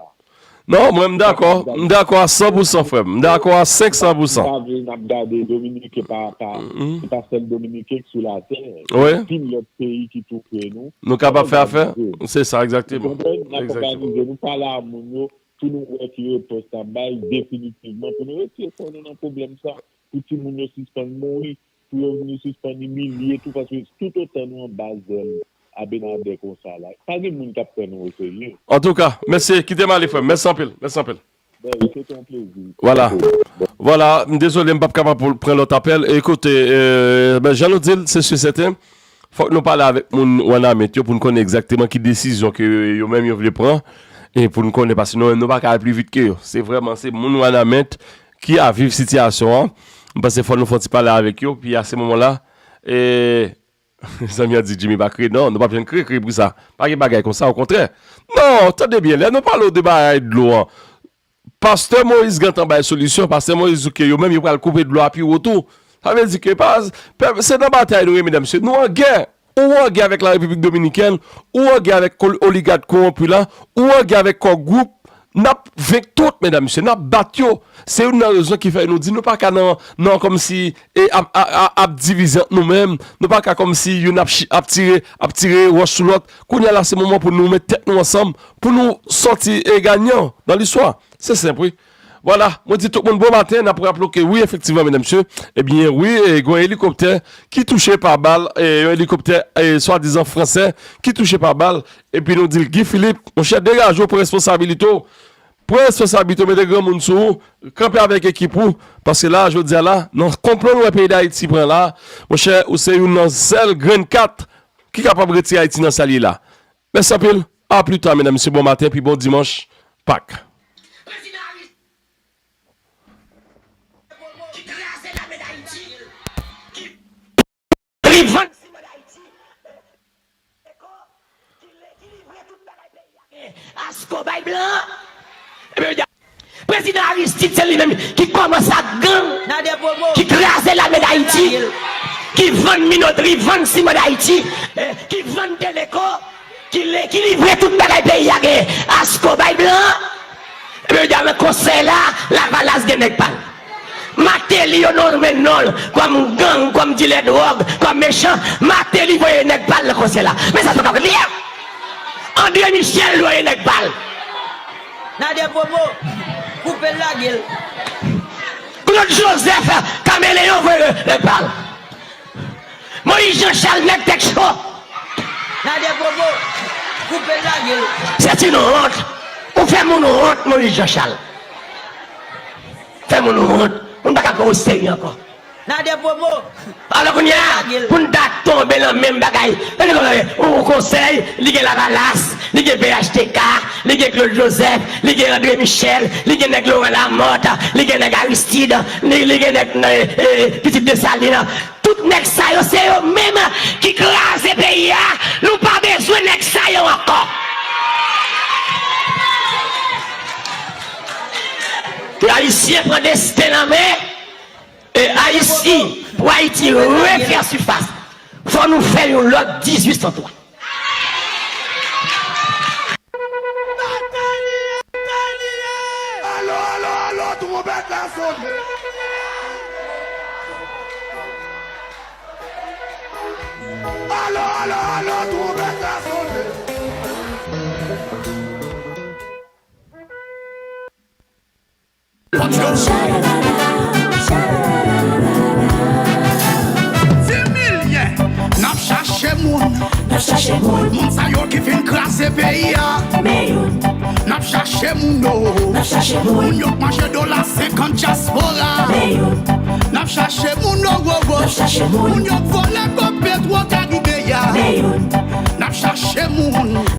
Non, mwen m dakò, m dakò a san pou san, frè m. M dakò a senk san pou san. M pa vle n ap gade Dominiken pa, pa, se pa sèl Dominiken k sou latè. Wi. Anpil lòt peyi ki tou pre nou. Nou kapab fè afè. Se sa, egzakteman. Ou konprann? N ap òganize nou, pale a moun yo, pou nou wè ki repons n ap bay definitivman, pou nou retire kò nou nan pwoblèm sa, pou timoun yo sispann mouri, pou yo vini sispann imilye tou, paske toutotan nou anba zèl Abinader konsa la, pa gen moun k ap pran nou oserye. Antouka, mèsi. Kite m ale, frè m. Mèsi anpil. Mèsi anpil. Ben, se te yon plezi. Vwala. Vwala, m dezole, m p ap kapab pou pran lòt apèl. E koute, eh, ben, jan nou di l, se si sèten, fòk nou pale avèk moun Wanament yo pou n konnen egzakteman ki desizyon ke yo menm yo vle pran. E pou n konnen, paske nou menm nou pa ka al pli vit ke yo. Se vrèman, se moun Wanament ki ap viv sitiyasyon an. M panse fò nou fè yon ti pale avèk yo, pi a se moman la, e, zanmi an di Jimmy pa kriye. Non, nou p ap janm kriye, kriye pou sa. Pa gen bagay konsa, okontrè. Non, tande byen, lè nou pale w de bagay dlo an, pastè Moïse gentan bay solisyon, pastè Moïse di ke yo menm yo pral koupe dlo a pi wo tou. Sa vle di ke pa, pèp, se nan batay nou ye, medam, mesye. Nou an gè. Ou an gè avèk la Repiblik Dominikèn, ou an gè avèk kol- oligak kowonpi la, ou an gè avèk kò gwoup, n ap venk tout, medam, mesye, n ap bat yo. Se youn nan rezon ki fè nou di nou pa ka nan, nan kòmsi, e, ap, ap, ap, ap divize ant nou menm, nou pa ka kòmsi youn ap, chi- ap tire, ap tire wòch sou lòt. Kounye a la, se moman pou nou met tèt nou ansanm, pou nou sòti, e, ganyan nan listwa. Se senp, wi. Vwala, mwen di tout moun bon maten, n ap raple ke wi, efektivman, medam, mesye, ebyen, wi, e, gen yon elikoptè ki touche pa bal, e, yon elikoptè, e, swadizan fransè ki touche pa bal, epi nou di l, Guy Philippe, monchè, degaje w, pran responsabilite w, pran responsabilite w, mete granmoun sou ou, kanpe avèk ekip ou, paske la, jodi a la, nan konplo nou wè peyi Dayiti pran la, monchè, ou se youn nan sèl grenn kat ki kapab retire Ayiti nan sa l ye la. Mèsi anpil. A pli ta, medam, mesye, bon maten, pi bon dimanch Pak. Li vann siman Dayiti. Asko bay blan. Prezidan Aristide, se li menm ki kòmanse ak gang, ki kraze lame Dayiti, ki vann minot, li vann siman Dayiti, eh, ki vann Teleco, ki le- ki livre tout bagay peyi a genyen. Asko bay blan. Epi yo di a nan konsèy la, Lavalas gen nèg pa l. Mateli yo nonmen non l kòm gang, kòm dilè dwòg, kòm mechan. Mateli voye nèg pa l nan konsèy la. Men sa se pa vre li ye. André Michel voye nèg pa l. Nadè Popo, koupe l, lage l. Claude Joseph, kameleyon voye nèg pa l. Moyiz Janchal nèg tèt cho. Nadè Popo, koupe l lage l. C'est une honte. Ou fè moun wont, Moyiz Janchal. Fè moun wont. Moun pa ka pran w seri ankò. Nadè Popo. Alò kounye a, pou n ta tonbe nan menm bagay, ou konsèy, li gen Lavalas, li gen P H T K, li gen Claude Joseph, li gen André Michel, li gen nèg Laurent Lamothe, li gen nèg Aristide, li, li gen nèg, eh, eh, pitit Desalin. Tout nèg sa yo, se yo menm ki kraze peyi a. Nou pa bezwen nèg sa yo ankò. Ke Ayisyen pran desten nan men, e Ayiti, pou Ayiti refè sifas, fò nou fè yon lòt dizuit san twa. Alo, alo, alo, twonpèt la sone. Alo, alo, alo, twonpèt la sone. Dimilye, n ap chache moun. N ap chache moun. Moun sa yo ki fin kraze peyi a. Men youn. N ap chache moun, o. N ap chache moun. Moun yo k manje dola senkant dyaspora. Men youn. N ap chache moun, o, o, o. N ap chache moun. Moun yo k vòlè kòb Petwo Karibe a. Men youn. N ap chache moun.